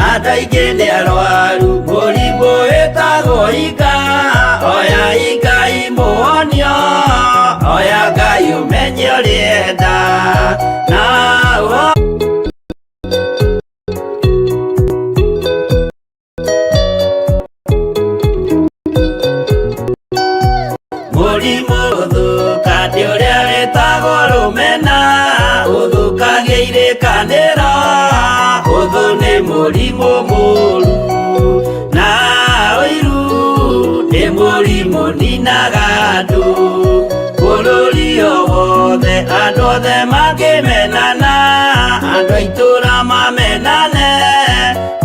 Andũ aingĩ nĩ arwaru mũrimũ wĩtagwo inga, oya Ngai mũhonio, oya Ngai ũmenye ũrĩenda na mũrimũ ũthũkandi ũrĩa wĩtagwo rũmena, ũthũkagia irĩkanĩro, ũthũ nĩ mũrimũ mũru, na ũiru nĩ mũrimũ ninaga andũ, bũrũri o wothe andũ othe makĩmenana, andũ a itũũra mamenane,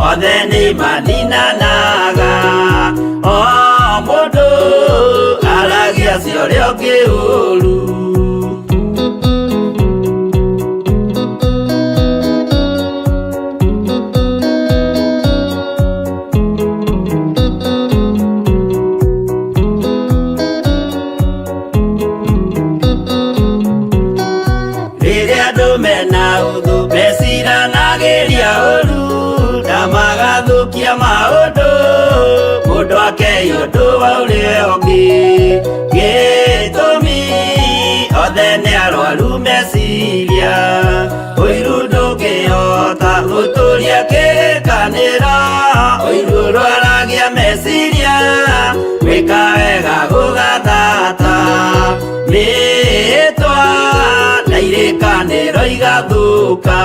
othe nĩ maninanaga, o mũndũ aragia cia ũrĩa ũngĩ ũru. Rĩrĩa andũ mena ũthũ meciranagĩria ũru, na magathũkia maũndũ, mũndũ akei ũndũ wa ũrĩa ũngĩ, gĩtũmi othe nĩ arwaru meciria, ũiru ndũngĩhota gũtũria kĩrĩkanĩro, ũiru ũrwaragia meciria, gwĩka wega gũgathata, mĩĩtwa na irĩkanĩro igathũka.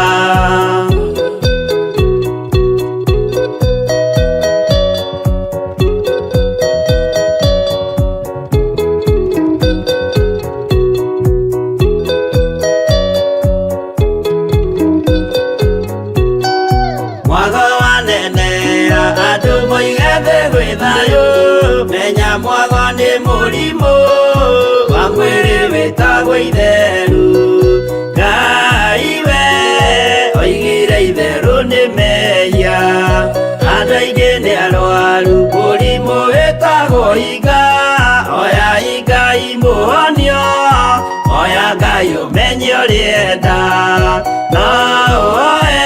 Mwago wanenea andũ moige thĩ gwĩ thayũ, menya mwago nĩ mũrimũ wa mwĩrĩ wĩtagwo itheru, Ngai we oigire itherũ nĩ mehia, andũ aingĩ nĩ arwaru mũrimũ wĩtagwo inga, oya Ngai mũhonio, oya Ngai ũmenye ũrĩenda, no ũoe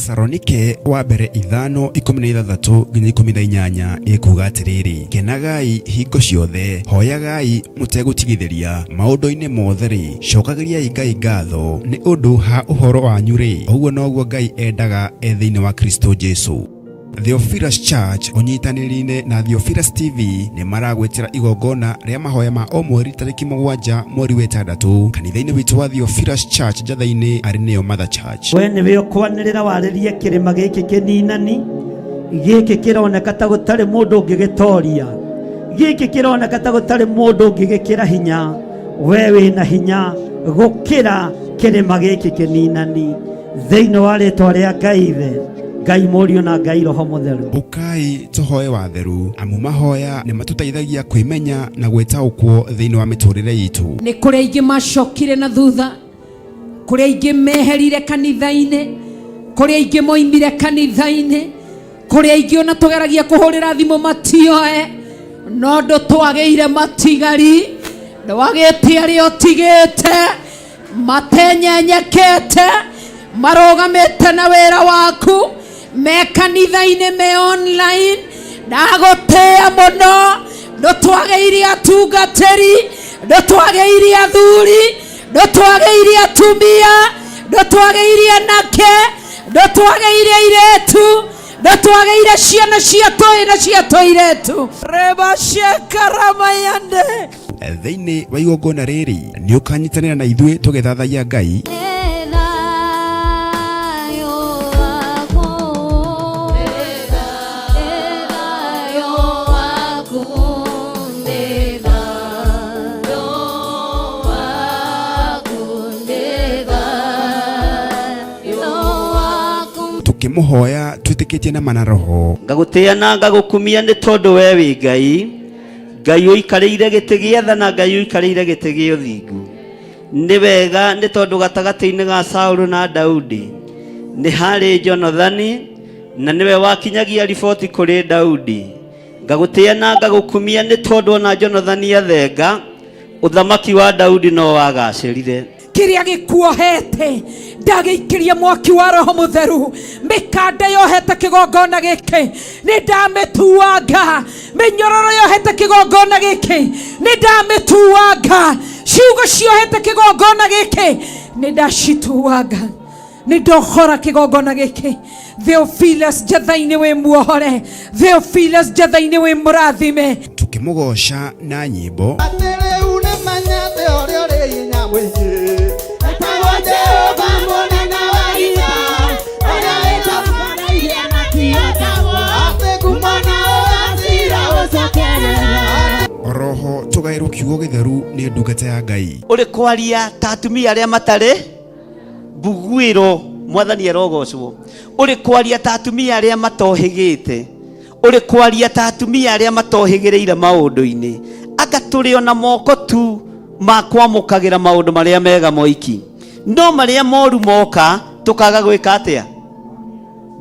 Athesalonike wa mbere 5:16 nginya 18 ĩkuga atĩrĩrĩ, kenagai hingo ciothe, hoyagai mũtegũtigithĩria, maũndũ-inĩ mothe rĩ, cokagĩriai Ngai ngatho nĩ ũndũ ha ũhoro wanyu rĩ, ũguo noguo Ngai endaga e thĩinĩ wa Kristo Jesu. Theophilus Church ũnyitanĩri-inĩ na Theophilus TV nĩ maragwĩtĩra igongona rĩa mahoya ma o mweri tarĩki 7 mweri wa 6 kanitha-inĩ witũ wa Theophilus Church Njatha-inĩ arĩ nĩyo Mother Church. We nĩwe ũkwanĩrĩra warĩrie kĩrĩma gĩkĩ kĩninani, gĩkĩ kĩroneka ta gũtarĩ mũndũ ũngĩgĩtoria, gĩkĩ kĩroneka ta gũtarĩ mũndũ ũngĩgĩkĩra hinya, we wĩna hinya gũkĩra kĩrĩma gĩkĩ kĩninani. Thĩinĩ wa rĩtwa rĩa Ngai Ithe, Ngai Mũriũ na Ngai Roho Mũtheru. Ũkai tũhoe watheru, amu mahoya nĩ matũteithagia kwĩmenya na gwĩtaũkwo thĩinĩ wa mĩtũrĩre itũ. Nĩ kũrĩ aingĩ macokire na thutha, kũrĩ aingĩ meherire kanitha-inĩ, kũrĩ aingĩ moimire kanitha-inĩ, kũrĩ aingĩ ona tũgeragia kũhũrĩra thimũ matioe, no ndũtwagĩire matigari, ndwagĩte arĩa ũtigĩte, matenyenyekete, marũgamĩte na wĩra waku, me kanitha-inĩ, me online. Ndagũtĩĩa mũno, ndũtwagĩire atungatĩri, ndũtwagĩire athuri, ndũtwagĩire atumia, ndũtwagĩire anake, ndũtwagĩire airĩtu, ndũtwagĩire ciana cia tũĩ na cia tũirĩtu. Rebashekaramayande. Thĩinĩ wa igongona rĩrĩ nĩ ũkanyitanĩra na ithuĩ tũgĩthathaiya Ngai, tũkĩmũhoya twĩtĩkĩtie na mana roho. Ngagũtĩĩa na ngagũkumia nĩ tondũ we wĩ Ngai, Ngai ũikarĩire gĩtĩ gĩa tha na Ngai ũikarĩire gĩtĩ gĩa ũthingu. Nĩ wega nĩ tondũ gatagatĩ-inĩ ga Saũlũ na Daudi nĩ harĩ Jonathani, na nĩwe wakinyagia riboti kũrĩ Daudi. Ngagũtĩĩa na ngagũkumia nĩ tondũ ona Jonathani athenga, ũthamaki wa Daudi no wagacĩrire. Kĩrĩa gĩkuohete ndagĩikĩria mwaki wa Roho Mũtheru, mĩkanda yohete kĩgongona gĩkĩ nĩ ndamĩtuanga, mĩnyororo yohete kĩgongona gĩkĩ nĩ ndamĩtuanga, ciugo ciohete kĩgongona gĩkĩ nĩ ndacituanga, nĩ ndohora kĩgongona gĩkĩ. Theophilus Njatha-inĩ wĩ muohore, Theophilus Njatha-inĩ wĩ mũrathime. Tũkĩmũgoca na nyĩmbo. Oroho tũgaĩrwo kiugo gĩtheru nĩ ndungata ya Ngai. Ũrĩ kwaria ta atumia arĩa matarĩ mbuguĩro, mwathani arogocwo. Ũrĩ kwaria ta atumia arĩa matohĩgĩte, ũrĩ kwaria ta atumia arĩa matohĩgĩrĩire maũndũ-inĩ, anga tũrĩ ona moko tu ma kwamũkagĩra maũndũ marĩa mega moiki, no marĩa moru moka tũkaga gwĩka atĩa?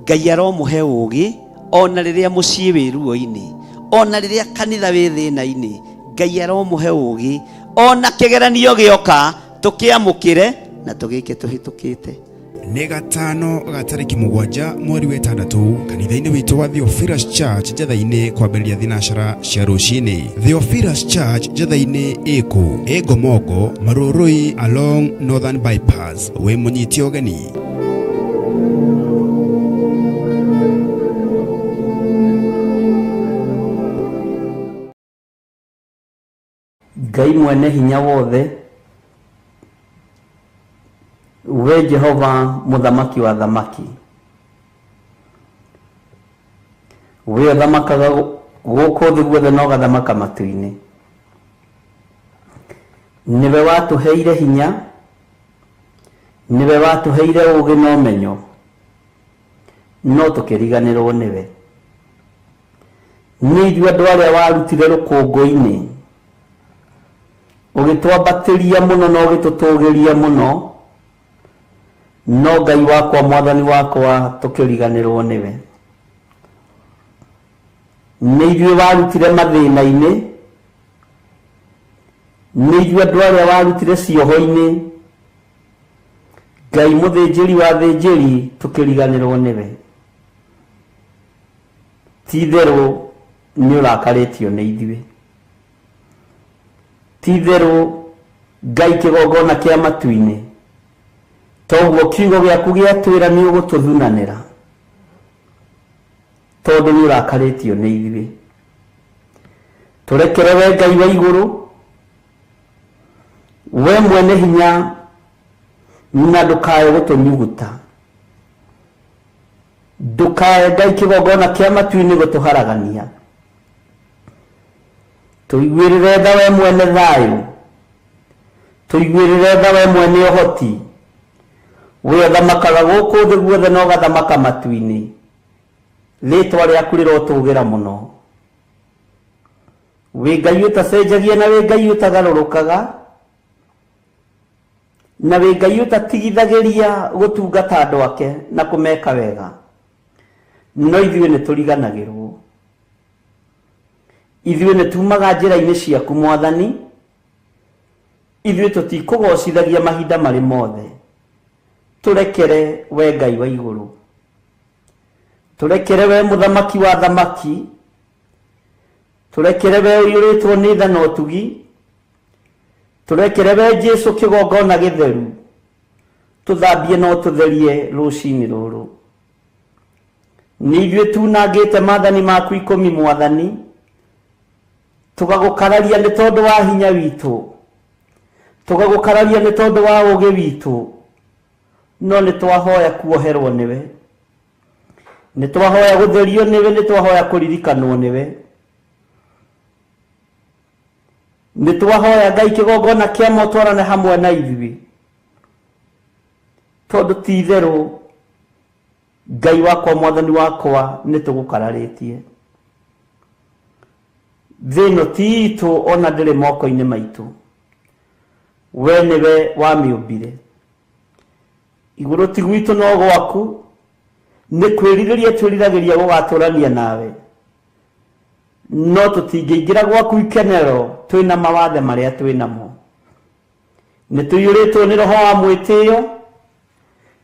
Ngai aromũhe ũũgĩ ona rĩrĩa mũciĩ wĩ ruo-inĩ, ona rĩrĩa kanitha wĩ thĩna-inĩ, Ngai aromũhe ũũgĩ ona kĩgeranio gĩoka tũkĩamũkĩre na tũgĩke tũhĩtũkĩte. Nĩ gatano ga tarĩki 7 mweri wa 6 kanitha-inĩ witũ wa Theophilus Church Njatha-inĩ kwambĩrĩria thinacara cia rũcinĩ. Theophilus Church Njatha-inĩ ĩkũ? Ĩ Ngomongo, Marũrũi along Northern Bypass. Wĩ mũnyite ũgeni. Ngai mwene hinya wothe, we Jehova mũthamaki wa thamaki, we ũthamakaga gũkũ thĩ guothe na ũgathamaka matu-inĩ, nĩwe watũheire hinya, nĩwe watũheire ũũgĩ na ũmenyo, no tũkĩriganĩrwo nĩwe. Nĩ ithuĩ andũ arĩa warutire rũkũngũ-inĩ, ũgĩtwambatĩria mũno na ũgĩtũtũgĩria mũno, no Ngai wakwa mwathani wakwa tũkĩriganĩrwo nĩwe. Nĩ ithuĩ warutire mathĩna-inĩ, nĩ ithuĩ andũ arĩa warutire cioho-inĩ. Ngai mũthĩnjĩri wa thĩnjĩri tũkĩriganĩrwo nĩwe. Ti itherũ nĩ ũrakarĩtio nĩ ithuĩ. Ti itherũ Ngai kĩgongona kĩa matu-inĩ, toguo kiugo gĩaku gĩatwĩra nĩ ũgũtũthunanĩra, tondũ nĩ ũrakarĩtio nĩ ithuĩ. Tũrekere we Ngai wa igũrũ, we mwene hinya, na ndũkae gũtũnyuguta. Ndũkae Ngai kĩgongona kĩa matu-inĩ gũtũharagania. Tũiguĩrĩre tha we mwene thayũ, tũiguĩrĩre tha we mwene ũhoti, we ũthamakaga gũkũ thĩ guothe na ũgathamaka matu-inĩ. Rĩtwa rĩaku rĩrotũgĩra mũno. Wĩ Ngai ũtacenjagia na wĩ Ngai ũtagarũrũkaga, na wĩ Ngai ũtatigithagĩria gũtungata andũ ake na kũmeka wega. No ithuĩ nĩ tũriganagĩrwo. Ithuĩ nĩ tumaga njĩra-inĩ ciaku Mwathani, ithuĩ tũtikũgocithagia mahinda marĩ mothe. Tũrekere we Ngai wa igũrũ, tũrekere we mũthamaki wa thamaki, tũrekere we ũiyũrĩtwo nĩ tha na ũtugi, tũrekere we Jesu kĩgongona gĩtheru, tũthambie na ũtũtherie rũcinĩ rũrũ. Nĩ ithuĩ tunangĩte maathani maku 10 Mwathani, tũgagũkararia nĩ tondũ wa hinya witũ, tũgagũkararia nĩ tondũ wa ũũgĩ witũ, no nĩ twahoya kuoherwo nĩwe, nĩ twahoya gũtherio nĩwe, nĩ twahoya kũririkanwo nĩwe, nĩ twahoya Ngai kĩgongona kĩa motwarane hamwe na ithuĩ, tondũ ti itherũ Ngai wakwa Mwathani wakwa nĩ tũgũkararĩtie. Thĩ ĩno ti itũ ona ndĩrĩ moko-inĩ maitũ, we nĩwe wamĩũmbire. Igũrũ ti gwitũ no gwaku, nĩ kwĩrirĩria twĩriragĩria gũgatũrania nawe, no tũtingĩingĩra gwaku ikenero twĩna mawathe marĩa twĩnamo. Nĩ tũiyũrĩtwo nĩ roho wa mwĩtĩo,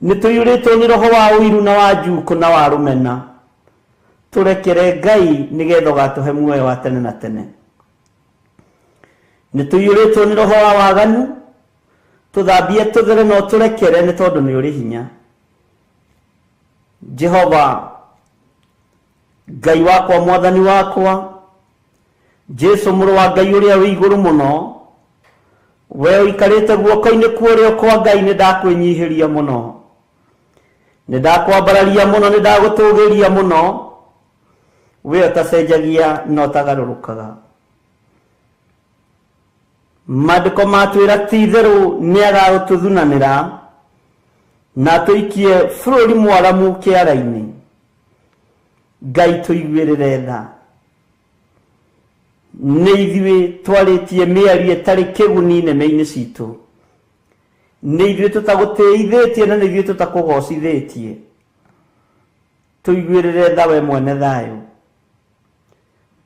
nĩ tũiyũrĩtwo nĩ roho wa ũiru na wa njukũ na wa rũmena. Tũrekere Ngai nĩgetha ũgatũhe muoyo wa tene na tene. Nĩ tũiyũrĩtwo nĩ roho wa waganu, tũthambie tũthere na ũtũrekere nĩ tondũ nĩ ũrĩ hinya. Jehova Ngai wakwa Mwathani wakwa, Jesu mũrũ wa Ngai ũrĩa wĩ igũrũ mũno, we ũikarĩte guoko-inĩ kwa ũrĩo kwa Ngai, nĩ ndakwĩnyihĩria mũno, nĩ ndakwambararia mũno, nĩ ndagũtũgĩria mũno, we ũtacenjagia na ũtagarũrũkaga. Maandĩko matwĩra ti itherũ nĩ agagũtũthunanĩra na atũikie bũrũri mwaramu kĩara-inĩ. Ngai tũiguĩrĩre tha. Nĩ ithuĩ twarĩtie mĩario ĩtarĩ kĩguni nĩmĩ-inĩ citũ, nĩ ithuĩ tũtagũtĩithĩtie na nĩ ithuĩ tũtakũgocithĩtie. Tũiguĩrĩre tha we mwene thayũ,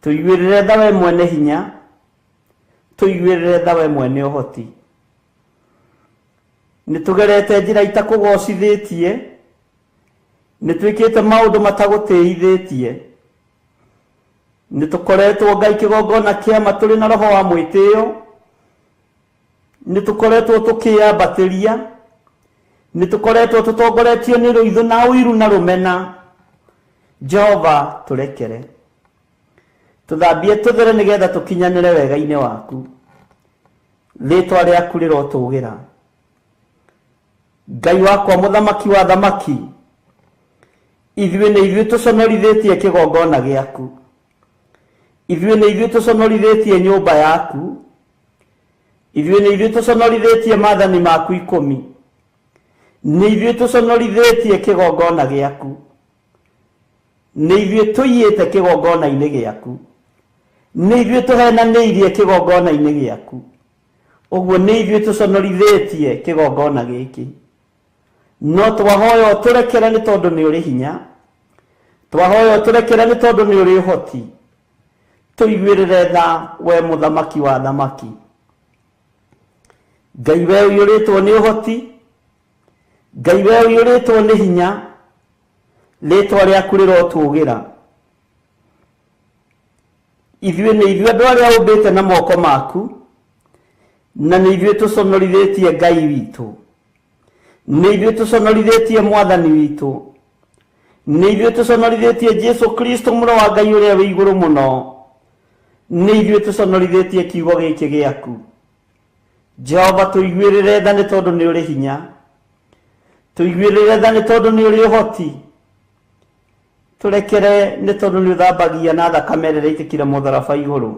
tũiguĩrĩre tha we mwene hinya, tũiguĩrĩre tha we mwene ũhoti. Nĩ tũgerete njĩra itakũgocithĩtie, nĩ twĩkĩte maũndũ matagũtĩithĩtie, nĩ tũkoretwo Ngai kĩgongona kĩama tũrĩ na roho wa mwĩtĩo, nĩ tũkoretwo tũkĩyambatĩria, nĩ tũkoretwo tũtongoretio nĩ rũithũ na ũiru na rũmena. Jehova tũrekere, tũthambie tũthere nĩgetha tũkinyanĩre wega-inĩ waku. Rĩtwa rĩaku rĩrotũgĩra. Ngai wakwa mũthamaki wa thamaki, ithuĩ nĩ ithuĩ tũconorithĩtie kĩgongona gĩaku, ithuĩ nĩ ithuĩ tũconorithĩtie nyũmba yaku, ithuĩ nĩ ithuĩ tũconorithĩtie maathani maku 10, nĩ ithuĩ tũconorithĩtie kĩgongona gĩaku, nĩ ithuĩ tũiyĩte kĩgongona-inĩ gĩaku, nĩ ithuĩ tũhenanĩirie kĩgongona-inĩ gĩaku. Ũguo nĩ ithuĩ tũconorithĩtie kĩgongona gĩkĩ. No twahoya ũtũrekere nĩ tondũ nĩ ũrĩ hinya, twahoya ũtũrekere nĩ tondũ nĩ ũrĩ ũhoti. Tũiguĩrĩre tha we mũthamaki wa thamaki. Ngai we ũiyũrĩtwo nĩ ũhoti, Ngai we ũiyũrĩtwo nĩ hinya, rĩtwa rĩaku rĩrotũgĩra. Ithuĩ nĩ ithuĩ andũ arĩa ũmbĩte na moko maku, na nĩ ithuĩ tũconorithĩtie Ngai witũ, nĩ ithuĩ tũconorithĩtie Mwathani witũ, nĩ ithuĩ tũconorithĩtie Jesu Kristo mũrũ wa Ngai ũrĩa wĩ igũrũ mũno, nĩ ithuĩ tũconorithĩtie kiugo gĩkĩ gĩaku. Jehova, tũiguĩrĩre tha nĩ tondũ nĩ ũrĩ hinya, tũiguĩrĩre tha nĩ tondũ nĩ ũrĩ ũhoti, tũrekere nĩ tondũ nĩ ũthambagia na thakame ĩrĩa ĩitĩkire mũtharaba igũrũ.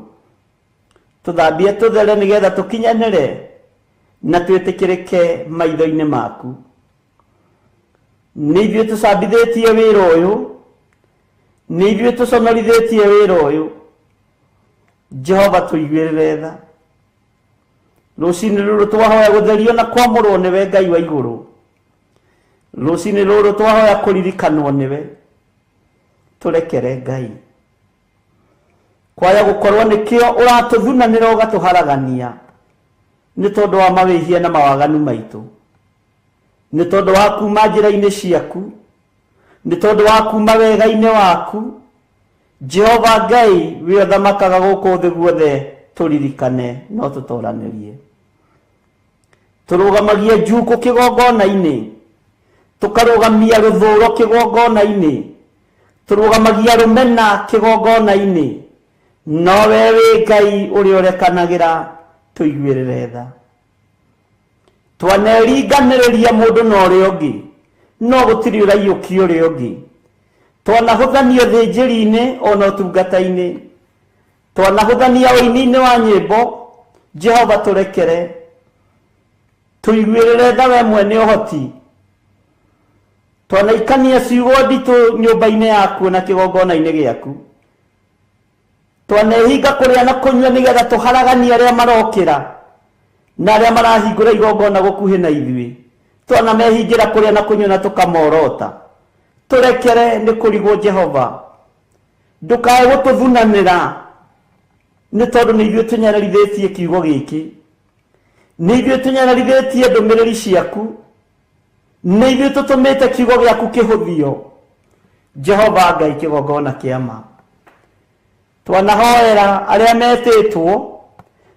Tũthambie tũthere nĩgetha tũkinyanĩre na twĩtĩkĩrĩke maitho-inĩ maku. Nĩ ithuĩ tũcambithĩtie wĩra ũyũ, nĩ ithuĩ tũconorithĩtie wĩra ũyũ. Jehova, tũiguĩrĩre tha. Rũcinĩ rũrũ twahoya gũtherio na kwamũrwo nĩwe Ngai wa igũrũ. Rũcinĩ rũrũ twahoya kũririkanwo nĩwe. Tũrekere Ngai. Kwaya gũkorwo nĩkĩo ũratũthunanĩra ũgatũharagania nĩ tondũ wa mawĩhia na mawaganu maitũ, nĩ tondũ wa kuma njĩra-inĩ ciaku, nĩ tondũ wa kuma wega-inĩ waku. Jehova Ngai wĩ ũthamakaga gũkũ thĩ guothe, tũririkane no tũtoranĩrie. Tũrũgamagie njukũ kĩgongona-inĩ, tũkarũgamia rũthũro kĩgongona-inĩ, tũrũgamagia rũmena kĩgongona-inĩ, no we wĩ Ngai ũrĩa ũrekanagĩra, tũiguĩrĩre tha. Twaneringanĩrĩria mũndũ na ũrĩa ũngĩ, no gũtirĩ ũraiyũkia ũrĩa ũngĩ. Twanahũthania ũthĩnjĩri-inĩ ona ũtungata-inĩ, twanahũthania ũini-inĩ wa nyĩmbo. Jehova, tũrekere, tũiguĩrĩre tha we mwene ũhoti. Twanaikania ciugo nditũ nyũmba-inĩ yaku na kĩgongona-inĩ gĩaku. Twanehinga kũrĩa na kũnyua nĩgetha tũharaganie arĩa marokĩra na arĩa marahingũra igongona gũkuhĩ na ithuĩ. Twanamehingĩra kũrĩa na kũnyua na tũkamorota. Tũrekere nĩ kũrigwo Jehova, ndũkae gũtũthunanĩra nĩ tondũ nĩ ithuĩ tũnyararithĩtie kiugo gĩkĩ, nĩ ithuĩ tũnyararithĩtie ndũmĩrĩri ciaku, nĩ ithuĩ tũtũmĩte kiugo gĩaku kĩhũthio. Jehova Ngai kĩgongona kĩa ma, twanahoera arĩa metĩtwo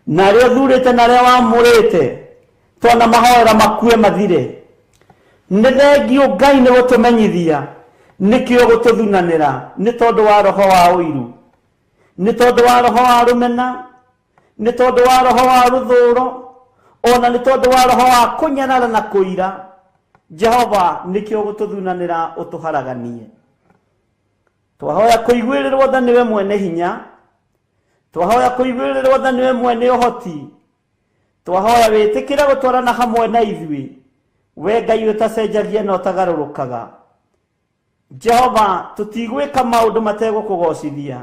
na arĩa ũthurĩte na arĩa wamũrĩte, twanamahoera makue mathire. Nĩ thengio Ngai nĩ gũtũmenyithia nĩkĩo gũtũthunanĩra nĩ tondũ wa roho wa ũiru, nĩ tondũ wa roho wa rũmena, nĩ tondũ wa roho wa rũthũro, ona nĩ tondũ wa roho wa kũnyarara na kũira. Jehova, nĩkĩo gũtũthunanĩra ũtũharaganie. Twahoya kũiguĩrĩrwo tha nĩwe mwene hinya, twahoya kũiguĩrĩrwo tha nĩwe mwene ũhoti, twahoya wĩtĩkĩre gũtwarana hamwe na ithuĩ, we Ngai ũtacenjagia na ũtagarũrũkaga. Jehova, tũtigwĩka maũndũ mategũkũgocithia,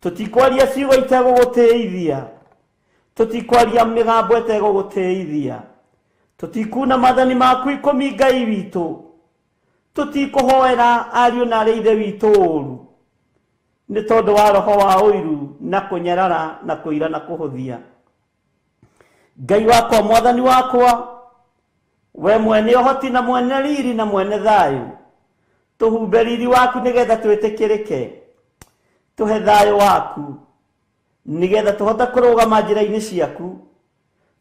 tũtikwaria ciugo itegũgũtĩithia, tũtikwaria mĩgambo ĩtegũgũtĩithia, tũtikuna maathani maku ikũmi Ngai witũ, tũtikũhoera ariũ na arĩa ithe witũ ũru nĩ tondũ wa roho wa ũiru na kũnyarara na kũira na kũhũthia. Ngai wakwa, Mwathani wakwa, we mwene ũhoti na mwene riri na mwene thayũ, tũhumbe riri waku nĩgetha twĩtĩkĩrĩke, tũhe thayũ waku nĩgetha tũhote kũrũgama njĩra-inĩ ciaku,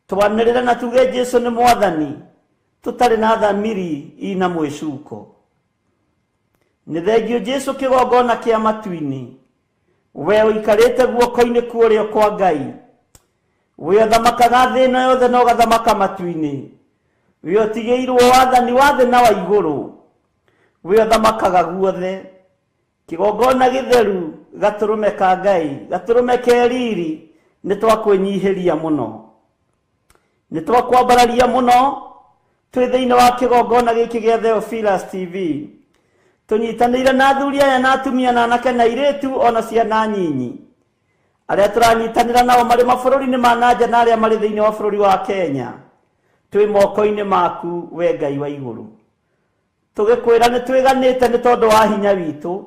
twanĩrĩre na tuge Jesu nĩ Mwathani, tũtarĩ na thamiri ina mwĩcuko. Nĩ thengio Jesu kĩgongona kĩa matu-inĩ, we ũikarĩte guoko-inĩ kwa ũrĩo kwa Ngai, we ũthamakaga thĩ ĩno yothe na ũgathamaka matu-inĩ, we ũtigĩirwo wathani wa thĩ na wa igũrũ, we ũthamakaga guothe. Kĩgongona gĩtheru, gatũrũme ka Ngai, gatũrũme ke riri, nĩ twakwĩnyihĩria mũno, nĩ twakwambararia mũno twĩ thĩinĩ wa kĩgongona gĩkĩ gĩa Theophilus TV, tũnyitanĩire na athuri aya na atumia na anake na airĩtu ona ciana nyinyi arĩa tũranyitanĩra nao marĩ mabũrũri-inĩ ma na nja na arĩa marĩ thĩinĩ wa bũrũri wa Kenya. Twĩ moko-inĩ maku we Ngai wa igũrũ, tũgĩkwĩra nĩ twĩganĩte nĩ tondũ wa hinya witũ,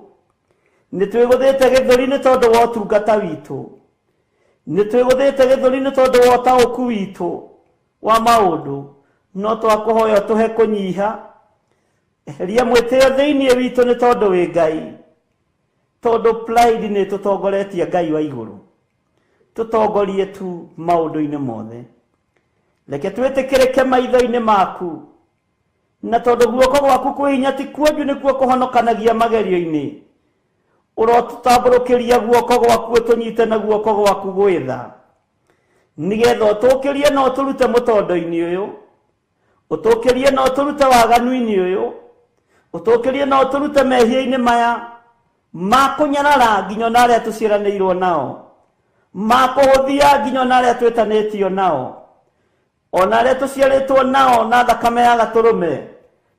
nĩ twĩgũthĩte gĩthũri nĩ tondũ wa ũtungata witũ, nĩ twĩgũthĩte gĩthũri nĩ tondũ wa ũtaũku witũ wa maũndũ, no twakũhoya ũtũhe kũnyiha, Eheria mwĩtĩo thĩinĩ witũ nĩ tondũ wĩ Ngai, tondũ pride nĩ tũtongoretie Ngai wa igũrũ. Tũtongorie tu maũndũ-inĩ mothe. Reke twĩtĩkĩrĩke maitho-inĩ maku, na tondũ guoko gwaku kwĩ hinya ti kuonju nĩkuo kũhonokanagia magerio-inĩ. Ũrotũtambũrũkĩria guoko gwaku ũtũnyite na guoko gwaku gwĩtha, nĩgetha ũtũkĩrie na ũtũrute mũtondo-inĩ ũyũ, ũtũkĩrie na ũtũrute waganu-inĩ ũyũ, ũtũkĩrie na ũtũrute mehia-inĩ maya ma kũnyarara nginya ona arĩa tũciaranĩirwo nao, ma kũhũthia nginya ona arĩa twĩtanĩtio nao, ona arĩa tũciarĩtwo nao na thakame ya gatũrũme,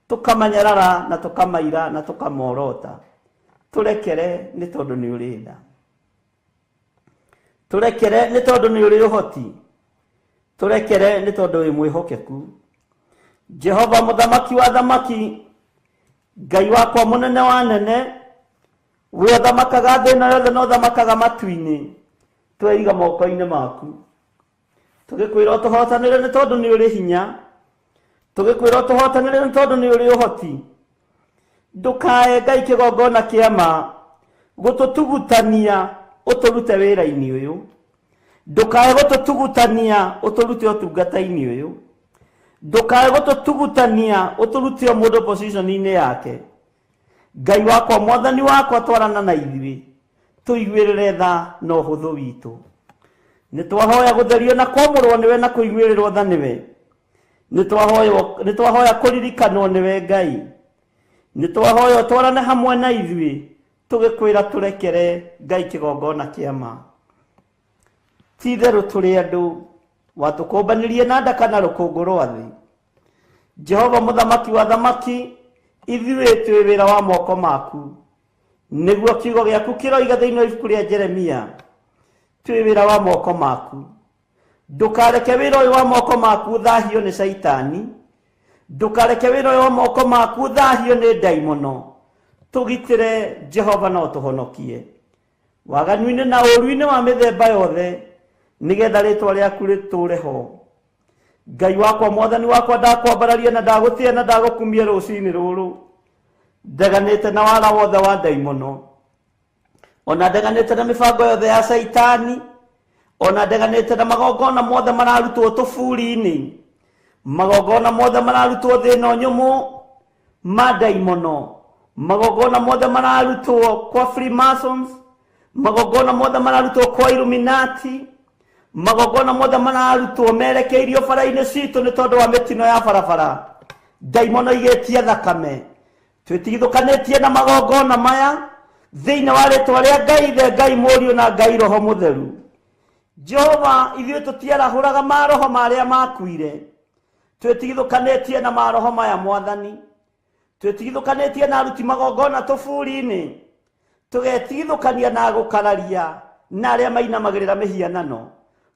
tũkamanyarara na tũkamaira na tũkamorota. Tũrekere nĩ tondũ nĩ ũrĩ tha, tũrekere nĩ tondũ nĩ ũrĩ ũhoti, tũrekere nĩ tondũ wĩ mwĩhokeku. Jehova mũthamaki wa thamaki, Ngai wakwa mũnene wa nene, we ũthamakaga thĩ ĩno yothe na ũthamakaga matu-inĩ, tweiga moko-inĩ maku. Tũgĩkwĩra ũtũhotanĩre nĩ tondũ nĩ ũrĩ hinya, tũgĩkwĩra ũtũhotanĩre nĩ tondũ nĩ ũrĩ ũhoti. Ndũkae Ngai kĩgongona kĩa ma gũtũtugutania ũtũrute wĩra-inĩ ũyũ, ndũkae gũtũtugutania ũtũrute ũtungata-inĩ ũyũ, ndũkae gũtũtugutania ũtũrute o mũndũ position-inĩ yake. Ngai wakwa, mwathani wakwa, twarana na ithuĩ, tũiguĩrĩre tha na ũhũthũ witũ. Nĩ twahoya gũtherio na kwamũrwo nĩwe na kũiguĩrĩrwo tha nĩwe. Nĩ twahoya kũririkanwo nĩwe Ngai. Nĩ twahoya ũtwarane hamwe na ithuĩ, tũgĩkwĩra tũrekere Ngai kĩgongona kĩa ma. Ti itherũ tũrĩ andũ watũkũmbanirie na ndaka na rũkũngũ rwa thĩ. Jehova mũthamaki wa thamaki, ithuĩ twĩ wĩra wa moko maku, nĩguo kiugo gĩaku kĩroiga thĩinĩ wa ibuku rĩa Jeremia, twĩ wĩra wa moko maku. Ndũkareke wĩra ũyũ wa moko maku ũthahio nĩ Caitani, ndũkareke wĩra ũyũ wa moko maku ũthahio nĩ ndaimono. Tũgitĩre Jehova na ũtũhonokie waganu-inĩ na ũũru-inĩ wa mĩthemba yothe, nĩgetha rĩtwa rĩaku rĩtũũre ho. Ngai wakwa, mwathani wakwa, ndakwambararia na ndagũtĩa na ndagũkumia rũcinĩ rũrũ. Ndeganĩte na wara wothe wa ndaimono, ona ndeganĩte na mĩbango yothe ya Caitani, ona ndeganĩte na magongona mothe mararutwo tũburi-inĩ, magongona mothe mararutwo thĩ ĩno nyũmũ ma ndaimono, magongona mothe mararutwo kwa Freemasons, magongona mothe mararutwo kwa Illuminati, magongona mothe mararutwo merekeirio bara-inĩ citũ nĩ tondũ wa mĩtino ya barabara. Ndaimono igĩtia thakame. Twĩtigithũkanĩtie na magongona maya thĩinĩ wa rĩtwa rĩa Ngai Ithe, Ngai Mũriũ na Ngai Roho Mũtheru. Jehova, ithuĩ tũtiarahũraga maroho marĩa makuire, twĩtigithũkanĩtie na maroho maya mwathani. Twĩtigithũkanĩtie na aruti magongona tũburi-inĩ, tũgetigithũkania na gũkararia na arĩa mainamagĩrĩra mĩhianano.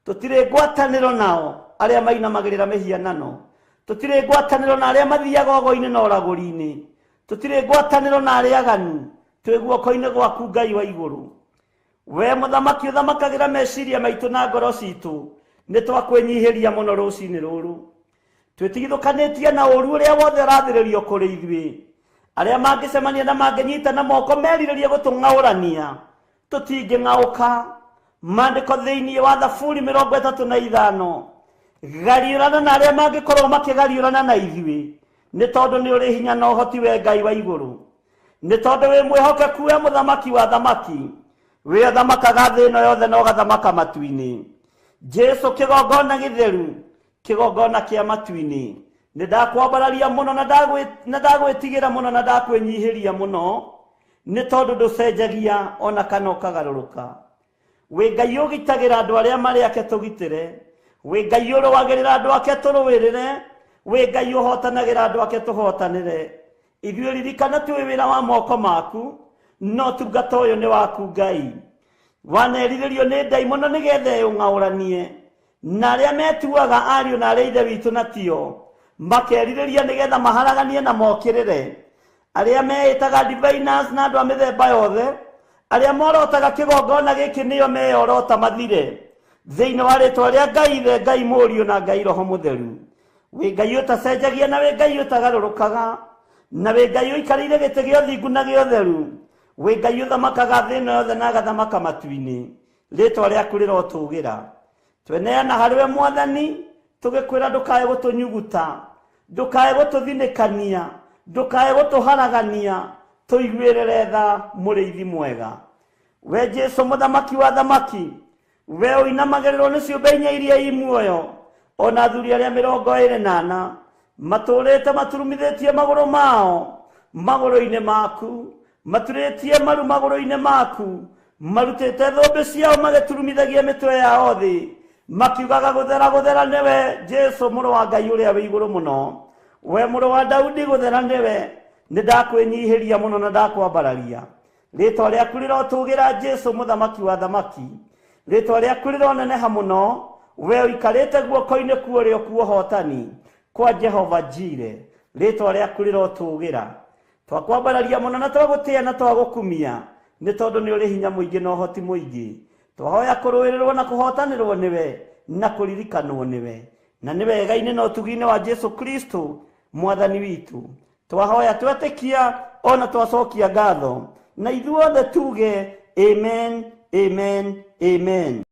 Tũtirĩ ngwatanĩro nao arĩa mainamagĩrĩra mĩhianano, tũtirĩ ngwatanĩro na arĩa mathiaga ogo-inĩ na ũragũri-inĩ, tũtirĩ ngwatanĩro na arĩa aganu. Twĩ guoko-inĩ gwaku Ngai wa igũrũ. We mũthamaki ũthamakagĩra meciria maitũ na ngoro citũ, nĩ twakwĩnyihĩria mũno rũcinĩ rũrũ. Twĩtigithũkanĩtie na ũũru ũrĩa wothe ũrathĩrĩrio kũrĩ ithuĩ. Arĩa mangĩcemania na mangĩnyita na moko merirĩrie gũtũng'aũrania, tũtingĩng'aũka. Maandĩko thĩinĩ wa Thaburi 35, gariũrana na arĩa mangĩkorwo makĩgariũrana na ithuĩ, nĩ tondũ nĩ ũrĩ hinya na ũhoti we Ngai wa igũrũ, nĩ tondũ wĩ mwĩhokeku we mũthamaki wa thamaki, we ũthamakaga thĩ ĩno yothe na ũgathamaka matu-inĩ. Jesu kĩgongona gĩtheru, kĩgongona kĩa matu-inĩ, nĩ ndakwambararia mũno na ndagwĩtigĩra mũno na ndakwĩnyihĩria mũno, nĩ tondũ ndũcenjagia ona kana ũkagarũrũka. Wĩ Ngai ũgitagĩra andũ arĩa marĩ ake tũgitĩre, wĩ Ngai ũrũagĩrĩra andũ ake tũrũĩrĩre, wĩ Ngai ũhotanagĩra andũ ake tũhotanĩre. Ithuĩ ririkana twĩ wĩra wa moko maku, no tungata ũyũ nĩ waku Ngai. Wanerirĩrio nĩ ndaimono nĩgetha ĩũng'aũranie na arĩa metuaga ariũ na arĩa ithe witũ na tio, makerirĩria nĩgetha maharaganie na mokĩrĩre arĩa meĩtaga diviners na andũ a mĩthemba yothe, arĩa morotaga kĩgongona gĩkĩ nĩo meyorota mathire thĩinĩ wa rĩtwa rĩa Ngai Ithe, Ngai Mũriũ na Ngai Roho Mũtheru. Wĩ Ngai ũtacenjagia na wĩ Ngai ũtagarũrũkaga. Na wĩ Ngai ũikarĩire gĩtĩ gĩa ũthingu na gĩa ũtheru, wĩ Ngai ũthamakaga thĩ ĩno yothe na agathamaka matu-inĩ, rĩtwa rĩaku rĩrotũgĩra. Tweneana harĩ we Mwathani, tũgĩkwĩra ndũkae gũtũnyuguta, ndũkae gũtũthinĩkania, ndũkae gũtũharagania, tũiguĩrĩre tha mũrĩithi mwega. We Jesu mũthamaki wa thamaki, we ũinamagĩrĩrwo nĩ ciũmbe inya iria i muoyo, ona athuri arĩa 24 matũrĩte maturumithĩtie magũrũ mao magũrũ-inĩ maku, maturĩtie maru magũrũ-inĩ maku, marutĩte thũmbĩ ciao magĩturumithagia mĩtwe yao thĩ, makiugaga gũthera gũthera nĩwe Jesu mũrũ wa Ngai ũrĩa wĩ igũrũ mũno. We mũrũ wa Daudi gũthera nĩwe, nĩ ndakwĩnyihĩria mũno na ndakwambararia. Rĩtwa rĩaku rĩrotũgĩra Jesu mũthamaki wa thamaki, rĩtwa rĩaku rĩroneneha mũno, we ũikarĩte guoko-inĩ kwa ũrĩo kwa ũhotani kwa Jehova Jire, rĩtwa rĩaku rĩrotũgĩra. Twakwambararia mũno na twagũtĩa na twagũkumia, nĩ tondũ nĩ ũrĩ hinya mũingĩ na ũhoti mũingĩ. Twahoya kũrũĩrĩrwo na kũhotanĩrwo nĩwe na kũririkanwo nĩwe, na nĩ wega-inĩ na ũtugi-inĩ wa Jesu Kristo mwathani witũ. Twahoya twetĩkia ona twacokia ngatho, na ithuothe tuge amen, amen, amen.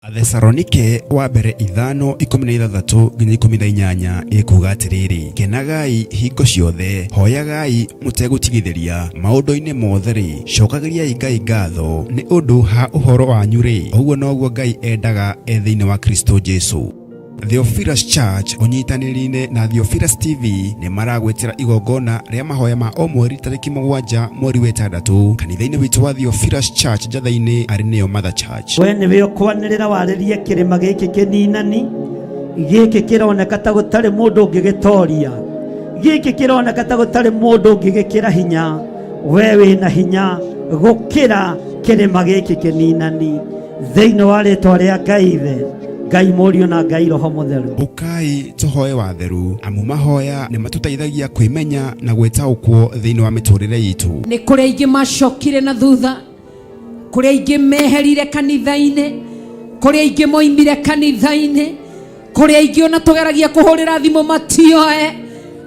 Athesalonike wa mbere 5:16 nginya 18 ĩkuuga atĩrĩrĩ, kenagai hingo ciothe, hoyagai mũtegũtigithĩria, maũndũ-inĩ mothe-rĩ, cokagĩriai Ngai ngatho nĩ ũndũ ha ũhoro wanyu-rĩ, ũguo noguo Ngai endaga e thĩinĩ wa Kristo Jesu. Theophilus Church ũnyitanĩri-inĩ na Theophilus TV nĩ maragwĩtĩra igongona rĩa mahoya ma o mweri tarĩki 7 mweri wa 6 kanitha-inĩ witũ wa Theophilus Church Njatha-inĩ arĩ nĩyo Mother Church. We nĩwe ũkwanĩrĩra warĩrie kĩrĩma gĩkĩ kĩninani, gĩkĩ kĩroneka ta gũtarĩ mũndũ ũngĩgĩtoria, gĩkĩ kĩroneka ta gũtarĩ mũndũ ũngĩgĩkĩra hinya, we wĩna hinya gũkĩra kĩrĩma gĩkĩ kĩninani. Thĩinĩ wa rĩtwa rĩa Ngai Ithe, Ngai Mũriũ na Ngai Roho Mũtheru. Ũkai tũhoe watheru, amu mahoya nĩ matũteithagia kwĩmenya na gwĩtaũkwo thĩinĩ wa mĩtũrĩre itũ. Nĩ kũrĩ aingĩ macokire na thutha, kũrĩ aingĩ meherire kanitha-inĩ, kũrĩ aingĩ moimire kanitha-inĩ, kũrĩ aingĩ ona tũgeragia kũhũrĩra thimũ matioe,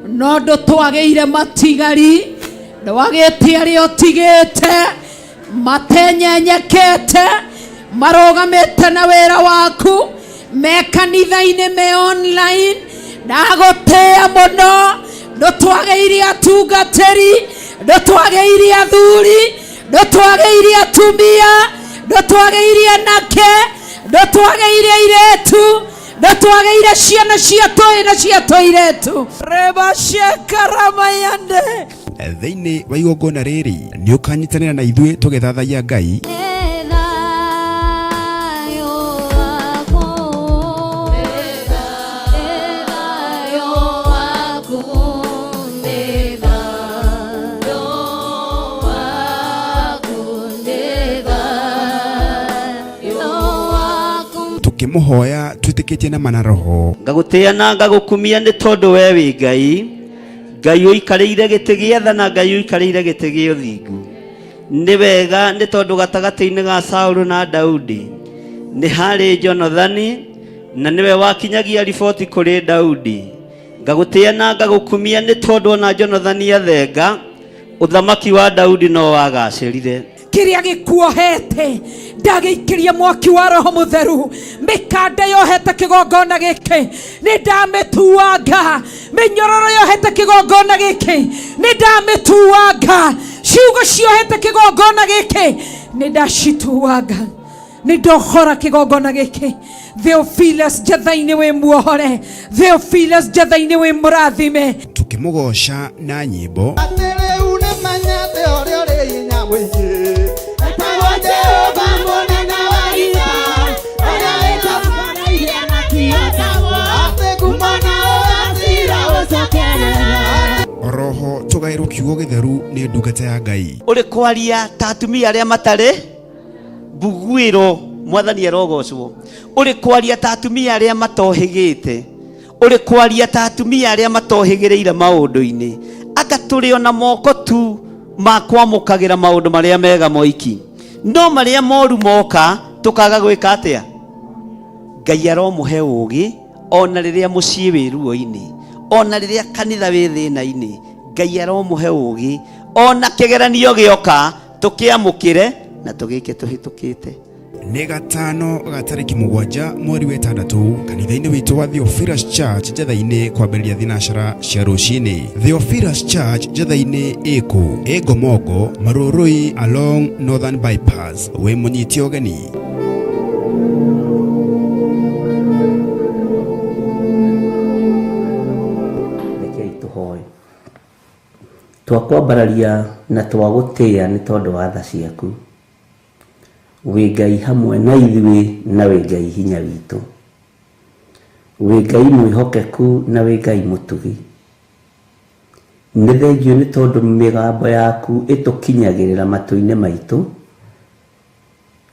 no ndũtwagĩire matigari, ndwagĩte arĩa ũtigĩte, matenyenyekete, marũgamĩte na wĩra waku, me kanitha-inĩ, me online. Ndagũtĩĩa mũno, ndũtwagĩire atungatĩri, ndũtwagĩire athuri, ndũtwagĩire atumia, ndũtwagĩire anake, ndũtwagĩire airĩtu, ndũtwagĩire ciana cia tũĩ na cia tũirĩtu. Rebashekaramayande. Thĩinĩ wa igongona rĩrĩ nĩ ũkanyitanĩra na ithuĩ tũgĩthathaiya Ngai, tũkĩmũhoya twĩtĩkĩtie na mana roho. Ngagũtĩa na ngagũkumia nĩ tondũ we wĩ Ngai, Ngai ũikarĩire gĩtĩ gĩa tha na Ngai ũikarĩire gĩtĩ gĩa ũthingu. Nĩ wega nĩ tondũ gatagatĩ-inĩ ga Saũlũ na Daudi nĩ harĩ Jonathani, na nĩwe wakinyagia riboti kũrĩ Daudi. Ngagũtĩa na ngagũkumia nĩ tondũ ona Jonathani athenga, ũthamaki wa Daudi no wagacĩrire. Kĩrĩa gĩkuohete ndagĩikĩria mwaki wa Roho Mũtheru, mĩkanda yohete kĩgongona gĩkĩ nĩ ndamĩtuanga, mĩnyororo yohete kĩgongona gĩkĩ nĩ ndamĩtuanga, ciugo ciohete kĩgongona gĩkĩ nĩ ndacituanga, nĩ ndohora kĩgongona gĩkĩ. Theophilus Njatha-inĩ wĩ muohore, Theophilus Njatha-inĩ wĩ mũrathime. Tũkĩmũgoca na nyĩmbo. Atĩ rĩu nĩ menyete ũrĩa ũrĩ hinya mũingĩ, etagwo Jehova mũnene wa ita, ũrĩa wĩtambaragia na kĩhotagwo, atĩ ngumo na ũgacira ũcokerera. Oroho tũgaĩrwo kiugo gĩtheru nĩ ndungata ya Ngai. Ũrĩ kwaria ta atumia arĩa matarĩ mbuguĩro, mwathani arogocwo. Ũrĩ kwaria ta atumia arĩa matohĩgĩte, ũrĩ kwaria ta atumia arĩa matohĩgĩrĩire maũndũ-inĩ, anga tũrĩ ona moko tu ma kwamũkagĩra maũndũ marĩa mega moiki, no marĩa moru moka tũkaga gwĩka atĩa? Ngai aromũhe ũũgĩ ona rĩrĩa mũciĩ wĩ ruo-inĩ, ona rĩrĩa kanitha wĩ thĩna-inĩ. Ngai aromũhe ũũgĩ ona kĩgeranio gĩoka tũkĩamũkĩre na tũgĩke tũhĩtũkĩte. Nĩ gatano ga tarĩki 7 mweri wa 6 kanitha-inĩ witũ wa Theophilus Church Njetha-inĩ kwambĩrĩria thinacara cia rũcinĩ. Theophilus Church Njetha-inĩ ĩkũ? Ĩ Ngomongo, Marũrũi along Northern Bypass. Wĩ mũnyite ũgeni. Rekei tũhoe. Twakwambararia na twagũtĩĩa nĩ tondũ wa tha ciaku. Wĩ Ngai hamwe na ithuĩ na wĩ Ngai hinya witũ. Wĩ Ngai mwĩhokeku na wĩ Ngai mũtugi. Nĩ thengiũ nĩ tondũ mĩgambo yaku ĩtũkinyagĩrĩra matũ-inĩ maitũ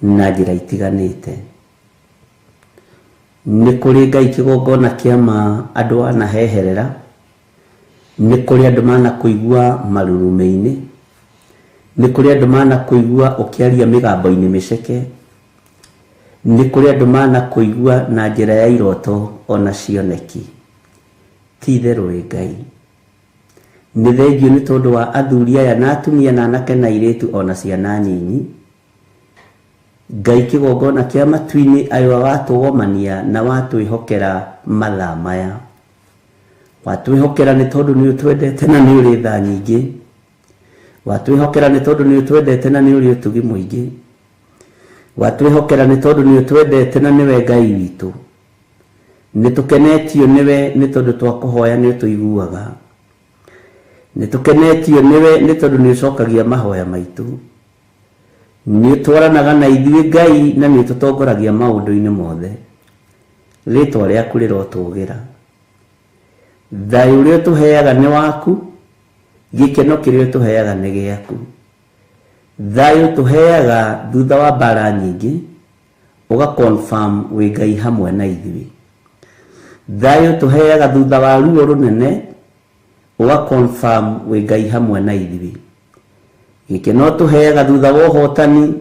na njĩra itiganĩte. Nĩ kũrĩ Ngai kĩgongona kĩa ma andũ anaheherera, nĩ kũrĩ andũ manakũigua marurumĩ-inĩ, nĩ kũrĩ andũ manakũigua ũkĩaria mĩgambo-inĩ mĩceke, nĩ kũrĩ andũ manakũigua na njĩra ya iroto ona cioneki. Ti itherũ wĩ Ngai. Nĩ thengiũ nĩ tondũ wa athuri aya na atumia na anake na airĩtu ona ciana nyinyi. Ngai kĩgongona kĩa matu-inĩ ayo watũgomania na watwĩhokera mathaa maya. Watwĩhokera nĩ tondũ nĩ ũtwendete na nĩ ũrĩ tha nyingĩ. Watwĩhokera nĩ tondũ nĩ ũtwendete na nĩ ũrĩ ũtugi mũingĩ. Watwĩhokera nĩ tondũ nĩ ũtwendete na nĩwe Ngai witũ. Nĩ tũkenetio nĩwe nĩ tondũ twakũhoya nĩ ũtũiguaga. Nĩ tũkenetio nĩwe nĩ tondũ nĩ ũcokagia mahoya maitũ. Nĩ ũtwaranaga na ithuĩ Ngai na nĩ ũtũtongoragia maũndũ-inĩ mothe. Rĩtwa rĩaku rĩrotũgĩra. Thayũ ũrĩa ũtũheaga nĩ waku, gĩkeno kĩrĩa ũtũheaga nĩ gĩaku. Thayũ ũtũheaga thutha wa mbara nyingĩ, ũga confirm wĩ Ngai hamwe na ithuĩ. Thayũ ũtũheaga thutha wa ruo rũnene, ũga confirm wĩ Ngai hamwe na ithuĩ. Gĩkeno ũtũheaga thutha wa ũhotani,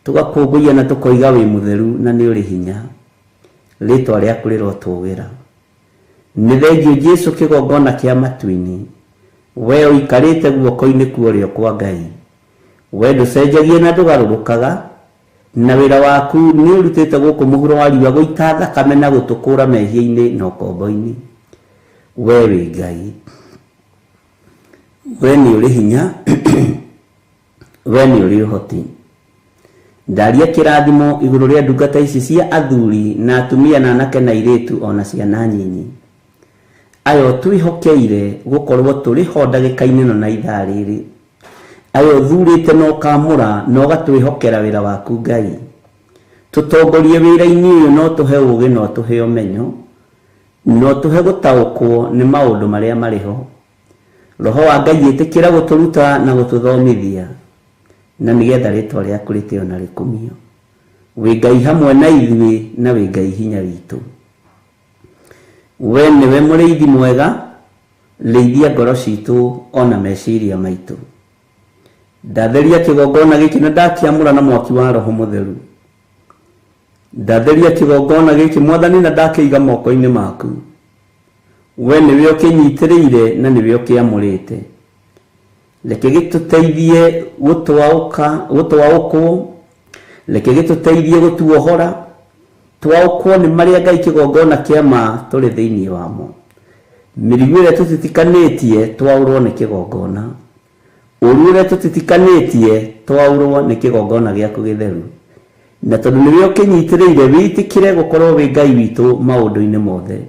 tũgakũngũiya na tũkoiga wĩ mũtheru na nĩ ũrĩ hinya. Rĩtwa rĩaku rĩrotũgĩra. Nĩ thengiũ Jesũ kĩgongona kĩa matu-inĩ, we ũikarĩte guoko-inĩ kwa ũrĩo kwa Ngai. We ndũcenjagia na ndũgarũrũkaga, na wĩra waku nĩ ũrutĩte gũkũ mũhuro wa riũa gũita thakame na gũtũkũra mehia-inĩ na ũkombo-inĩ. We wĩ Ngai. We nĩ ũrĩ hinya, we nĩ ũrĩ ũhoti. Ndaria kĩrathimo igũrũ rĩa ndungata ici cia athuri na atumia na anake na airĩtu ona ciana nyinyi. Ayo twĩhokeire gũkorwo tũrĩ ho ndagĩka-inĩ ĩno na ithaa rĩrĩ. Ayo ũthurĩte na ũkamũra na ũgatwĩhokera wĩra waku Ngai. Tũtongorie wĩra-inĩ ũyũ na ũtũhe ũũgĩ na ũtũhe ũmenyo, na ũtũhe gũtaũkwo nĩ maũndũ marĩa marĩ ho. Roho wa Ngai ĩtĩkĩra gũtũruta na gũtũthomithia, na nĩgetha rĩtwa rĩaku rĩtĩo na rĩkumio. Wĩ Ngai hamwe na ithuĩ na wĩ Ngai hinya witũ. We nĩwe mũrĩithi mwega, rĩithia ngoro citũ ona meciria maitũ. Ndatheria kĩgongona gĩkĩ na ndakĩamũra na mwaki wa Roho Mũtheru. Ndatheria kĩgongona gĩkĩ Mwathani na ndakĩiga moko-inĩ maku. We nĩwe ũkĩnyitĩrĩire na nĩwe ũkĩamũrĩte. Reke gĩtũteithie gũtwaũkwo, reke gĩtũteithie gũtuohora, twaũkwo nĩ marĩa Ngai kĩgongona kĩa ma tũrĩ thĩinĩ wamo. Mĩrigo ĩrĩa tũtitikanĩtie twaũrwo nĩ kĩgongona. Ũru ũrĩa tũtitikanĩtie twaũrwo nĩ kĩgongona gĩaku gĩtheru. Na tondũ nĩwe ũkĩnyitĩrĩire wĩtĩkĩre gũkorwo wĩ Ngai witũ maũndũ-inĩ mothe.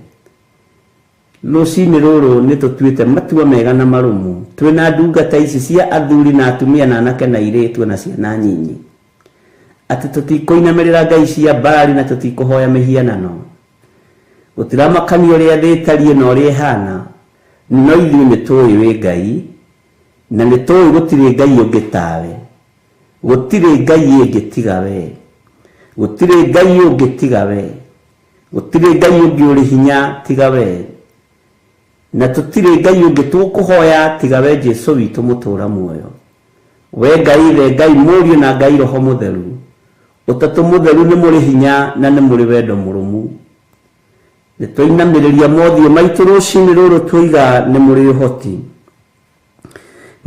Rũcinĩ rũrũ nĩ tũtuĩte matua mega na marũmu. Twĩna ndungata ici cia athuri na atumia na anake na airĩtu na ciana nyinyi. Atĩ tũtikũinamĩrĩra ngai cia Baali na tũtikũhoya mĩhianano. Gũtiramakania ũrĩa thĩ ĩtariĩ na ũrĩa ĩhana, no ithuĩ nĩ tũĩ wĩ Ngai, na nĩ tũĩ gũtirĩ Ngai ũngĩ tawe. Gũtirĩ Ngai ĩngĩ tiga we. Gũtirĩ Ngai ũngĩ tiga we. Gũtirĩ Ngai ũngĩ ũrĩ hinya tiga we. Na tũtirĩ Ngai ũngĩ tũkũhoya tiga we Jesũ witũ mũtũũra muoyo. We Ngai Ithe, Ngai Mũriũ na Ngai Roho Mũtheru. Ũtatũ mũtheru nĩ mũrĩ hinya na nĩ mũrĩ wendo mũrũmu. Nĩ twainamĩrĩria mothiũ maitũ rũcinĩ rũrũ twoiga nĩ mũrĩ ũhoti.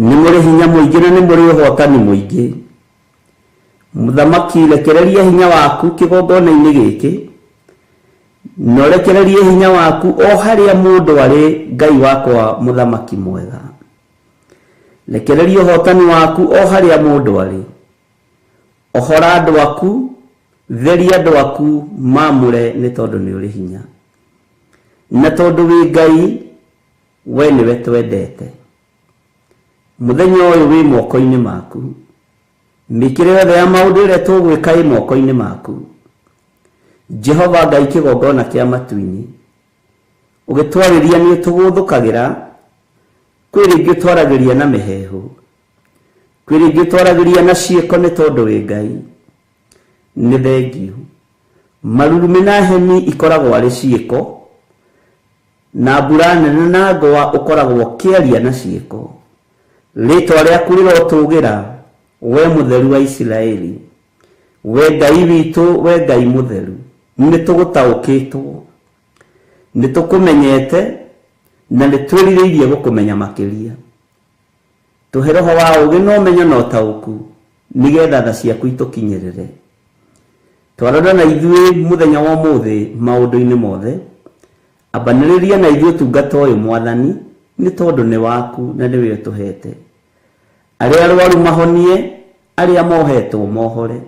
Nĩ mũrĩ hinya mũingĩ na nĩ mũrĩ ũhotani mũingĩ. Mũthamaki, rekereria hinya waku kĩgongona-inĩ gĩkĩ, na ũrekererie hinya waku o harĩa mũndũ arĩ, Ngai wakwa mũthamaki mwega. Rekereria ũhotani waku o harĩa mũndũ arĩ. Ohora andũ aku, theria andũ aku, maamũre nĩ tondũ nĩ ũrĩ hinya. Na tondũ wĩ Ngai, we nĩwe twendete. Mũthenya ũyũ wĩ moko-inĩ maku. Mĩkĩre yothe ya maũndũ ĩrĩa tũgwĩka ĩ moko-inĩ maku. Jehova Ngai kĩgongona kĩa matu-inĩ, ũgĩtwarĩria nĩ ũtũgũthũkagĩra, kwĩ rĩngĩ ũtwaragĩria na mĩheehũ, kwĩ rĩngĩ ũtwaragĩria na ciĩko nĩ tondũ wĩ Ngai. Nĩ thengiũ. Marurumĩ na heni ikoragwo arĩ ciĩko, na mbura nene na ngwa ũkoragwo ũkĩaria na ciĩko. Rĩtwa rĩaku rĩrotũgĩra, we mũtheru wa Isiraeli. We Ngai witũ, we Ngai mũtheru, nĩ tũgũtaũkĩtwo, nĩ tũkũmenyete, na nĩ twĩrirĩirie gũkũmenya makĩria. Tũhe roho wa ũũgĩ na ũmenyo na ũtaũku, nĩgetha tha ciaku itũkinyĩrĩre. Twarana na ithuĩ mũthenya wa ũmũthĩ maũndũ-inĩ mothe. Ambanĩrĩria na ithuĩ ũtungata ũyũ Mwathani, nĩ tondũ nĩ waku na nĩwe ũtũhete. Arĩa arwaru mahonie, arĩa mohetwo mohore.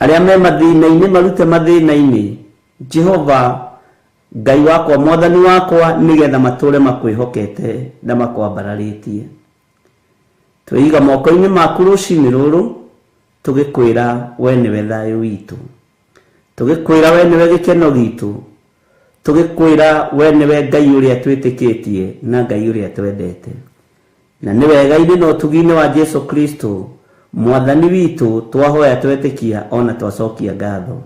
Arĩa me mathĩna-inĩ marute mathĩna-inĩ. Jehova Ngai wakwa, Mwathani wakwa, nĩgetha matũre makwĩhokete na makwambararĩtie. Twĩiga moko-inĩ maku rũcinĩ rũrũ, tũgĩkwĩra we nĩwe thayũ witũ. Tũgĩkwĩra we nĩwe gĩkeno gitũ. Tũgĩkwĩra we nĩwe Ngai ũrĩa twĩtĩkĩtie na Ngai ũrĩa twendete. Na nĩ wega-inĩ na ũtugi-inĩ wa Jesu Kristo, Mwathani witũ, twahoya twetĩkia ona twacokia ngatho.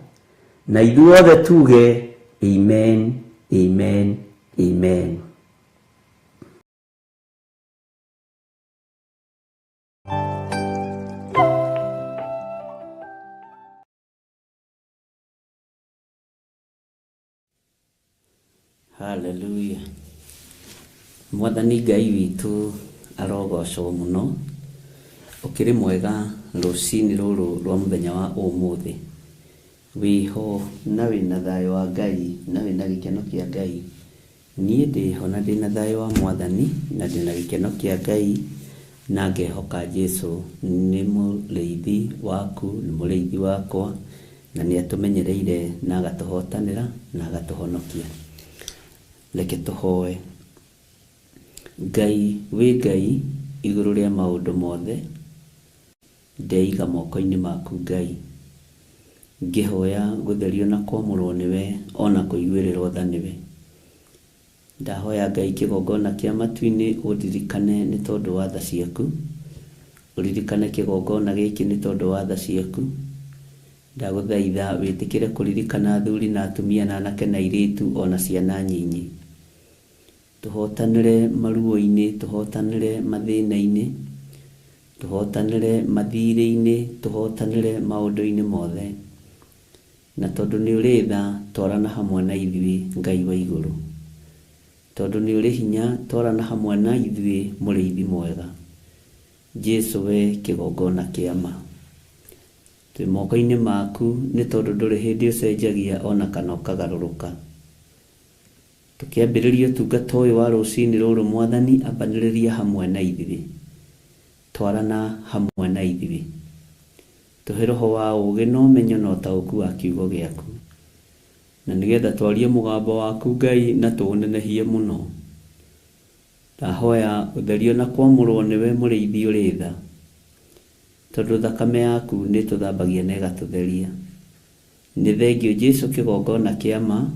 Na ithuothe tuge amen, amen, amen. Hallelujah. Mwathani Ngai witũ arogocwo mũno. Ũkĩrĩ mwega rũcinĩ rũrũ rwa mũthenya wa ũmũthĩ. Wĩho na wĩna thayũ wa Ngai na wĩna gĩkeno kĩa Ngai. Niĩ ndĩho na ndĩna thayũ wa Mwathani na ndĩna gĩkeno kĩa Ngai na ngehoka Jesu nĩ mũrĩithi waku, nĩ mũrĩithi wakwa, na nĩ atũmenyereire na agatũhotanĩra na agatũhonokia. Reke tũhoe. Ngai wĩ Ngai igũrũ rĩa maũndũ mothe, ndeiga moko-inĩ maku Ngai. Ngĩhoya gũtherio na kwamũrwo nĩwe ona kũiguĩrĩrwo tha nĩwe. Ndahoya Ngai kĩgongona kĩa matu-inĩ ũndirikane nĩ tondũ wa tha ciaku. Ũririkane kĩgongona gĩkĩ nĩ tondũ wa tha ciaku. Ndagũthaitha wĩtĩkĩre kũririkana athuri na atumia na anake na airĩtu ona ciana nyinyi. Tũhotanĩre maruo-inĩ, tũhotanĩre mathĩna-inĩ, tũhotanĩre mathirĩ-inĩ, tũhotanĩre maũndũ-inĩ mothe. Na tondũ nĩ ũrĩ tha, twarana hamwe na ithuĩ Ngai wa igũrũ. Tondũ nĩ ũrĩ hinya, twarana hamwe na ithuĩ mũrĩithi mwega. Jesu we kĩgongona kĩa ma. Twĩ moko-inĩ maku nĩ tondũ ndũrĩ hĩndĩ ũcenjagia ona kana ũkagarũrũka. Tũkĩambĩrĩria ũtungata ũyũ wa rũcinĩ rũrũ Mwathani, ambanĩrĩria hamwe na ithuĩ. Twarana hamwe na ithuĩ. Tũhe roho wa ũũgĩ na ũmenyo na ũtaũku wa kiugo gĩaku. Na nĩgetha twarie mũgambo waku Ngai na tũũnenehie mũno. Ndahoya ũtherio na kwamũrwo nĩwe mũrĩithi ũrĩ tha. Tondũ thakame yaku nĩ ĩtũthambagia na ĩgatũtheria. Nĩ thengiũ Jesu kĩgongona kĩa ma,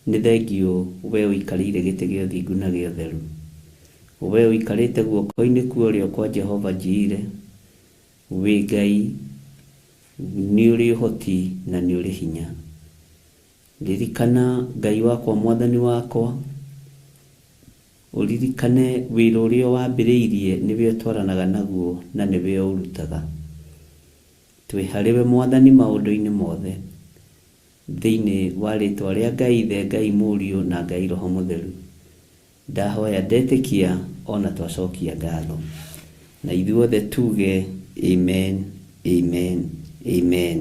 nĩ thengiũ we ũikarĩire gĩtĩ gĩa ũthingu na gĩa ũtheru. We ũikarĩte guoko-inĩ kwa ũrĩo kwa Jehova Jireh, wĩ Ngai, nĩ ũrĩ ũhoti na nĩ ũrĩ hinya. Ririkana Ngai wakwa Mwathani wakwa, ũririkane wĩra ũrĩa wambĩrĩirie nĩwe ũtwaranaga naguo na nĩwe ũrutaga. Twĩ harĩwe Mwathani maũndũ-inĩ mothe. Thĩinĩ wa rĩtwa rĩa Ngai Ithe, Ngai Mũriũ na Ngai Roho Mũtheru. Ndahoya ndetĩkia ona twacokia ngatho, na ithuothe tuge amen, amen, amen.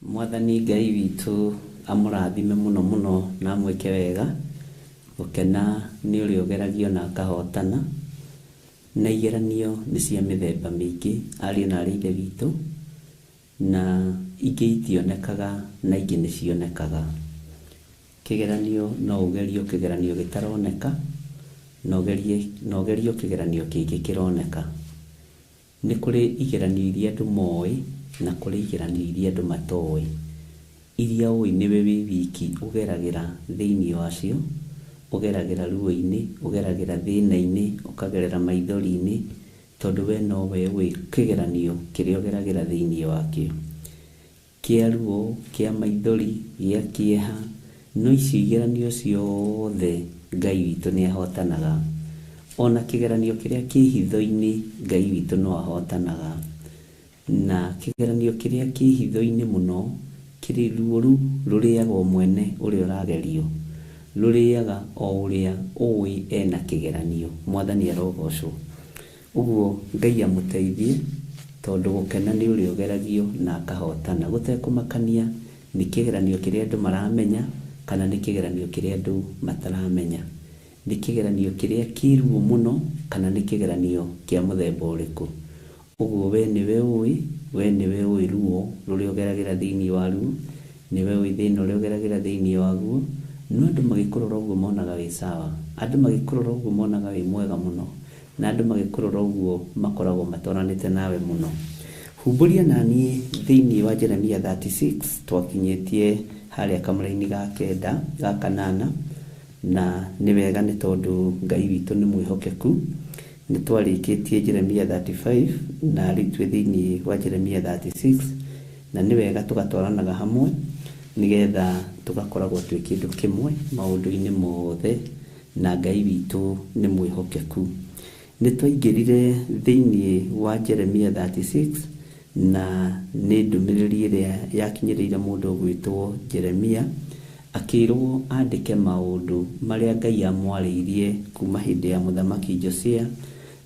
Mwathani Ngai witũ amũrathime mũno mũno na amwĩke wega. Gũkena nĩ ũrĩa ũgeragio na akahotana, na igeranio nĩ cia mĩthemba mĩingĩ ariũ na arĩ ithe witũ, na ingĩ itionekaga na ingĩ nĩ cionekaga. Kĩgeranio no ũgerio kĩgeranio gĩtaroneka, na ũgerio kĩgeranio kĩngĩ kĩroneka. Nĩ kũrĩ igeranio iria andũ moĩ na kũrĩ igeranio iria andũ matoĩ, iria ũĩ nĩwe wĩ wiki ũgeragĩra thĩinĩ wacio, ũgeragĩra ruo-inĩ, ũgeragĩra thĩna-inĩ, ũkagerera maithori-inĩ, tondũ we nowe ũĩ kĩgeranio kĩrĩa ũgeragĩra thĩinĩ wakĩo, kĩa ruo, kĩa maithori, gĩa kĩeha. No icio igeranio ciothe Ngai witũ nĩ ahotanaga. Ona kĩgeranio kĩrĩa kĩ hitho-inĩ Ngai witũ no ahotanaga. Na kĩgeranio kĩrĩa kĩ hitho-inĩ mũno kĩrĩ ruo rũu rũrĩaga o mwene ũrĩa ũragerio, rũrĩaga o ũrĩa ũĩ ena kĩgeranio. Mwathani arogocwo. Ũguo Ngai amũteithie, tondũ gũkena nĩ ũrĩa ũgeragio na akahotana, gũtekũmakania nĩ kĩgeranio kĩrĩa andũ maramenya kana nĩ kĩgeranio kĩrĩa andũ mataramenya, nĩ kĩgeranio kĩrĩa kĩ ruo mũno kana nĩ kĩgeranio kĩa mũthemba ũrĩkũ. Ũguo we nĩwe ũĩ, we nĩwe ũĩ ruo rũrĩa ũgeragĩra thĩinĩ waruo, nĩwe ũĩ thĩna ũrĩa ũgeragĩra thĩinĩ waguo. No andũ magĩkũrora ũguo monaga wĩ sawa, andũ magĩkũrora ũguo monaga wĩ mwega mũno, na andũ magĩkũrora ũguo makoragwo matwaranĩte nawe mũno. Humbũria naniĩ thĩinĩ wa Jeremia 36, twakinyĩtie harĩa kamũra-inĩ ga kenda ga kanana, na nĩ wega nĩ tondũ Ngai witũ nĩ mwĩhokeku. Nĩ twarĩkĩtie Jeremia 35 na rĩu twĩ thĩinĩ wa Jeremia 36, na nĩ wega tũgatwaranaga hamwe nĩgetha tũgakoragwo twĩ kĩndũ kĩmwe maũndũ-inĩ mothe, na Ngai witũ nĩ mwĩhokeku. Nĩ twaingĩrire thĩinĩ wa Jeremia 36 na nĩ ndũmĩrĩri ĩrĩa yakinyĩrĩire mũndũ ũgwĩtwo Jeremia, akĩrwo andĩke maũndũ marĩa Ngai amwarĩirie kuma hĩndĩ ya mũthamaki Josia.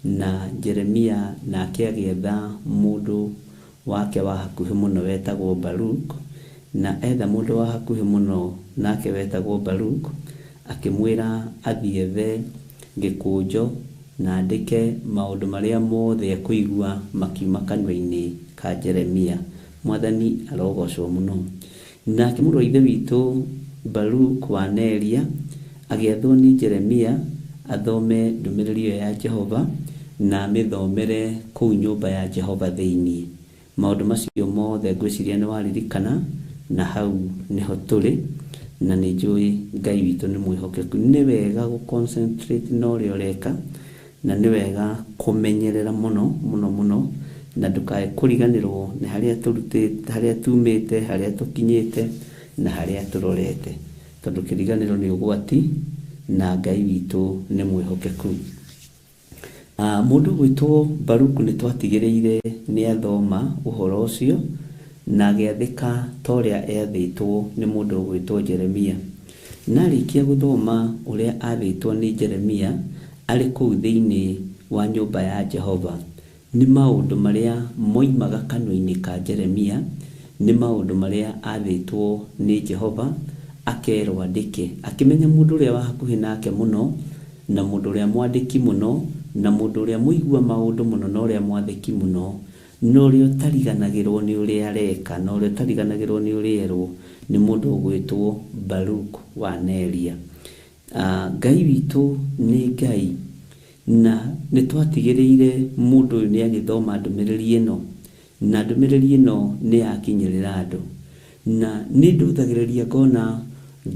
Na Jeremia nake agĩetha mũndũ wake wa hakuhĩ mũno wetagwo Baruk, na etha mũndũ wa hakuhĩ mũno nake wetagwo Baruk, akĩmwĩra athiĩ ethe gĩkũnjo na andĩke maũndũ marĩa mothe ekũigua makiuma kanua-inĩ ka Jeremia. Mwathani arogocwo mũno. Nake mũrũ wa ithe witũ Baruk wa Neria agĩathwo nĩ Jeremia athome ndũmĩrĩri ĩyo ya Jehova na amĩthomere kũu nyũmba ya Jehova thĩinĩ. Maũndũ macio mothe ngwĩciria nĩ waririkana, na hau nĩho tũrĩ, na nĩ njũĩ Ngai witũ nĩ mwĩhokeku. Nĩ wega gũ concentrate na ũrĩa ũreka, na nĩ wega kũmenyerera mũno mũno mũno, na ndũkae kũriganĩrwo nĩ harĩa tũrutĩte, harĩa tumĩte, harĩa tũkinyĩte, na harĩa tũrorete, tondũ kĩriganĩro nĩ ũgwati na Ngai witũ nĩ mwĩhokeku. Mũndũ ũgwĩtwo Baruku nĩ twatigĩrĩire nĩ athoma ũhoro ũcio na agĩathĩka ta ũrĩa eathĩtwo nĩ mũndũ ũgwĩtwo Jeremia. Na arĩkia gũthoma ũrĩa athĩtwo nĩ Jeremia arĩ kũu thĩinĩ wa nyũmba ya Jehova, nĩ maũndũ marĩa moimaga kanua-inĩ ka Jeremia, nĩ maũndũ marĩa athĩtwo nĩ Jehova akerwo andĩke. Akĩmenya mũndũ ũrĩa wa hakuhĩ nake mũno, na mũndũ ũrĩa mwandĩki mũno, na mũndũ ũrĩa mũigua maũndũ mũno, na ũrĩa mwathĩki mũno, na ũrĩa ũtariganagĩrwo nĩ ũrĩa areka, na ũrĩa ũtariganagĩrwo nĩ ũrĩa erwo, nĩ mũndũ ũgwĩtwo Baruk wa Neria. Ngai witũ nĩ Ngai, na nĩ twatigĩrĩire mũndũ ũyũ nĩ agĩthoma ndũmĩrĩri ĩno, na ndũmĩrĩri ĩno nĩ yakinyĩrĩra andũ. Na nĩ ndũthagĩrĩria ngona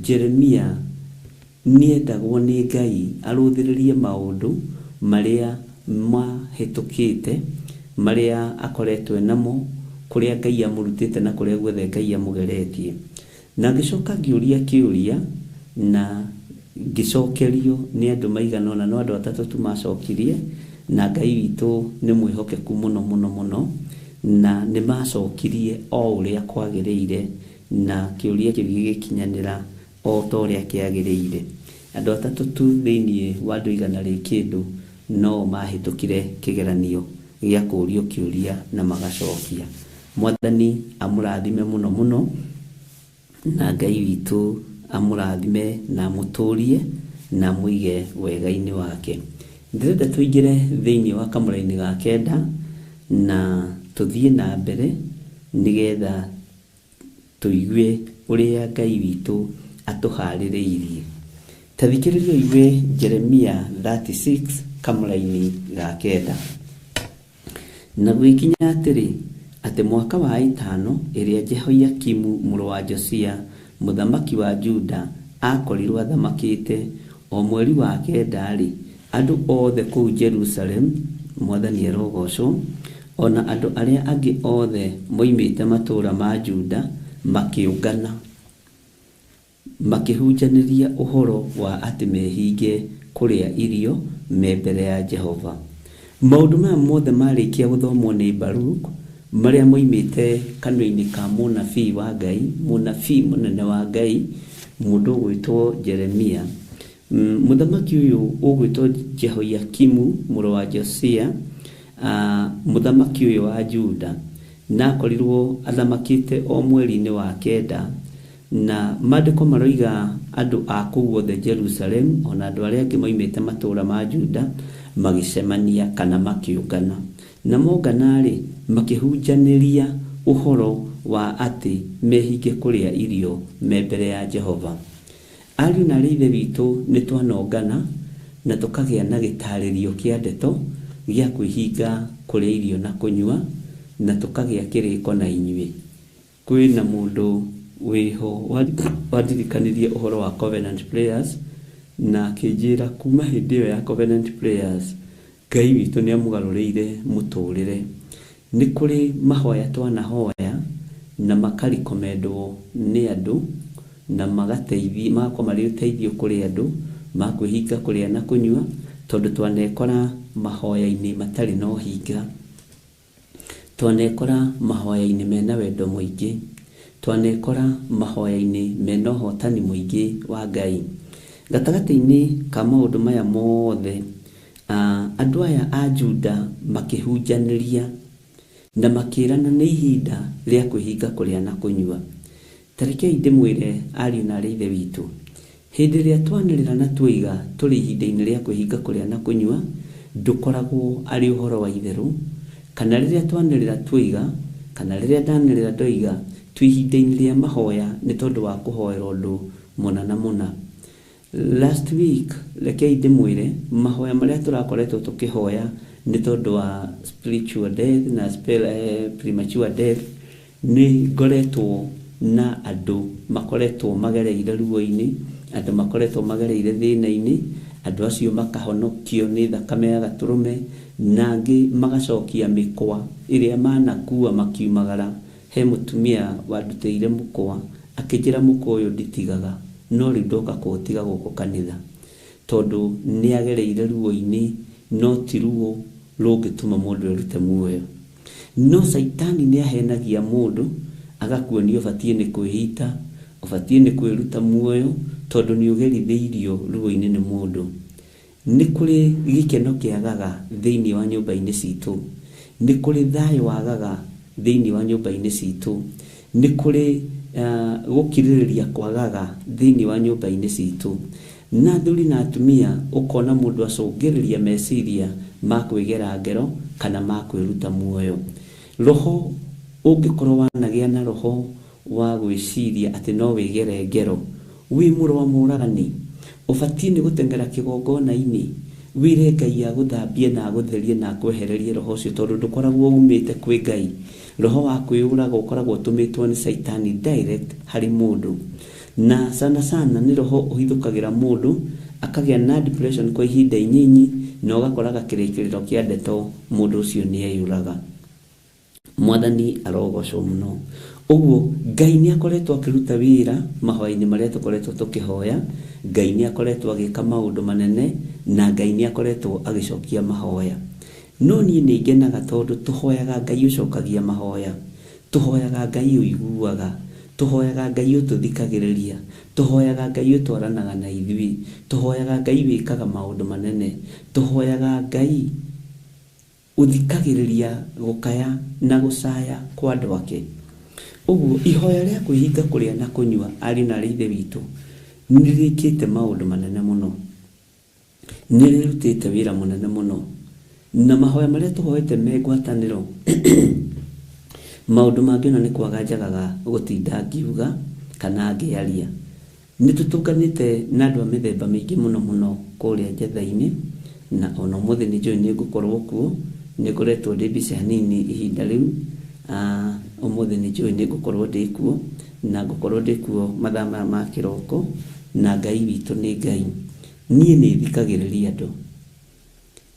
Jeremia nĩendagwo nĩ Ngai arũthĩrĩrie maũndũ marĩa mahĩtũkĩte, marĩa akoretwo namo, kũrĩa Ngai amũrutĩte na kũrĩa guothe Ngai amũgeretie. Na ngĩcoka ngĩũria kĩũria na ngĩcokerio nĩ andũ maigana ũna, no andũ atatũ tu macokirie, na Ngai witũ nĩ mwĩhokeku mũno mũno mũno, na nĩ macokirie o ũrĩa kwagĩrĩire, na kĩũria kĩu gĩgĩkinyanĩra o ta ũrĩa kĩagĩrĩire. Andũ atatũ tu thĩinĩ wa andũ igana rĩ kĩndũ no mahĩtũkire kĩgeranio gĩa kũũrio kĩũria na magacokia. Mwathani amũrathime mũno mũno, na Ngai witũ amũrathime na amũtũrie na amũige wega-inĩ wake. Ndĩrenda tũingĩre thĩinĩ wa kamũra-inĩ ga kenda na tũthiĩ na mbere nĩgetha tũigue ũrĩa Ngai witũ atũharĩrĩirie. Ta thikĩrĩria ũigue Jeremia 36 kamũra-inĩ ga kenda. Na gũgĩkinya atĩrĩ, atĩ mwaka wa ĩtano ĩrĩa Jehoiakimu mũrũ wa Josia mũthamaki wa Juda akorirwo athamakĩte, o mweri wa kenda-rĩ, andũ othe kũu Jerusalemu, Mwathani arogocwo, ona andũ arĩa angĩ othe moimĩte matũũra ma Juda makĩũngana. Makĩhunjanĩria ũhoro wa atĩ mehinge kũrĩa irio me mbere ya Jehova. Maũndũ maya mothe marĩkia gũthomwo nĩ Baruk, marĩa moimĩte kanua-inĩ ka mũnabii wa Ngai, mũnabii mũnene wa Ngai, mũndũ ũgwĩtwo Jeremia. Mũthamaki ũyũ ũgwĩtwo Jehoiakimu mũrũ wa Josia, mũthamaki ũyũ wa Juda, na akorirwo athamakĩte o mweri-inĩ wa 9, na maandĩko maroiga andũ a kũu othe Jerusalemu ona andũ arĩa angĩ moimĩte matũũra ma Juda magĩcemania kana makĩũngana. Na mongana-rĩ, makĩhunjanĩria ũhoro wa atĩ mehinge kũrĩa irio me mbere ya Jehova. Ariũ na aarĩ a Ithe witũ, nĩ twanongana na tũkagĩa na gĩtarĩrio kĩa ndeto gĩa kwĩhinga kũrĩa irio na kũnyua, na tũkagĩa kĩrĩko na inyuĩ. Kwĩna mũndũ wĩho wandirikanirie ũhoro wa Covenant Prayers, na akĩnjĩra kuma hĩndĩ ĩyo ya Covenant Prayers, Ngai witũ nĩ amũgarũrĩire mũtũrĩre. Nĩ kũrĩ mahoya twanahoya na makarikomendwo nĩ andũ, na magateithia, magakorwo marĩ ũteithio kũrĩ andũ ma kwĩhinga kũrĩa na kũnyua, tondũ twanekora mahoya-inĩ matarĩ na ũhinga, twanekora mahoya-inĩ mena wendo mũingĩ, twanekora mahoya-inĩ mena ũhotani mũingĩ wa Ngai. Gatagatĩ-inĩ ka maũndũ maya mothe, andũ aya a Juda makĩhunjanĩria na makĩrana nĩ ihinda rĩa kwĩhinga kũrĩa na kũnyua. Ta rekei ndĩmwĩre ariũ na aarĩ a Ithe witũ, hĩndĩ ĩrĩa twanĩrĩra na tuoiga tũrĩ ihinda-inĩ rĩa kwĩhinga kũrĩa na kũnyua, ndũkoragwo arĩ ũhoro wa itherũ, kana rĩrĩa twanĩrĩra tuoiga, kana rĩrĩa ndanĩrĩra ndoiga twĩ ihinda-inĩ rĩa mahoya nĩ tondũ wa kũhoera ũndũ mũna na mũna. Last week, rekei ndĩmwĩre, mahoya marĩa tũrakoretwo tũkĩhoya nĩ tondũ wa spiritual death na premature death, nĩ ngoretwo na andũ makoretwo magereire ruo-inĩ, andũ makoretwo magereire thĩna-inĩ, andũ acio makahonokio nĩ thakame ya gatũrũme, na angĩ magacokia mĩkwa ĩrĩa manakua makiumagara. He mũtumia wandutĩire mũkwa, akĩnjĩra mũkwa ũyũ nditigaga, no rĩu ndoka kũũtiga gũkũ kanitha, tondũ nĩ agereire ruo-inĩ, no ti ruo rũngĩtũma mũndũ erute muoyo. No Caitani nĩ ahenagia mũndũ, agakuonia ũbatiĩ nĩ kwĩita, ũbatiĩ nĩ kwĩruta muoyo, tondũ nĩ ũgerithĩirio ruo-inĩ nĩ mũndũ. Nĩ kũrĩ gĩkeno kĩagaga thĩinĩ wa nyũmba-inĩ citũ, nĩ kũrĩ thayũ wagaga thĩinĩ wa nyũmba-inĩ citũ, nĩ kũrĩ gũkirĩrĩria kwagaga thĩinĩ wa nyũmba-inĩ citũ. Na athuri na atumia, ũkona mũndũ acũngĩrĩria meciria ma kwĩgera ngero kana ma kwĩruta muoyo. Roho ũngĩkorwo wanagĩa na roho wa gwĩciria atĩ no wĩgere ngero, wĩ mũrũ wa mũragani, ũbatiĩ nĩ gũteng'era kĩgongona-inĩ, wĩre Ngai agũthambie na agũtherie na akwehererie roho ũcio, tondũ ndũkoragwo umĩte kwĩ Ngai. Roho wa kwĩyũraga ũkoragwo ũtũmĩtwo nĩ Caitani direct harĩ mũndũ. Na sana sana nĩ roho ũhithũkagĩra mũndũ akagĩa na depression kwa ihinda inyinyi, na ũgakoraga kĩrĩkĩrĩro kĩa ndeto mũndũ ũcio nĩ eyũraga. Mwathani arogocwo mũno. Ũguo Ngai nĩ akoretwo akĩruta wĩra mahoya-inĩ marĩa tũkoretwo tũkĩhoya, Ngai nĩ akoretwo agĩka maũndũ manene, na Ngai nĩ akoretwo agĩcokia mahoya. No niĩ nĩ ngenaga tondũ tũhoyaga Ngai ũcokagia mahoya, tũhoyaga Ngai ũiguaga, tũhoyaga Ngai ũtũthikagĩrĩria, tũhoyaga Ngai ũtwaranaga na ithuĩ, tũhoyaga Ngai wĩkaga maũndũ manene, tũhoyaga Ngai ũthikagĩrĩria gũkaya na gũcaya kwa andũ ake. Ũguo ihoya rĩa kwĩhinga kũrĩa na kũnyua, ariũ na aarĩ a Ithe witũ, nĩ rĩkĩte maũndũ manene mũno, nĩ rĩrutĩte wĩra mũnene mũno. Na mahoya marĩa tũhoete me ngwatanĩro, maũndũ mangĩ ona nĩ kwaga njagaga gũtinda ngiuga kana ngĩaria. Nĩ tũtũnganĩte na andũ a mĩthemba mĩingĩ mũno mũno kũrĩa Njetha-inĩ, na ona ũmũthĩ nĩ njũĩ nĩ ngũkorwo kuo, nĩ ngoretwo ndĩ mbica nini ihinda rĩu, ũmũthĩ nĩ njũĩ nĩ ngũkorwo ndĩ kuo, na ngũkorwo ndĩ kuo mathaa maya ma kĩroko, na Ngai witũ nĩ Ngai. Niĩ nĩ thikagĩrĩria andũ,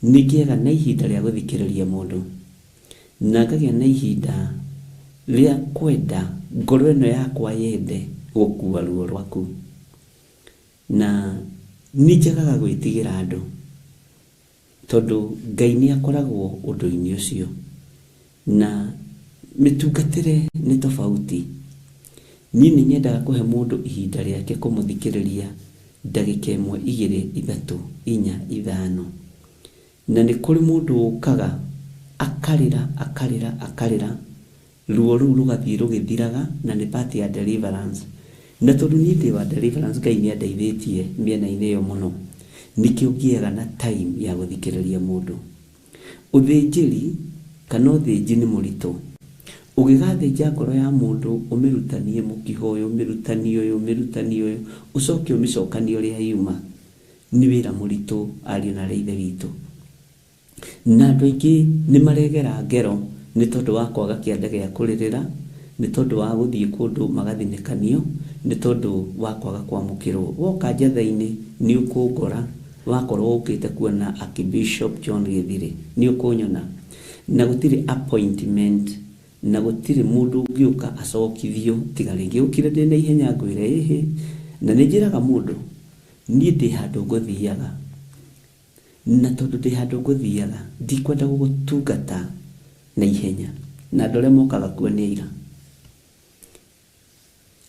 nĩ ngĩaga na ihinda rĩa gũthikĩrĩria mũndũ, na ngagĩa na ihinda rĩa kwenda ngoro ĩno yakwa yende gũkua ruo rwaku. Na nĩ njagaga gwĩtigĩra andũ tondũ Ngai nĩ akoragwo ũndũ-inĩ ũcio, na mĩtungatĩre nĩ tofauti. Niĩ nĩ nyendaga kũhe mũndũ ihinda rĩake kũmũthikĩrĩria ndagĩka 1, 2, 3, 4, 5. Na nĩ kũrĩ mũndũ ũkaga akarĩra akarĩra akarĩra, ruo rũu rũgathiĩ rũgĩthiraga, na nĩ part ya deliverance. Na tondũ niĩ ndĩ wa deliverance, Ngai nĩ andeithĩtie mĩena-inĩ ĩyo mũno, nĩkĩo ngĩaga na time ya gũthikĩrĩria mũndũ. Ũthĩnjĩri kana ũthĩnji nĩ mũritũ. Ũgĩgathĩnja ngoro ya mũndũ, ũmĩrutanie mũkiha ũyũ, ũmĩrutanie ũyũ, ũmĩrutanie ũyũ, ũcoke ũmĩcokanie ũrĩa yuma, nĩ wĩra mũritũ ariũ na arĩ ithe witũ. Na andũ aingĩ nĩ maregera ngero nĩ tondũ wa kwaga kĩanda gĩa kũrĩrĩra, nĩ tondũ wa gũthiĩ kũndũ magathinĩkanio, nĩ tondũ wa kwaga kwamũkĩrwo. Woka njatha-inĩ nĩ ũkũngora, wakorwo ũkĩte kuona Archbishop John Githiri, nĩ ũkũnyona. Na gũtirĩ appointment, na gũtirĩ mũndũ ũngĩũka acokithio, tiga rĩngĩ ũkire ndĩ na ihenya ngwĩre ĩhĩ. Na nĩ njĩraga mũndũ, niĩ ndĩ handũ ngũthiaga, na tondũ ndĩ handũ ngũthiaga, ndikwenda gũgũtungata na ihenya, na andũ arĩa mokaga kuo nĩ aira.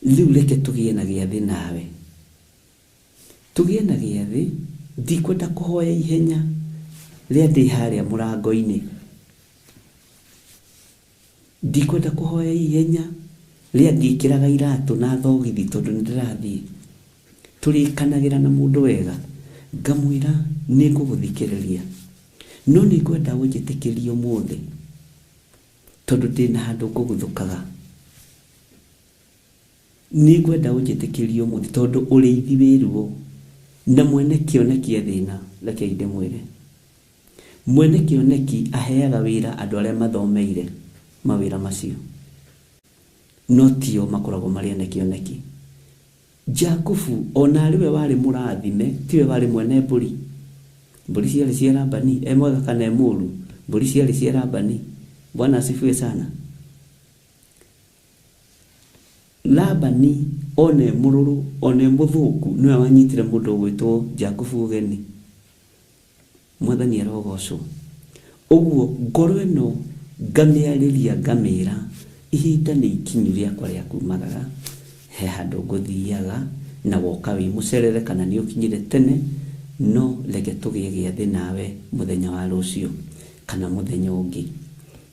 Rĩu reke tũgĩe na gĩathĩ nawe, tũgĩe na gĩathĩ, ndikwenda kũhoya ihenya rĩa ndĩ harĩa mũrango-inĩ, ndikwenda kũhoya ihenya rĩa ngĩkĩraga iratũ na thogithi tondũ nĩ ndĩrathiĩ. Tũrĩkanagĩra na mũndũ wega, ngamwĩra nĩ ngũgũthikĩrĩria, no nĩ ngwenda ũnjĩtĩkĩrie ũmũthĩ tondũ ndĩna handũ ngũguthũkaga. Nĩ ngwenda ũnjĩtĩkĩrie ũmũthĩ tondũ ũrĩithi wĩ ruo, na mwene kĩoneki e thĩna. Rekei ndĩmwĩre, mwene kĩoneki aheaga wĩra andũ arĩa mathomeire mawĩra macio, no tio makoragwo marĩ ene kĩoneki. Jakubu ona arĩ we warĩ mũrathime, tiwe warĩ mwene mbũri. Mbũri ciarĩ cia Labani, e mwega kana e mũũru, mbũri ciarĩ cia Labani. Bwana asifiwe sana. Labani one mũrũrũ, one mũthũku, nĩwe wanyitire mũndũ ũgwĩtwo Jakubu ũgeni. Mwathani arogocwo. Ũguo ngoro ĩno ngamĩarĩria, ngamĩra ihinda nĩ ikinyu rĩakwa rĩa kumagara, he handũ ngũthiaga, na woka wĩ mũcerere kana nĩ ũkinyire tene, no reke tũgĩe gĩathĩ nawe mũthenya wa rũciũ kana mũthenya ũngĩ,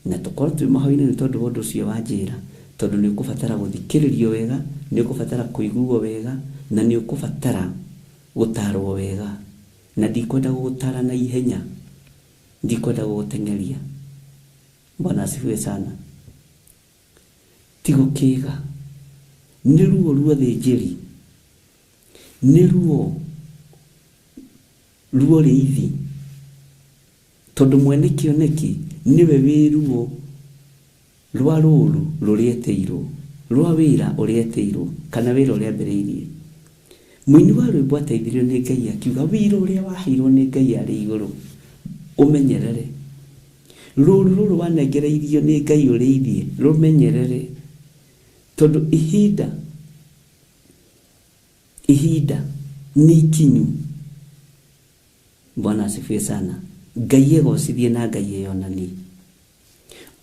na tũkorwo twĩ mahoya-inĩ nĩ tondũ wa ũndũ ũcio wanjĩra, tondũ nĩ ũkũbatara gũthikĩrĩrio wega, nĩ ũkũbatara kũiguo wega, na nĩ ũkũbatara gũtarwo wega. Na ndikwenda gũgũtara na ihenya, ndikwenda gũgũteng'eria. Bwana asifiwe sana. Ti gũkĩga, nĩ ruo ruo thĩnjĩri, nĩ ruo ruo rĩithi, tondũ mwene kĩoneki nĩwe wĩ ruo rwa rũru rũrĩa etĩirwo, rwa wĩra ũrĩa etĩirwo, kana wĩra ũrĩa ambĩrĩirie. Mũini wa rwĩmbo ateithirio nĩ Ngai akiuga wĩra ũrĩa waheirwo nĩ Ngai arĩ igũrũ ũmenyerere. Rũru rũrũ wanengereirio nĩ Ngai ũrĩithie, rũmenyerere, tondũ ihinda nĩ ikinyu. Bwana asifiwe sana. Ngai egocithie na Ngai eyonanie.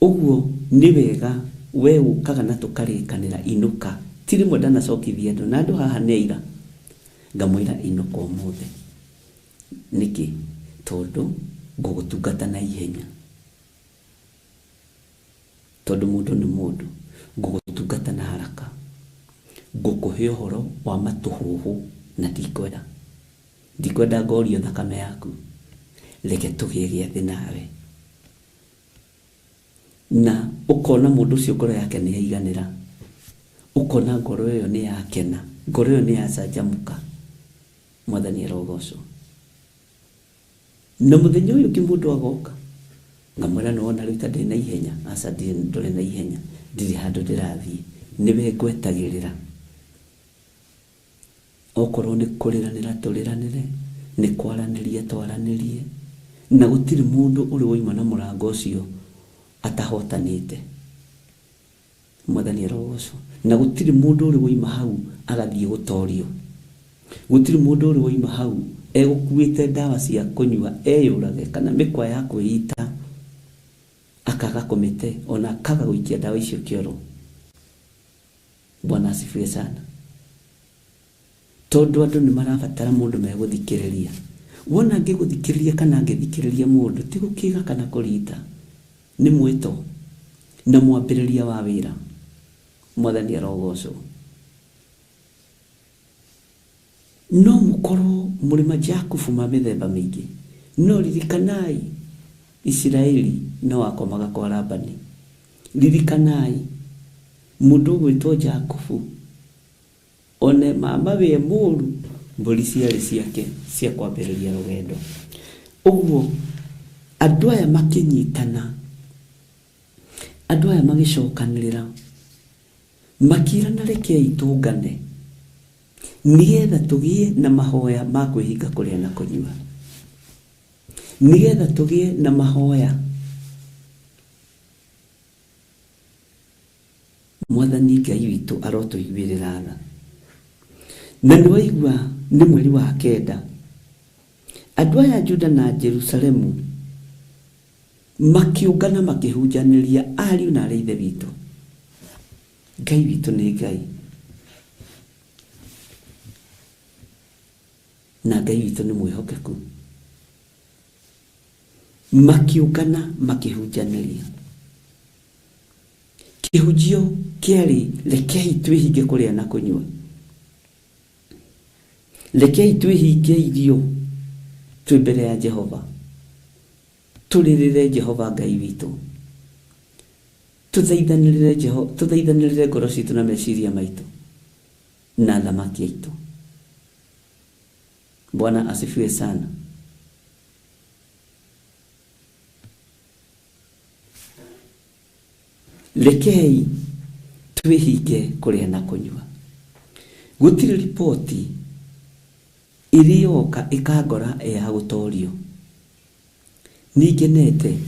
Ũguo nĩ wega we ũkaga na tũkarĩkanĩra inũka. Ti rĩmwe ndanacokithia andũ, na andũ haha nĩ aira. Ngamwĩra inũka ũmũthĩ. Nĩkĩ? Tondũ ngũgũtungata na ihenya. Tondũ mũndũ nĩ mũndũ, ngũgũtungata na haraka. Ngũkũhe ũhoro wa matũhũhũ na ndikwenda. Ndikwenda ngorio thakame yaku. Reke tũgĩe gĩathĩ nawe. Na ũkona mũndũ ũcio ngoro yake nĩ yaiganĩra. Ũkona ngoro ĩyo nĩ yakena, ngoro ĩyo nĩ yacanjamũka. Mwathani arogocwo. Na mũthenya ũyũ ũngĩ mũndũ agoka, ngamwĩra nĩ wona rĩu ta ndĩ na ihenya. Aca, ndũrĩ na ihenya, ndirĩ handũ ndĩrathiĩ, nĩwe ngwetagĩrĩra. Okorwo nĩ kũrĩranĩra tũrĩranĩre, nĩ kwaranĩria twaranĩrie, na gũtirĩ mũndũ ũrĩ wauma na mũrango ũcio atahotanĩte. Mwathani arogocwo. Na gũtirĩ mũndũ ũrĩ wauma hau agathiĩ gũtorio. Gũtirĩ mũndũ ũrĩ waima hau egũkuĩte ndawa cia kũnyua eyũrage kana mĩkwa ya kwĩita akaga kũmĩte ona akaga gũikia ndawa icio kĩoro. Bwana asifiwe sana. Tondũ andũ nĩ marabatara mũndũ megũthikĩrĩria. Wona ngĩgũthikĩrĩria kana ngĩthikĩrĩria mũndũ ti gũkĩga kana kũrita, nĩ mwĩto na mwambĩrĩria wa wĩra. Mwathani arogocwo. No mũkorwo mũrĩ majakubu ma mĩthemba mĩingĩ, no ririkanai Isiraeli no akomaga kwa Labani. Ririkanai mũndũ ũgwĩtwo Jakubu one mama we mũru mbũri ciarĩ ciake cia kwambĩrĩria rũgendo. Ũguo andũ aya makĩnyitana, andũ aya magĩcokanĩrĩra, makĩrana rekei tũngane nĩgetha tũgĩe na mahoya ma kwĩhinga kũrĩa na kũnyua, nĩgetha tũgĩe na mahoya. Mwathani Ngai witũ arotũiguĩrĩra tha. Na nĩ waigua nĩ mweri wa 9, andũ aya Juda na Jerusalemu makĩũngana makĩhunjanĩria ariũ na arĩa ithe witũ. Ngai witũ nĩ Ngai, na Ngai witũ nĩ mwĩhokeku. Makĩũngana makĩhunjanĩria. Kĩhunjio kĩarĩ rekei twĩhinge kũrĩa na kũnyua, rekei twĩhinge irio twĩ mbere ya Jehova, tũrĩrĩre Jehova Ngai witũ, tũthaithanĩrĩre Jehova, tũthaithanĩrĩre ngoro citũ na meciria maitũ na thamaki aitũ. Bwana asifiwe sana. Rekei twĩhinge kũrĩa na kũnyua. Gũtirĩ riboti ĩrĩoka ĩkangora ya gũtorio. Ningenete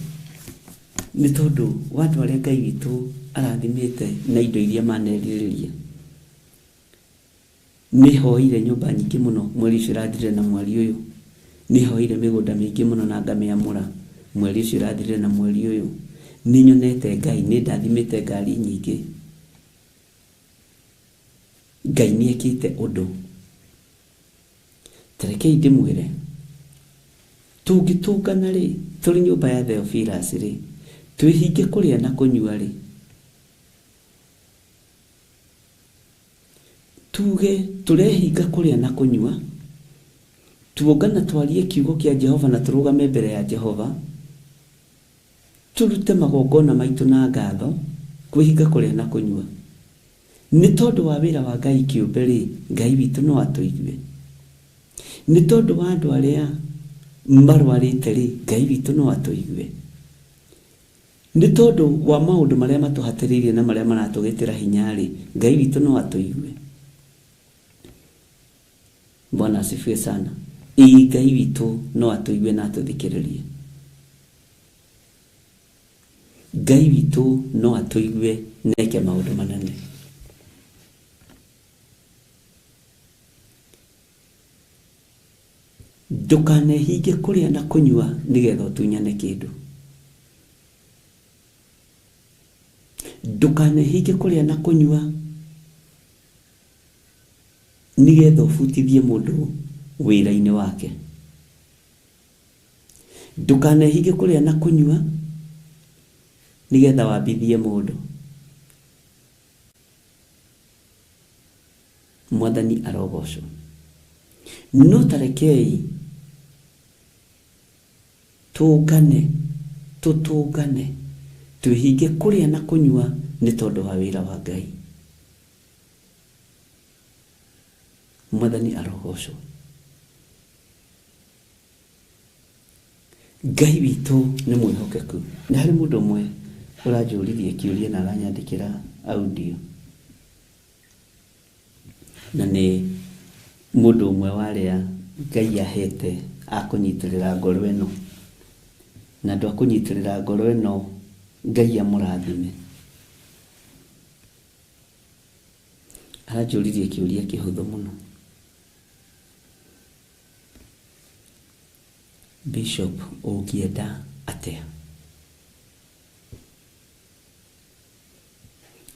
nĩ tondũ wa andũ arĩa Ngai witũ arathimĩte na indo iria manerirĩria. Nĩhoire nyũmba nyingĩ mũno mweri ũcio ũrathirire na mweri ũyũ. Nĩhoire mĩgũnda mĩingĩ mũno na ngamĩamũra mweri ũcio ũrathirire na mweri ũyũ. Nĩnyonete Ngai, nĩndathimĩte ngari nyingĩ. Ngai nĩekĩte ũndũ. Tarekei ndĩmwĩre, tũngĩtũngana rĩ, tũrĩ nyũmba ya Theophilus rĩ, twĩhinge kũrĩa na kũnyua rĩ, tuge tũrehinga kũrĩa na kũnyua, tuongana twarie kiugo kĩa Jehova na tũrũgame mbere ya Jehova, tũrute magongona maitũ na ngatho, kwĩhinga kũrĩa na kũnyua. Nĩ tondũ wa wĩra wa Ngai kĩũmbe rĩ, Ngai witũ no atũigue. Nĩ tondũ wa andũ arĩa marwarĩte rĩ, Ngai witũ no atũigue. Nĩ tondũ wa maũndũ marĩa matũhatĩrĩirie na marĩa maratũgĩtĩra hinya rĩ, Ngai witũ no atũigue. Bwana asifiwe sana. Ĩĩ Ngai witũ no atũigue na atũthikĩrĩrie. Ngai witũ no atũigue na eke maũndũ manene. Ndũkanehinge kũrĩa na kũnyua nĩgetha ũtunyane kĩndũ. Ndũkanehinge kũrĩa na kũnyua nĩgetha ũbutithie mũndũ wĩra-inĩ wake. Ndũkanehinge kũrĩa na kũnyua nĩgetha wambithie mũndũ. Mwathani arogocwo. No tarekei tũngane, tũtũngane, twĩhinge kũrĩa na kũnyua nĩ tondũ wa wĩra wa Ngai. Mwathani arogocwo. Ngai witũ nĩ mwĩhokeku. Nĩ harĩ mũndũ ũmwe ũranjũririe kĩũria na aranyandĩkĩra audio, na nĩ mũndũ ũmwe wa arĩa Ngai ahete a kũnyitĩrĩra ngoro ĩno, na andũ a kũnyitĩrĩra ngoro ĩno Ngai amũrathime. Aranjũririe kĩũria kĩhũthũ mũno. Bishop ũngĩenda atĩa?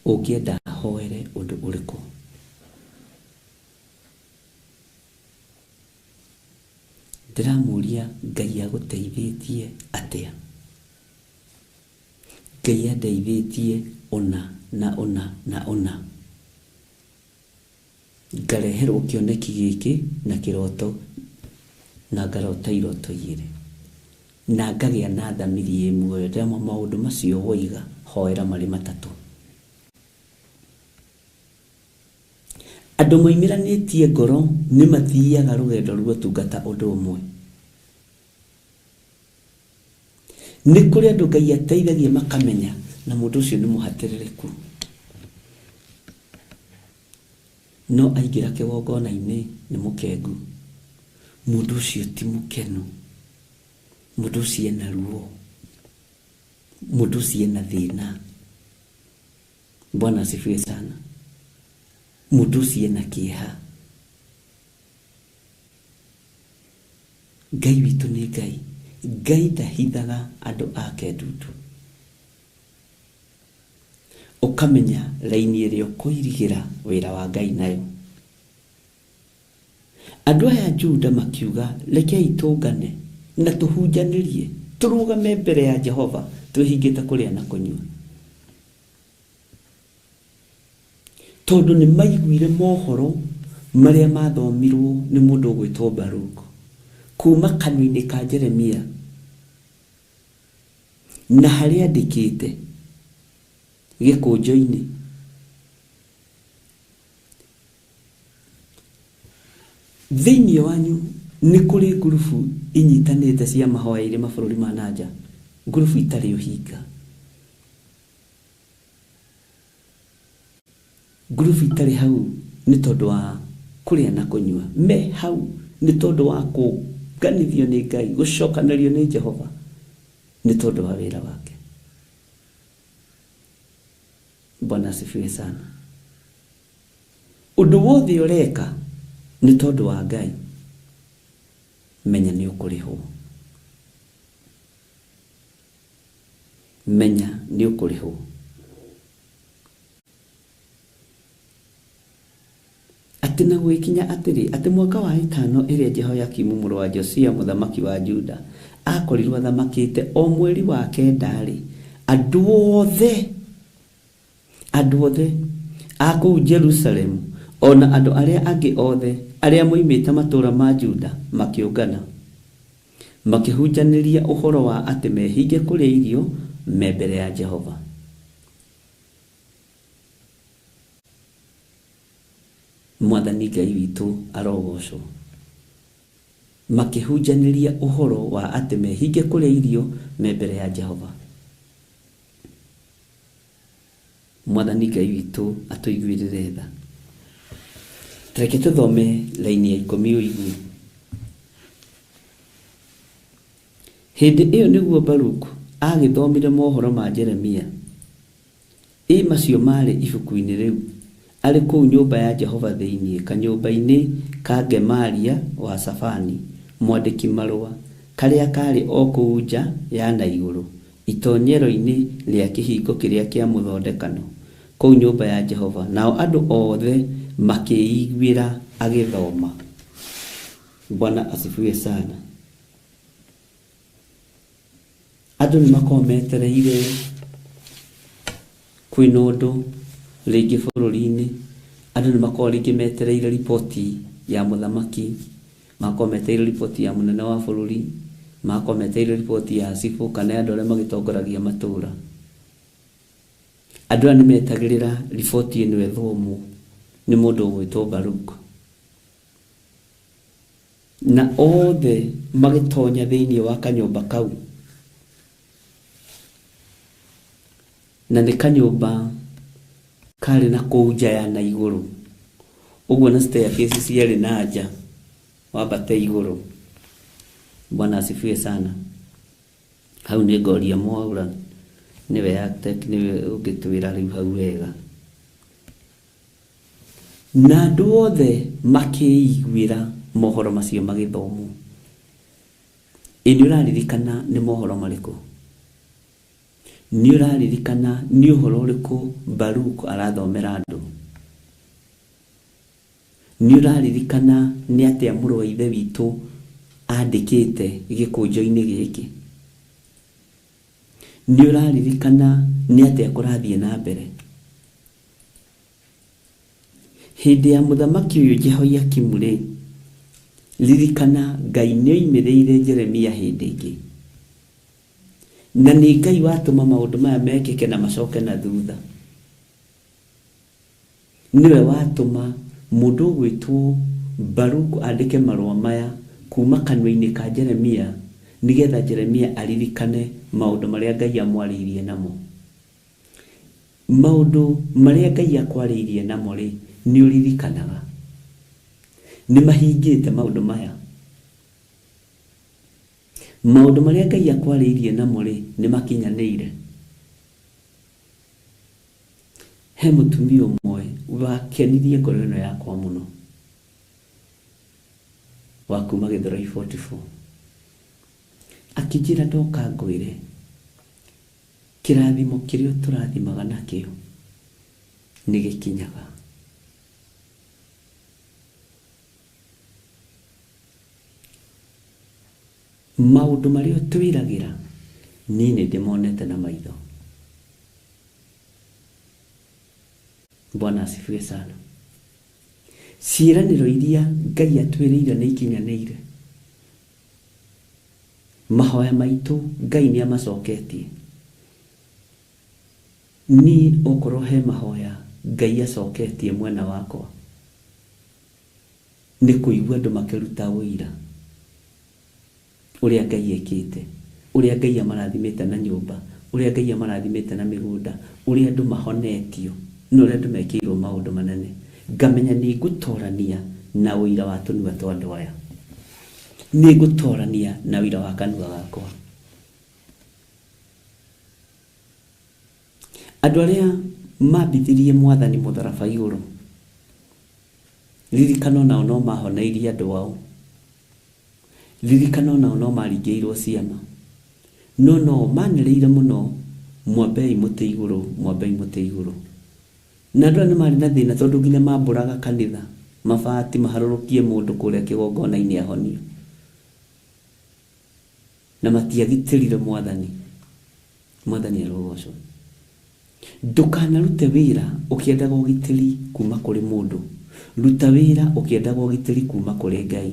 Ũngĩenda hoere ũndũ ũrĩkũ? Ndĩramũria Ngai agũteithĩtie atĩa? Ngai andeithĩtie ũna na ũna na ũna. Ngareherwo kĩoneki gĩkĩ na kĩroto na ngarota iroto igĩrĩ na ngagĩa na thamiri ĩ muoyo. Ndĩramwa maũndũ macio woiga hoera marĩ matatũ. Andũ moimĩranĩtie ngoro nĩ mathiaga rũgendo rwa ũtungata ũndũ ũmwe. Nĩ kũrĩ andũ Ngai ateithagia makamenya na mũndũ ũcio nĩ mũhatĩrĩrĩku. No aingĩra kĩgongona-inĩ nĩ mũkengu. Mũndũ ũcio ti mũkenu. Mũndũ ũcio ena ruo. Mũndũ ũcio ena thĩna. Bwana asifiwe sana. Mũndũ ũcio ena kĩeha. Ngai witũ nĩ Ngai. Ngai ndahithaga andũ ake ndundu. Ũkamenya raini ĩrĩa ũkũirigĩra wĩra wa Ngai nayo. Andũ aya Juda makiuga rekei tũngane na tũhunjanĩrie tũrũgame mbere ya Jehova twĩhingĩte kũrĩa na kũnyua. Tondũ nĩ maiguire mohoro marĩa mathomirwo nĩ mũndũ ũgwĩtwo Baruk kuma kanua-inĩ ka Jeremia na harĩa andĩkĩte gĩkũnjo-inĩ. Thĩinĩ wanyu nĩ kũrĩ ngurubu inyitanĩte cia mahoya irĩ mabũrũri ma nanja, ngurubu itarĩ ũhinga, ngurubu itarĩ hau nĩ tondũ wa kũrĩa na kũnyua, me hau nĩ tondũ wa kũnganithio nĩ Ngai, gũcokanĩrio nĩ Jehova nĩ tondũ wa wĩra wake. Bwana asifiwe sana. Ũndũ wothe ũreka nĩ tondũ wa Ngai, menya nĩ ũkũrĩhwo. Menya nĩ ũkũrĩhwo. Atĩ na gũgĩkinya atĩrĩ, atĩ mwaka wa ĩtano ĩrĩa Jehoiakimu mũrũ wa Josia mũthamaki wa Juda akorirwo athamakĩte, o mweri wa kenda-rĩ, andũ othe a kũu Jerusalemu o na andũ arĩa angĩ othe arĩa moimĩte matũũra ma Juda makĩũngana, makĩhunjanĩria ũhoro wa atĩ mehinge kũrĩa irio me mbere ya Jehova. Mwathani Ngai witũ arogocwo. Makĩhunjanĩria ũhoro wa atĩ mehinge kũrĩa irio me mbere ya Jehova. Mwathani Ngai witũ atũiguĩrĩre tha. Reke tũthome raini ya 10 ũigue. Hĩndĩ ĩyo nĩguo Baruk agĩthomire mohoro ma Jeremia, ĩ macio marĩ ibuku-inĩ rĩu, arĩ kũu nyũmba ya Jehova thĩinĩ, kanyũmba-inĩ ka Gemaria wa Safani, mwandĩki marũa, karĩa karĩ o kũu nja ya na igũrũ, itonyero-inĩ rĩa kĩhingo kĩrĩa kĩa mũthondekano, kũu nyũmba ya Jehova, nao andũ othe makĩiguĩra agĩthoma. Bwana asifiwe sana. Andũ nĩ makoragwo metereire kwĩna ũndũ rĩngĩ bũrũri-inĩ, andũ nĩ makoragwo rĩngĩ metereire riboti ya mũthamaki, magakorwo metereire riboti ya mũnene wa bũrũri, magakorwo metereire riboti ya cibũ kana ya andũ arĩa magĩtongoragia matũũra. Andũ aya nĩ metagĩrĩra riboti ĩno ĩthomwo nĩ mũndũ ũgwĩtwo Baruk. Na othe magĩtonya thĩinĩ wa kanyũmba kau, na nĩ kanyũmba karĩ na kũu nja ya na igũrũ, ũguo na staircase ciarĩ na nja wambate igũrũ. Bwana asifiwe sana. Hau nĩ ngoria Mwaura, nĩwe architect, nĩwe ũngĩtwĩra rĩu hau wega. Na andũ othe makĩiguĩra mohoro macio magĩthomwo. Ĩ nĩ ũraririkana nĩ mohoro marĩkũ? Nĩ ũraririkana nĩ ũhoro ũrĩkũ Baruk arathomera andũ? Nĩ ũraririkana nĩ atĩa mũrũ wa ithe witũ andĩkĩte gĩkũnjo-inĩ gĩkĩ? Nĩ ũraririkana nĩ atĩa kũrathiĩ na mbere? Hĩndĩ ya mũthamaki ũyũ Jehoiakimu rĩ, ririkana Ngai nĩ oimĩrĩire Jeremia hĩndĩ ĩngĩ. Na nĩ Ngai watũma maũndũ maya mekĩke na macoke na thutha. Nĩwe watũma mũndũ ũgwĩtwo Baruku andĩke marũa maya kuma kanua-inĩ ka Jeremia nĩgetha Jeremia aririkane maũndũ marĩa Ngai amwarĩirie namo. Maũndũ marĩa Ngai akwarĩirie namo rĩ, nĩ ũririkanaga? Nĩ mahingĩte maũndũ maya? Maũndũ marĩa Ngai akwarĩirie namo rĩ, nĩ makinyanĩire? He mũtumia ũmwe wakenirie ngoro ĩno yakwa mũno, wa kuma Gĩthũrai 44. Akĩnjĩra ndoka ngwĩre, kĩrathimo kĩrĩa ũtũrathimaga nakĩo nĩ gĩkinyaga. Maũndũ marĩa ũtwĩragĩra niĩ nĩ ndĩmonete na maitho. Bwana asifiwe sana. Ciĩranĩro iria Ngai atwĩrĩire nĩ ikinyanĩire. Mahoya maitũ Ngai nĩ amacoketie. Niĩ okorwo he mahoya Ngai acoketie mwena wakwa, nĩ kũigua andũ makĩruta ũira ũrĩa Ngai ekĩte, ũrĩa Ngai amarathimĩte na nyũmba, ũrĩa Ngai amarathimĩte na mĩgũnda, ũrĩa andũ mahonetio, na ũrĩa andũ mekĩirwo maũndũ manene. Ngamenya nĩ ngũtorania na ũira wa tũnua twa andũ aya. Nĩ ngũtorania na ũira wa kanua gakwa. Andũ arĩa mambithirie mwathani mũtharaba igũrũ, ririkana nao no mahoneirie andũ ao. Ririkana nao no maringĩirwo ciama. No no manĩrĩire mũno, mwambei mũtĩ igũrũ, mwambei mũtĩ igũrũ. Na andũ aya nĩ marĩ na thĩna tondũ nginya mambũraga kanitha, mabati maharũrũkie mũndũ kũrĩa kĩgongona-inĩ ahonio. Na matiagitĩrire mwathani. Mwathani arogocwo. Ndũkanarute wĩra ũkĩendaga ũgitĩri kuma kũrĩ mũndũ. Ruta wĩra ũkĩendaga ũgitĩri kuma kũrĩ Ngai.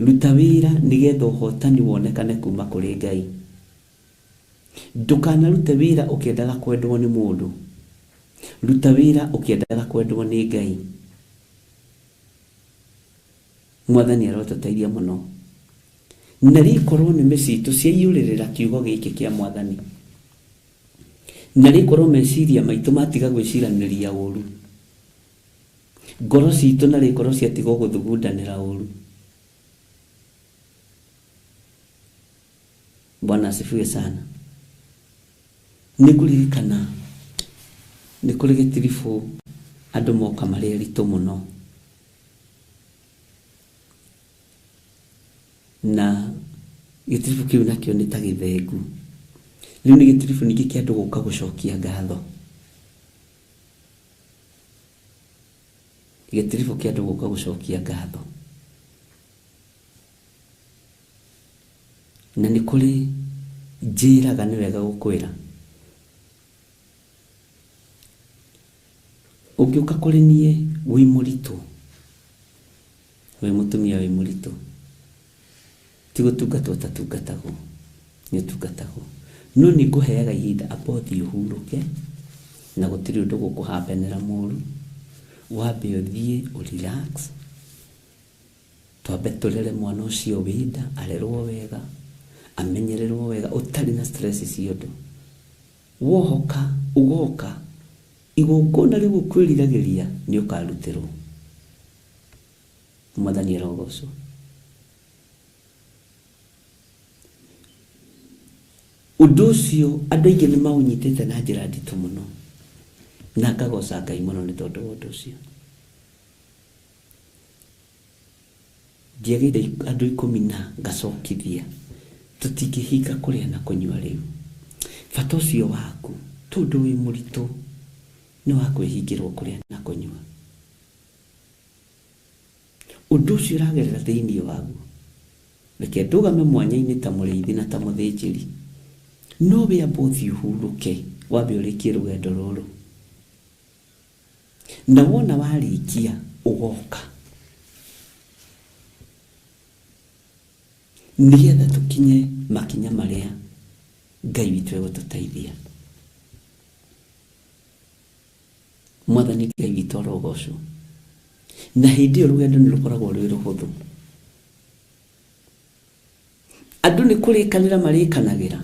Ruta wĩra nĩgetha ũhotani wonekane kuma kũrĩ Ngai. Ndũkanarute wĩra ũkĩendaga kwendwo nĩ mũndũ. Ruta wĩra ũkĩendaga kwendwo nĩ Ngai. Mwathani arotũteithia mũno. Na rĩkorwo nĩmĩ citũ ciaiyũrĩrĩra kiugo gĩkĩ kĩa mwathani. Na rĩkorwo meciria maitũ matiga gwĩciranĩria ũru. Ngoro citũ na rĩkorwo ciatiga gũthugundanĩra ũru. Bwana asifiwe sana. Nĩ ngũririkana nĩ kũrĩ gĩtiribũ andũ moka marĩ aritũ mũno. Na gĩtiribũ kĩu nakĩo nĩ ta gĩthengu. Rĩu nĩ gĩtiribũ ningĩ kĩa andũ gũka gũcokia ngatho. Gĩtiribũ kĩa andũ gũka gũcokia ngatho. Na nĩ kũrĩ njĩraga nĩ wega gũkwĩra. Ũngĩũka kũrĩ niĩ wĩ mũritũ, wĩ mũtumia wĩ mũritũ, ti gũtungatwo ũtatungatagwo, nĩ ũtungatagwo. No nĩ ngũheaga ihinda amba ũthiĩ ũhurũke, na gũtirĩ ũndũ gũkũhambenera mũru, wambe ũthiĩ ũ relax, twambe tũrere mwana ũcio wĩ nda, arerwo wega, amenyererwo wega, ũtarĩ na stress cia ũndũ. Wohoka, ũgoka, igongona rĩu ũkwĩriragĩria nĩ ũkarutĩrwo. Mwathani arogocwo. Ũndũ ũcio andũ aingĩ nĩ maũnyitĩte na njĩra nditũ mũno. Na ngagoca Ngai mũno nĩ tondũ wa ũndũ ũcio. Ndiagĩire andũ ikũmi na ngacokithia. Tũtingĩhinga kũrĩa na kũnyua rĩu. Bata ũcio waku tondũ wĩ mũritũ nĩ wa kwĩhingĩrwo kũrĩa na kũnyua. Ũndũ ũcio ũragerera thĩinĩ waguo. Reke ndũgame mwanya-inĩ ta mũrĩithi na ta mũthĩnjĩri. No we amba ũthiĩ ũhurũke wambe ũrĩkie rũgendo rũrũ. Na wona warĩkia ũgoka. Nĩgetha tũkinye makinya marĩa Ngai witũ egũtũteithia. Mwathani Ngai witũ arogocwo. Na hĩndĩ ĩyo rũgendo nĩ rũkoragwo rwĩ rũhũthũ. Andũ nĩ kũrĩkanĩra marĩkanagĩra.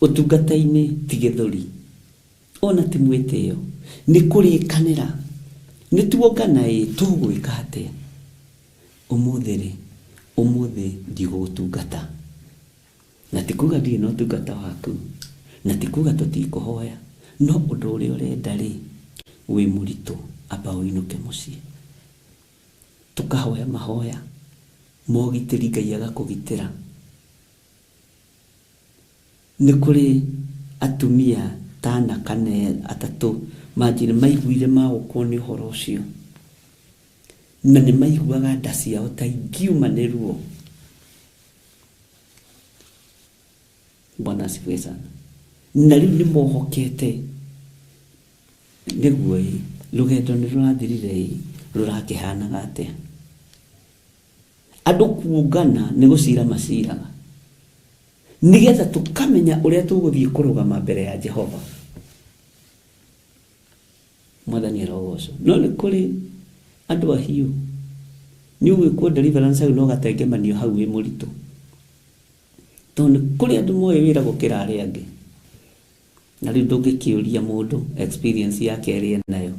Ũtungata-inĩ ti gĩthũri, ona ti mwĩtĩo, nĩ kũrĩkanĩra. Nĩ tuongana ĩ, tũgwĩka atĩa? Ũmũthĩ rĩ, ũmũthĩ ndigũgũtungata. Na ti kuga ndirĩ na ũtungata waku, na ti kuga tũtikũhoya, no ũndũ ũrĩa ũrenda rĩ, wĩ mũritũ, amba ũinũke mũciĩ. Tũkahoya mahoya ma ũgitĩri, Ngai agakũgitĩra. Nĩ kũrĩ atumia ta ana kana atatũ manjĩrire maiguire magũkwo nĩ ũhoro ũcio, na nĩ maiguaga nda ciao ta ingiuma nĩ ruo. Bwana asifiwe sana. Na rĩu nĩ mohokete nĩguo ĩ rũgendo nĩ rũrathirire ĩ rũrakĩhanaga atĩa. Andũ kuongana nĩ gũcira maciraga nĩgetha tũkamenya ũrĩa tũgũthiĩ kũrũgama mbere ya Jehova. Mwathani arogocwo. No nĩ kũrĩ andũ ahiũ nĩ ũgwĩkwo deliverance hau no gatengemanio hau wĩ mũritũ, tondũ nĩ kũrĩ andũ moĩ wĩra gũkĩra arĩa angĩ. Na rĩu ndũngĩkĩũria mũndũ experience yake ĩrĩa enayo.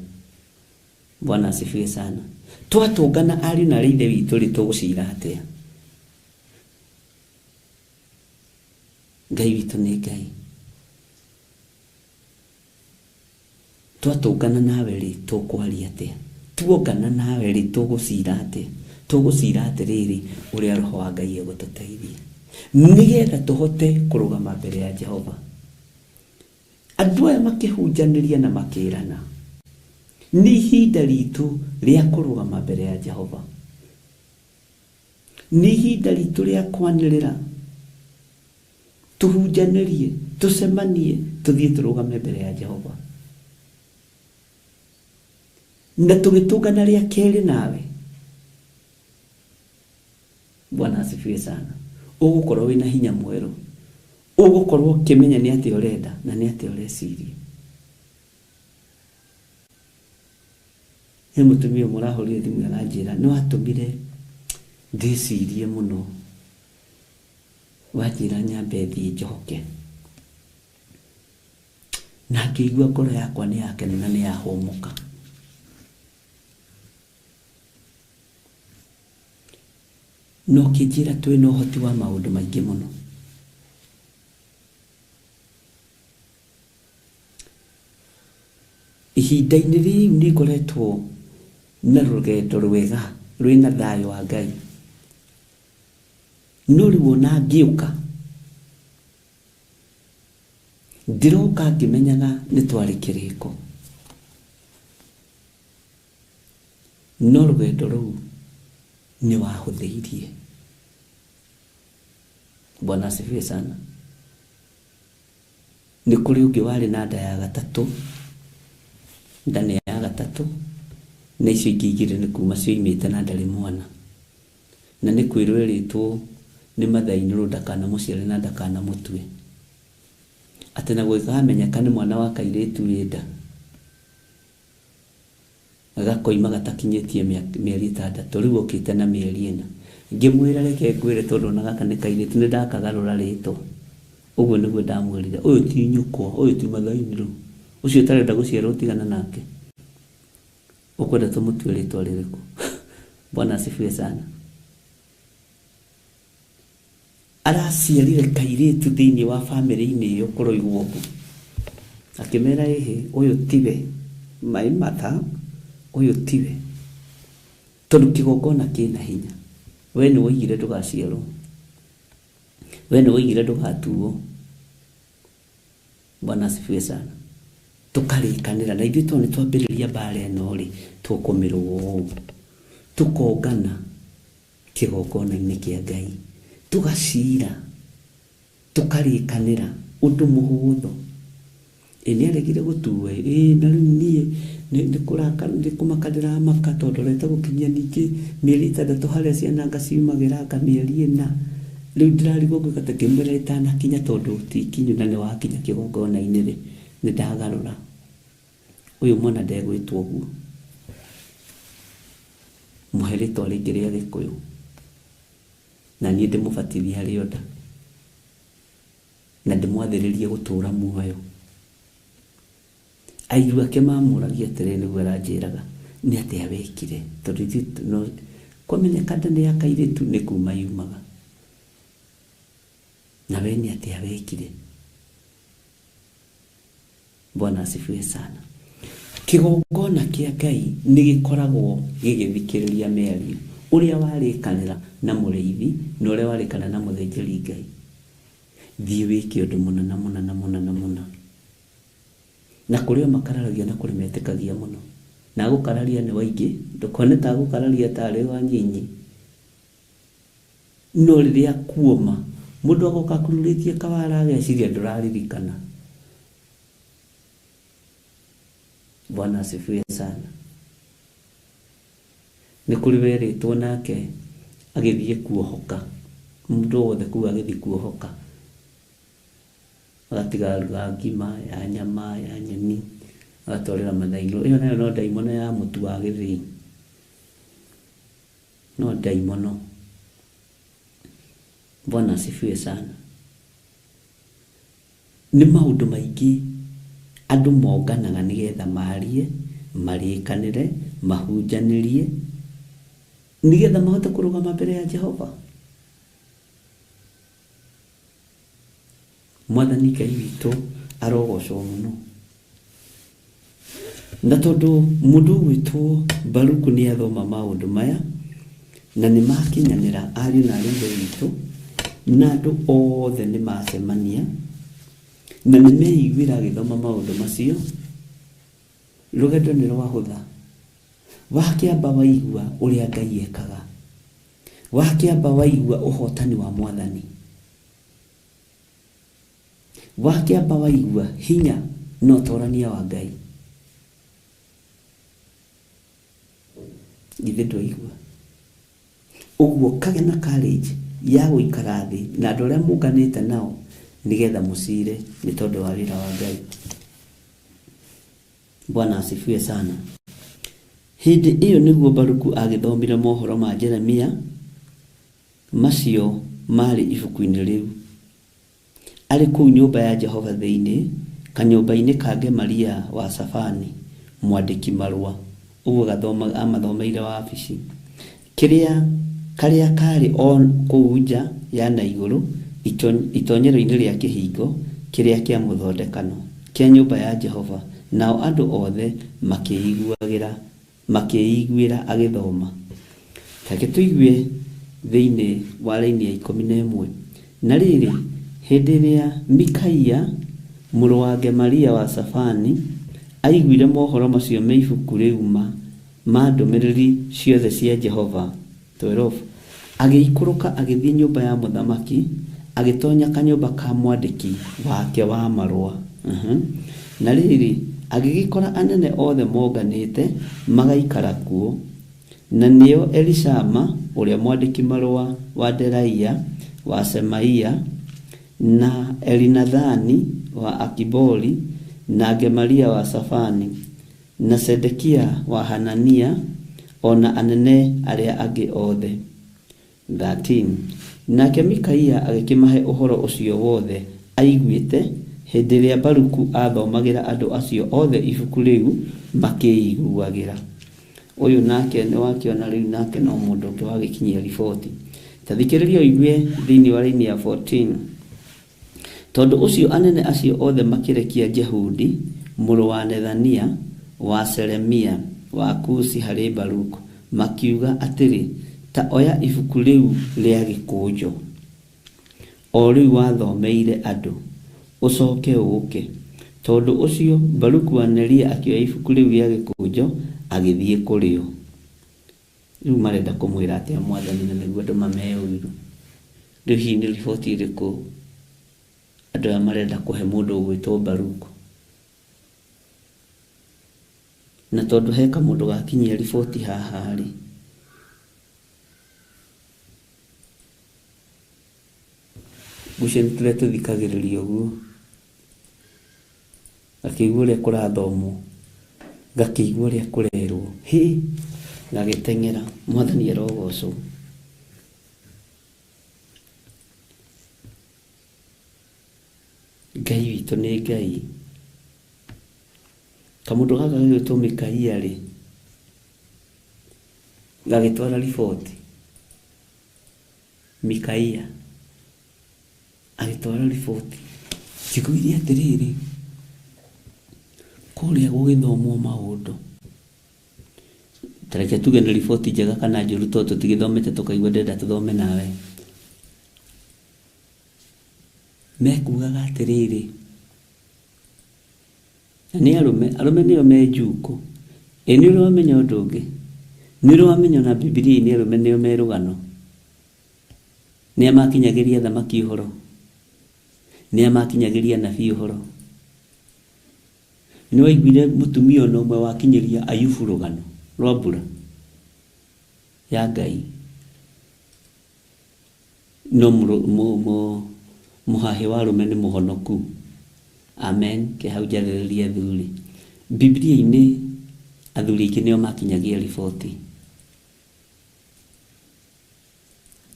Bwana asifiwe sana. Twatũngana ariũ na arĩ ithe witũ rĩ, tũgũcira atĩa? Ngai witũ nĩ Ngai. Twatũngana nawe rĩ, tũkwaria atĩa? Tuongana nawe rĩ, tũgũcira atĩa? Tũgũcira atĩrĩrĩ, ũrĩa Roho wa Ngai egũtũteithia nĩgetha tũhote kũrũgama mbere ya Jehova. Andũ aya makĩhunjanĩria na makĩrana, nĩ ihinda ritũ rĩa kũrũgama mbere ya Jehova. Nĩ ihinda ritũ rĩa kwanĩrĩra, tũhunjanĩrie, tũcemanie, tũthiĩ tũrũgame mbere ya Jehova. Na tũgĩtũngana rĩa kerĩ nawe, Bwana asifiwe sana, ũgũkorwo wĩna hinya mwerũ, ũgũkorwo ũkĩmenya nĩ atĩa ũrenda na nĩ atĩa ũreciria. He mũtumia ũmwe ũrahũrire thimũ aranjĩra nĩ watũmire ndĩcirie mũno, wanjĩra nyambe thiĩ njoke, na ngĩigua ngoro yakwa nĩ yakena na nĩ yahũmũka. Na ũkĩnjĩra twĩna ũhoti wa maũndũ maingĩ mũno. Ihinda-inĩ rĩu nĩ ngoretwo na rũgendo rwega rwĩna thayũ wa Ngai. No rĩu ona ngĩũka, ndĩroka ngĩmenyaga nĩ twarĩ kĩrĩko. No rũgendo rũu nĩ wahũthĩirie. Bwana asifiwe sana. Nĩ kũrĩ ũngĩ warĩ na nda ya gatatũ, nda nĩ ya gatatũ, na icio ingĩ igĩrĩ nĩ kuma cioimĩte na ndarĩ mwana. Na nĩ kwĩrwo erĩtwo nĩ mathainũrũ ndakanamũciare na ndakanamũtue. Atĩ na gũgĩkamenyeka nĩ mwana wa kairĩtu wĩ nda, gakoima gatakinyĩtie mĩeri ĩtandatũ, rĩu okĩte na mĩeri ĩna. Ngĩmwĩra reke ngwĩre tondũ ona gaka nĩ kairĩtu, nĩ ndakagarũra rĩtwa. Ũguo nĩguo ndamwĩrire, ũyũ ti nyũkwa, ũyũ ti mathainirũ, ũcio ũtarenda gũciarwo tigana nake. Ũkwenda tũmũtue rĩtwa rĩrĩkũ? Bwana asifiwe sana. Araciarire kairĩtu thĩinĩ wa bamĩrĩ-inĩ ĩyo kũroigwo ũguo. Akĩmera ĩhĩ, ũyũ tiwe, my mother, ũyũ tiwe. Tondũ kĩgongona kĩna hinya. We nĩ woigire ndũgaciarwo. We nĩ woigire ndũgatuo. Bwana asifiwe sana. Tũkarĩkanĩra na ithuĩ tondũ nĩ twambĩrĩria mbara ĩno rĩ, tũkũmĩrũa ũũ. Tũkongana kĩgongona-inĩ kĩa Ngai, tũgacira, tũkarĩkanĩra ũndũ mũhũthũ. Ĩ nĩ aregire gũtuo ĩ, na rĩu niĩ nĩ kũmaka ndĩramaka tondũ ndorete gũkinyia ningĩ mĩeri ĩtandatũ harĩa ciana anga ciumagĩra anga mĩeri ĩna. Rĩu ndĩrarigwo ngwĩka atĩa, ngĩmwĩra ĩtanakinya tondũ ti ikinyu na nĩ wakinya kĩgongona-inĩ rĩ, nĩ ndagarũra. Ũyũ mwana ndegwĩtwo ũguo. Mũhe rĩtwa rĩngĩ rĩa Gĩkũyũ. Na niĩ ndĩmũbatithie harĩ o nda. Na ndĩmwathĩrĩrie gũtũra muoyo. Airu ake mamũragia atĩrĩ nĩguo aranjĩraga nĩ atĩa wekire, tondũ ithuĩ no kwamenyeka nda nĩ ya kairĩtu nĩ kuma yumaga. Na we nĩ atĩa wekire. Bwana asifiwe sana. Kĩgongona kĩa Ngai nĩ gĩkoragwo gĩgĩthikĩrĩria mĩario ũrĩa warĩkanĩra na mũrĩithi na ũrĩa warĩkanĩra na mũthĩnjĩri Ngai. Thiĩ wĩke ũndũ mũna na mũna na mũna na mũna. Na kũrĩ o makararagia na kũrĩ metĩkagia mũno. Na agũkararia nĩ waingĩ, ndũkone ta agũkararia tarĩ wanyinyi. No rĩrĩa kuoma, mũndũ agoka akururĩtie kawara ageciria ndũraririkana. Bwana asifiwe sana. Nĩ kũrĩ werĩtwo nake agĩthiĩ kuohoka. Mũndũ wothe kũu agĩthiĩ kuohoka. Agatiga aruga ngima ya nyama ya nyeni, agatwarĩra mathainũ. Ĩyo nayo no ndaimono ya mũtu wa gĩthĩi. No ndaimono. Bwana asifiwe sana. Nĩ maũndũ maingĩ andũ monganaga nĩgetha marie, marĩkanĩre, mahunjanĩrie, nĩgetha mahote kũrũgama mbere ya Jehova. Mwathani Ngai witũ arogocwo mũno. Na tondũ mũndũ ũgwĩtwo Baruku nĩ athoma maũndũ maya, na nĩ makinyanĩra ariũ na arĩ ithe witũ, na andũ othe nĩ macemania, na nĩ meiguĩra agĩthoma maũndũ macio, rũgendo nĩ rwahũtha. Wakĩamba waigua ũrĩa Ngai ekaga. Wakĩamba waigua ũhotani wa Mwathani. Wakĩamba waigua hinya na ũtorania wa Ngai. Githĩ ndwaigua? Ũguo kagĩa na courage ya gũikara thĩ na andũ arĩa mũnganĩte nao nĩgetha mũcire nĩ tondũ wa wĩra wa Ngai. Bwana asifiwe sana. Hĩndĩ ĩyo nĩguo Baruku agĩthomire mohoro ma Jeremia macio marĩ ibuku-inĩ rĩu. Arĩ kũu nyũmba ya Jehova thĩinĩ, kanyũmba-inĩ ka Gemaria wa Safani, mwandĩki marũa, ũguo amathomeire wabici. Kĩrĩa karĩa karĩ o kũu nja ya na igũrũ, itonyero-inĩ rĩa kĩhingo kĩrĩa kĩa mũthondekano kĩa nyũmba ya Jehova, nao andũ othe makĩiguĩra agĩthoma. Reke tũigue thĩinĩ wa raini ya 11. Na rĩrĩ, hĩndĩ ĩrĩa Mikaia mũrũ wa Gemaria wa Safani aiguire mohoro macio me ibuku rĩu ma ndũmĩrĩri ciothe cia Jehova 12, agĩikũrũka agĩthiĩ nyũmba ya mũthamaki, agĩtonya kanyũmba ka mwandĩki wake wa marũa. Na rĩrĩ, agĩgĩkora anene othe monganĩte magaikara kuo, na nĩo Elishama ũrĩa mwandĩki marũa wa Delaia wa Semaia, na Elinathani wa Akibori, na Gemaria wa Safani, na Sedekia wa Hanania, ona anene arĩa angĩ othe. 13. Nake Mikaia agĩkĩmahe ũhoro ũcio wothe aiguĩte hĩndĩ ĩrĩa Baruku athomagĩra andũ acio othe ibuku rĩu makĩiguagĩra. Ũyũ nake nĩ wakĩona rĩu nake no mũndũ ũngĩ wagĩkinyia riboti. Ta thikĩrĩria ũigue thĩinĩ wa raini ya 14. Tondũ ũcio anene acio othe makĩrekia Jehudi mũrũ wa Nethania wa Selemia wa Kushi harĩ Baruku, makiuga atĩrĩ, ta oya ibuku rĩu rĩa gĩkũnjo o rĩu wathomeire andũ, ũcoke ũũke. Tondũ ũcio Baruku wa Neria akĩoya ibuku rĩu rĩa gĩkũnjo agĩthiĩ kũrĩ o. Rĩu marenda kũmwĩra atĩa mwathani na nĩguo andũ mamee ũiru? Rĩu hihi nĩ riboti ĩrĩkũ andũ aya marenda kũhe mũndũ ũgwĩtwo Baruku? Na tondũ he kamũndũ gakinyia riboti haha rĩ, gucia nĩ tũrĩa tũthikagĩrĩria ũguo, gakĩigua ũrĩa kũrathomwo, gakĩigua ũrĩa kũrerwo, hĩ, gagĩteng'era. Mwathani arogocwo. Ngai witũ nĩ Ngai. Kamũndũ gaka gagĩtwo Mikaia rĩ, gagĩtwara riboti. Mikaia agĩtwara riboti. Njiguire atĩrĩrĩ, kũrĩa gũgĩthomwo maũndũ, ta reke tuge nĩ riboti njega kana njũru tondũ tũtigĩthomete tũkaigua ndĩrenda tũthome nawe. Mekugaga atĩrĩrĩ, na nĩ arũme, arũme nĩo me njukũ. Ĩ nĩ ũrĩ wamenya ũndũ ũngĩ? Nĩ ũrĩ wamenya ona Bibilia-inĩ arũme nĩo me rũgano? Nĩa makinyagĩria athamaki ũhoro? Nĩa makinyagĩria anabii ũhoro? Nĩ waiguire mũtumia ona ũmwe wakinyĩria Ayubu rũgano rwa mbura ya Ngai? No mũhahĩ wa arũme nĩ mũhonoku. Amen. Ke hau njarĩrĩrie athuri. Bibilia-inĩ athuri aingĩ nĩo makinyagia riboti.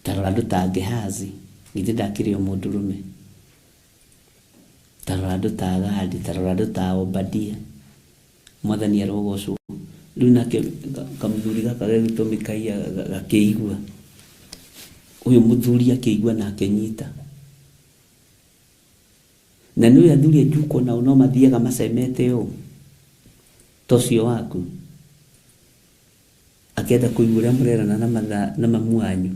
Ta rora andũ ta Gehazi, githĩ ndakĩrĩ o mũndũrũme? Ta rora andũ ta Gadi, ta rora andũ ta Obadia. Mwathani arogocwo. Rĩu nake kamũthuri gaka gegwĩtwo Mikaia gakĩigua. Ũyũ mũthuri akĩigua na akĩnyita. Na nĩ ũĩ athuri a njuko nao no mathiaga macemete ũũ ta ũcio waku. Akĩenda kũigua ũrĩa mũrerana na matha na mamu wanyu.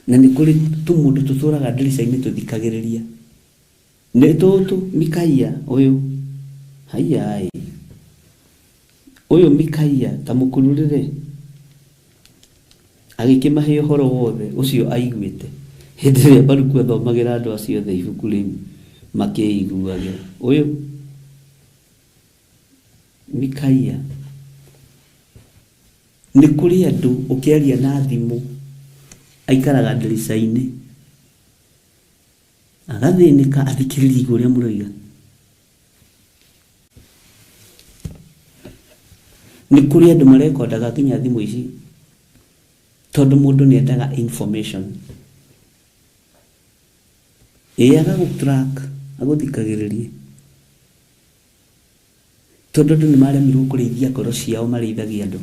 Na nĩ kũrĩ tũmũndũ tũtũraga ndirica-inĩ tũthikagĩrĩria. Nĩ tũtũ Mikaia ũyũ. Haiya ĩ. Ũyũ Mikaia ta mũkururĩre. Agĩkĩmahe ũhoro wothe ũcio aiguĩte hĩndĩ ĩrĩa Baruku athomagĩra andũ acio othe ibuku rĩu makĩiguagĩra. Ũyũ Mikaia. Nĩ kũrĩ andũ ũkĩaria na thimũ aikaraga ndirica-inĩ agathĩnĩka athikĩrĩrie igũ ũrĩa mũroiga. Nĩ kũrĩ andũ marekondaga nginya thimũ ici tondũ mũndũ nĩ endaga information. Ĩ agagũ track agũthikagĩrĩrie tondũ andũ nĩ maremirwo kũrĩithia ngoro ciao marĩithagia andũ.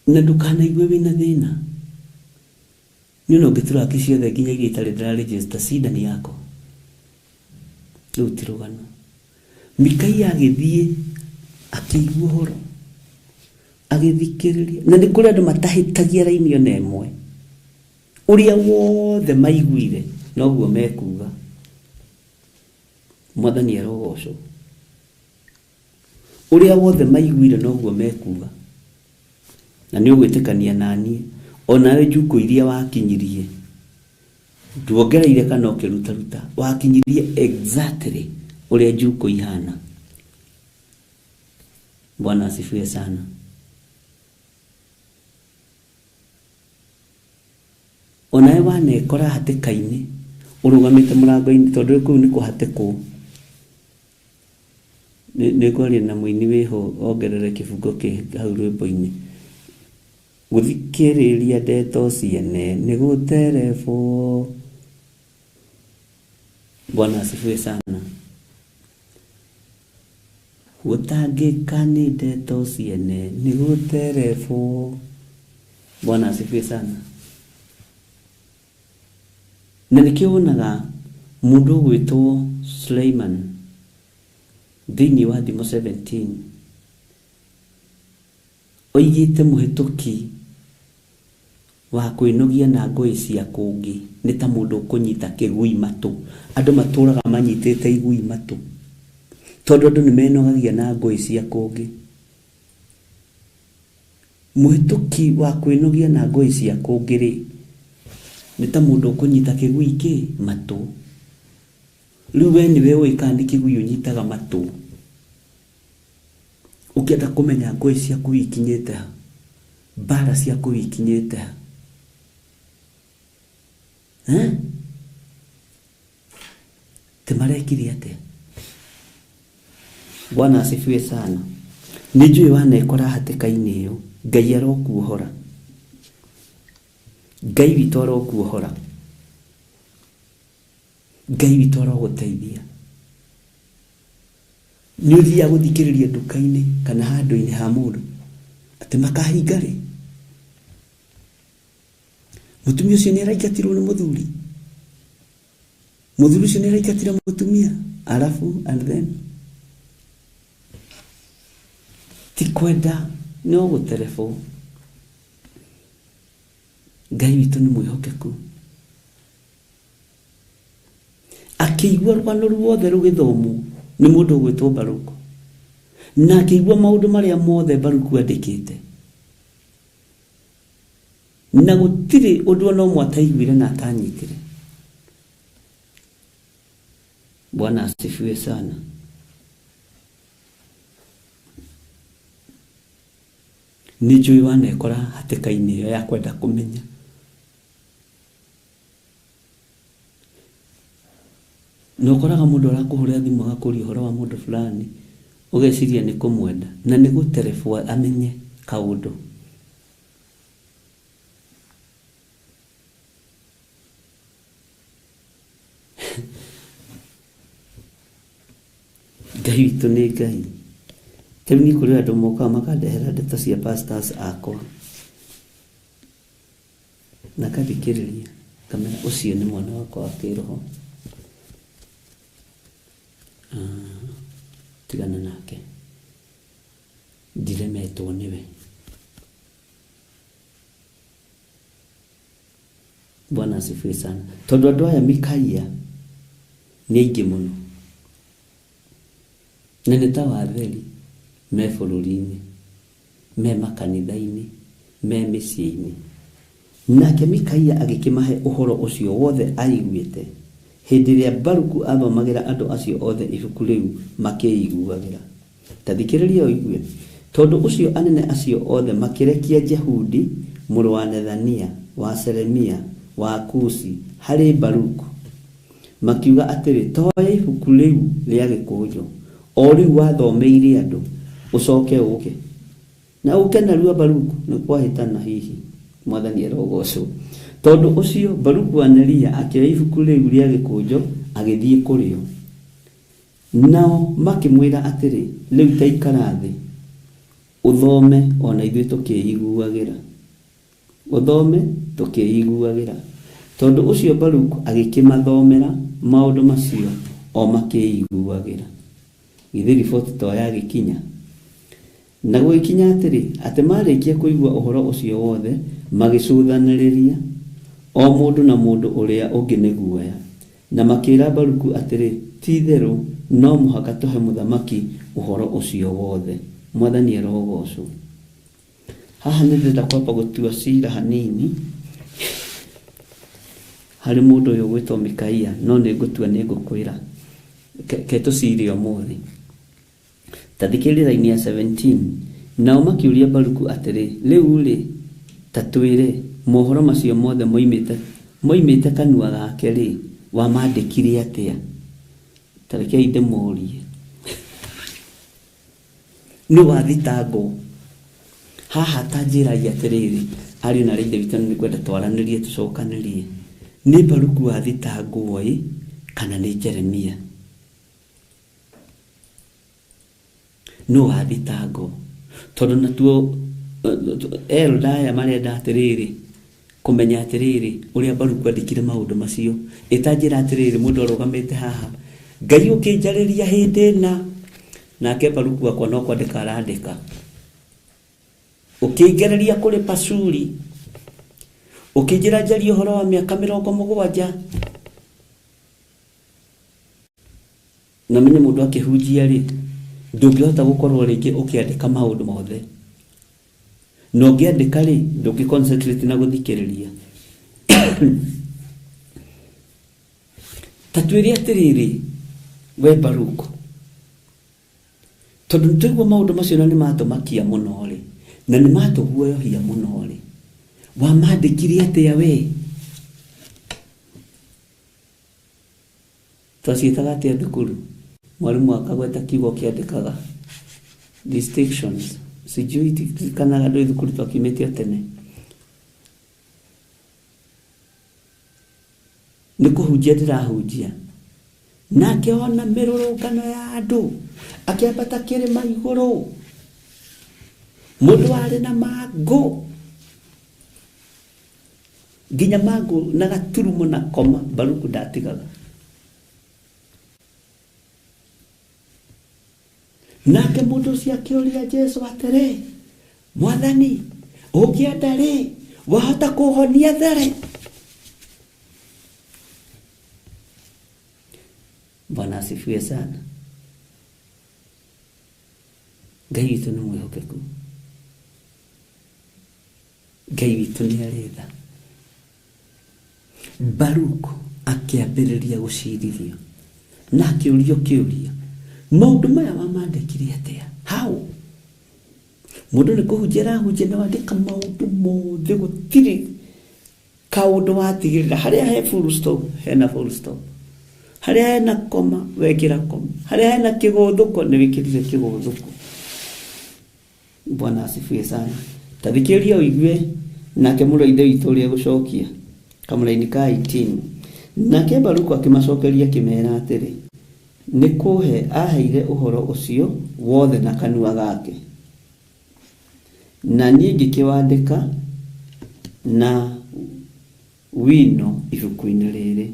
Na ndũkanaigue wĩna thĩna. Nĩ ona ũngĩturaki ciothe nginya iria itarĩ ndĩra register shida ni yako. Rĩu ti rũgano. Mikaia agĩthiĩ akĩigua ũhoro agĩthikĩrĩria. Na nĩ kũrĩ andũ matahĩtagia raini ona ĩmwe. Ũrĩa wothe maiguire noguo mekuga. Mwathani arogocwo. Ũrĩa wothe maiguire noguo mekuga. Na nĩ ũgwĩtĩkania naniĩ onawe njuko iria wakinyirie nduongereire kana ũkĩrutaruta, wakinyirie exactly ũrĩa njuko ihana. Bwana asifiwe sana. Onawe wanekora hatĩka-inĩ ũrũgamĩte mũrango-inĩ tondũ kũu nĩ kũhatĩkwo. Nĩ ngwaria na mũini wĩho ongerere kĩbungo kĩ hau rwĩmbo-inĩ. Gũthikĩrĩria ndeto ciene nĩ gũterebwo. Bwana asifiwe sana. Gũtangĩka nĩ ndeto ciene nĩ gũterebwo. Bwana asifiwe sana. Na nĩkĩo wonaga mũndũ ũgwĩtwo Suleiman thĩinĩ wa Thimo 17 Oigĩte mũhĩtũki wa kwĩnogia na ngũĩ cia kũngĩ nĩ ta mũndũ ũkũnyita kĩgui matũ. Andũ matũraga manyitĩte igui matũ tondũ andũ nĩ menogagia na ngũĩ cia kũngĩ. Mũhĩtũki wa kwĩnogia na ngũĩ cia kũngĩ rĩ, nĩ ta mũndũ ũkũnyita kĩgui kĩ matũ. Rĩu we nĩwe ũĩ kana nĩ kĩgui ũnyitaga matũ. Ũkĩenda kũmenya ngũĩ ciaku ikinyĩte ha, mbara ciaku ikinyĩte ha. Eh? Ti marekire atĩa? Bwana asifiwe sana. Nĩ njũĩ wanekora hatĩka-inĩ ĩyo, Ngai arokuohora. Ngai witũ arokuohora. Ngai witũ arogũteithia. Nĩ ũthiaga gũthikĩrĩria nduka-inĩ kana handũ-inĩ ha mũndũ atĩ makahinga rĩ. Mũtumia ũcio nĩ araingatirwo nĩ mũthuri. Mũthuri ũcio nĩ araingatire mũtumia. Alafu and then ti kwenda no gũterebwo. Ngai witũ nĩ mwĩhokeku. Akĩigua rũgano ruothe rũgĩthomwo nĩ mũndũ ũgwĩtwo Baruku, na akĩigua maũndũ marĩa mothe Baruku andĩkĩte, na gũtirĩ ũndũ ona ũmwe ataiguire na atanyitire. Bwana asifiwe sana. Nĩ njũĩ wanekora hatĩka-inĩ ĩyo ya kwenda kũmenya. Na ũkoraga mũndũ arakũhũrĩra thimũ agakũria ũhoro wa mũndũ fulani, ũgeciria nĩ kũmwenda, na nĩ gũterebwo amenye kaũndũ. Ngai witũ nĩ Ngai. Ta rĩu niĩ kũrĩ andũ mokaga makandehera ndeto cia pastors akwa. Na ngathikĩrĩria ngamera ũcio nĩ mwana wakwa wa kĩroho. Ah, tigana nake. Ndiremetwo nĩwe. Bwana asifiwe sana. Tondũ andũ aya Mikaia nĩ aingĩ mũno. Na nĩ ta watheri me bũrũri-inĩ, me makanitha-inĩ, me mĩciĩ-inĩ. Nake Mikaia agĩkĩmahe ũhoro ũcio wothe aaiguĩte, hĩndĩ ĩrĩa Baruku aathomagĩra andũ acio othe ibuku rĩu makĩĩiguagĩra. Ta thikĩrĩria ũigue. Tondũ ũcio anene acio othe makĩrekia Jehudi mũrũ wa Nethania, wa Shelemia, wa Kushi, harĩ Baruku, makiuga atĩrĩ, Ta oya ibuku rĩu rĩa gĩkũnjo, o rĩu wathomeire andũ, ũcoke ũũke. Na ũũke narua, Baruku, nĩ kwahĩtana hihi. Mwathani arogoocwo. Tondũ ũcio Baruku wa Neria akĩoya ibuku rĩu rĩa gĩkũnjo, agĩthiĩ kũrĩ o. Nao makĩmwĩra atĩrĩ, Rĩu ta ikara thĩ, ũthome o na ithuĩ tũkĩĩiguagĩra. Ũthome tũkĩĩiguagĩra. Tondũ ũcio Baruku agĩkĩmathomera maũndũ macio o makĩĩiguagĩra. Githĩ riboti to yagĩkinya? Na gũgĩkinya atĩrĩ, atĩ maarĩkia kũigua ũhoro ũcio wothe, magĩcũthanĩrĩria, o mũndũ na mũndũ ũrĩa ũngĩ nĩ guoya, na makĩĩra Baruku atĩrĩ, Ti-itherũ no mũhaka tũhe mũthamaki ũhoro ũcio wothe. Mwathani arogoocwo. Haha nĩ ndĩrenda kwamba gũtua cira hanini harĩ mũndũ ũyũ ũgwĩtwo Mikaia, no nĩ ngũtua nĩ ngũkwĩra. Ke tũcire ũmũthĩ. Ta thikĩrĩria raini ya 17. Nao makĩũria Baruku atĩrĩ, Rĩu-rĩ, ta twĩre, mohoro macio mothe moimĩte, moimĩte kanua gake-rĩ, wamandĩkire atĩa? Ta rekei ndĩmũrie. Nũ wathitangwo? Haha ta njĩrai atĩrĩrĩ, ariũ na aarĩ a Ithe witũ, na nĩngwenda twaranĩrie tũcokanĩrie, nĩ Baruku wathitangwo-ĩ, kana nĩ Jeremia? Nũ wathitangwo? Tondũ natuo elder aya marenda atĩrĩrĩ, kũmenya atĩrĩrĩ, ũrĩa Baruku andĩkire maũndũ macio. Ĩ ta njĩra atĩrĩrĩ, mũndũ arũgamĩte haha, Ngai ũkĩnjarĩria hĩndĩ ĩna, nake Baruku wakwa no kwandĩka arandĩka. Ũkĩngereria kũrĩ Pashuri, ũkĩnjĩra njarie ũhoro wa mĩaka 70. Na menye mũndũ akĩhunjia rĩ, ndũngĩhota gũkorwo rĩngĩ ũkĩandĩka maũndũ mothe. Na ũngĩandĩka rĩ, ndũngĩ concentrate na gũthikĩrĩria. Ta twĩre atĩrĩrĩ, we Baruku, tondũ nĩtwaigua maũndũ macio na nĩmatũmakia mũno rĩ, na nĩmatũguoyohia mũno rĩ, wamandĩkire atĩa we? Twaciĩtaga atĩa thukuru? Mwalimu akagweta kiugo kĩandĩkaga distinctions, sijui tirikanaga ndũĩ thukuru twakiumĩte o tene. Nĩ kũhunjia ndĩrahunjia. Nake ona mĩrũrũngano ya andũ akĩambata kĩrĩma igũrũ, mũndũ warĩ na mangũ, nginya mangũ na gaturumo na koma, Baruku ndatigaga. Nake mũndũ ũcio akĩũria Jesũ atĩrĩ, Mwathani, ũngĩenda rĩ, wahota kũhonia there? Bwana asifiwe sana. Ngai witũ nĩ mwĩhokeku. Ngai witũ nĩ arĩ tha. Baruku akĩambĩrĩria gũcirithio na akĩũrio kĩũria, maũndũ maya wamandĩkire atĩa? How? Mũndũ nĩ kũhunjia arahunjia na wandĩka maũndũ mothe, gũtirĩ kaũndũ watigĩrĩra. Harĩa he full stop, hena full stop. Harĩa hena koma, wekĩra koma. Harĩa hena kĩgũthũko, nĩ wĩkĩrire kĩgũthũko. Bwana asifiwe sana. Ta thikĩrĩria ũigue nake mũrũ wa ithe witũ ũrĩa gũcokia kamũraini ka 18. Nake Baruku akĩmacokeria akĩmera atĩrĩ, nĩ kũhe aheire ũhoro ũcio wothe na kanua gake, na niĩ ngĩkĩwandĩka na wino ibuku-inĩ rĩrĩ.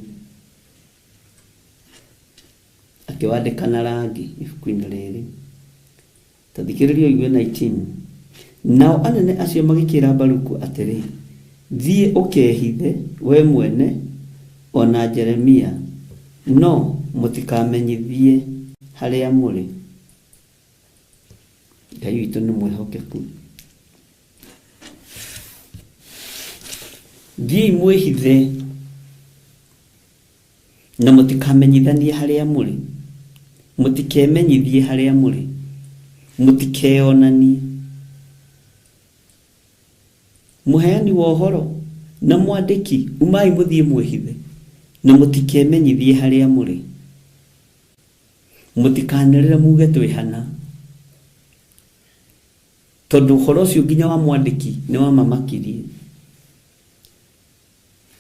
Akĩwandĩka na rangi ibuku-inĩ rĩrĩ. Ta thikĩrĩria ũigue 19. Nao anene acio magĩkĩra Baruku atĩrĩ, thiĩ ũkehithe we mwene o na Jeremia, no mũtikamenyithie harĩa mũrĩ. Ngai witũ nĩ mwĩhokeku. Thiĩi mwĩhithe na mũtikamenyithanie harĩa mũrĩ, mũtikemenyithie harĩa mũrĩ, mũtikeyonanie. Mũheani wa ũhoro na mwandĩki, umai mũthiĩ mwĩhithe na mũtikemenyithie harĩa mũrĩ. Mũtikanĩrĩre muge twĩ hana, tondũ ũhoro ũcio nginya wa mwandĩki nĩ wamamakirie.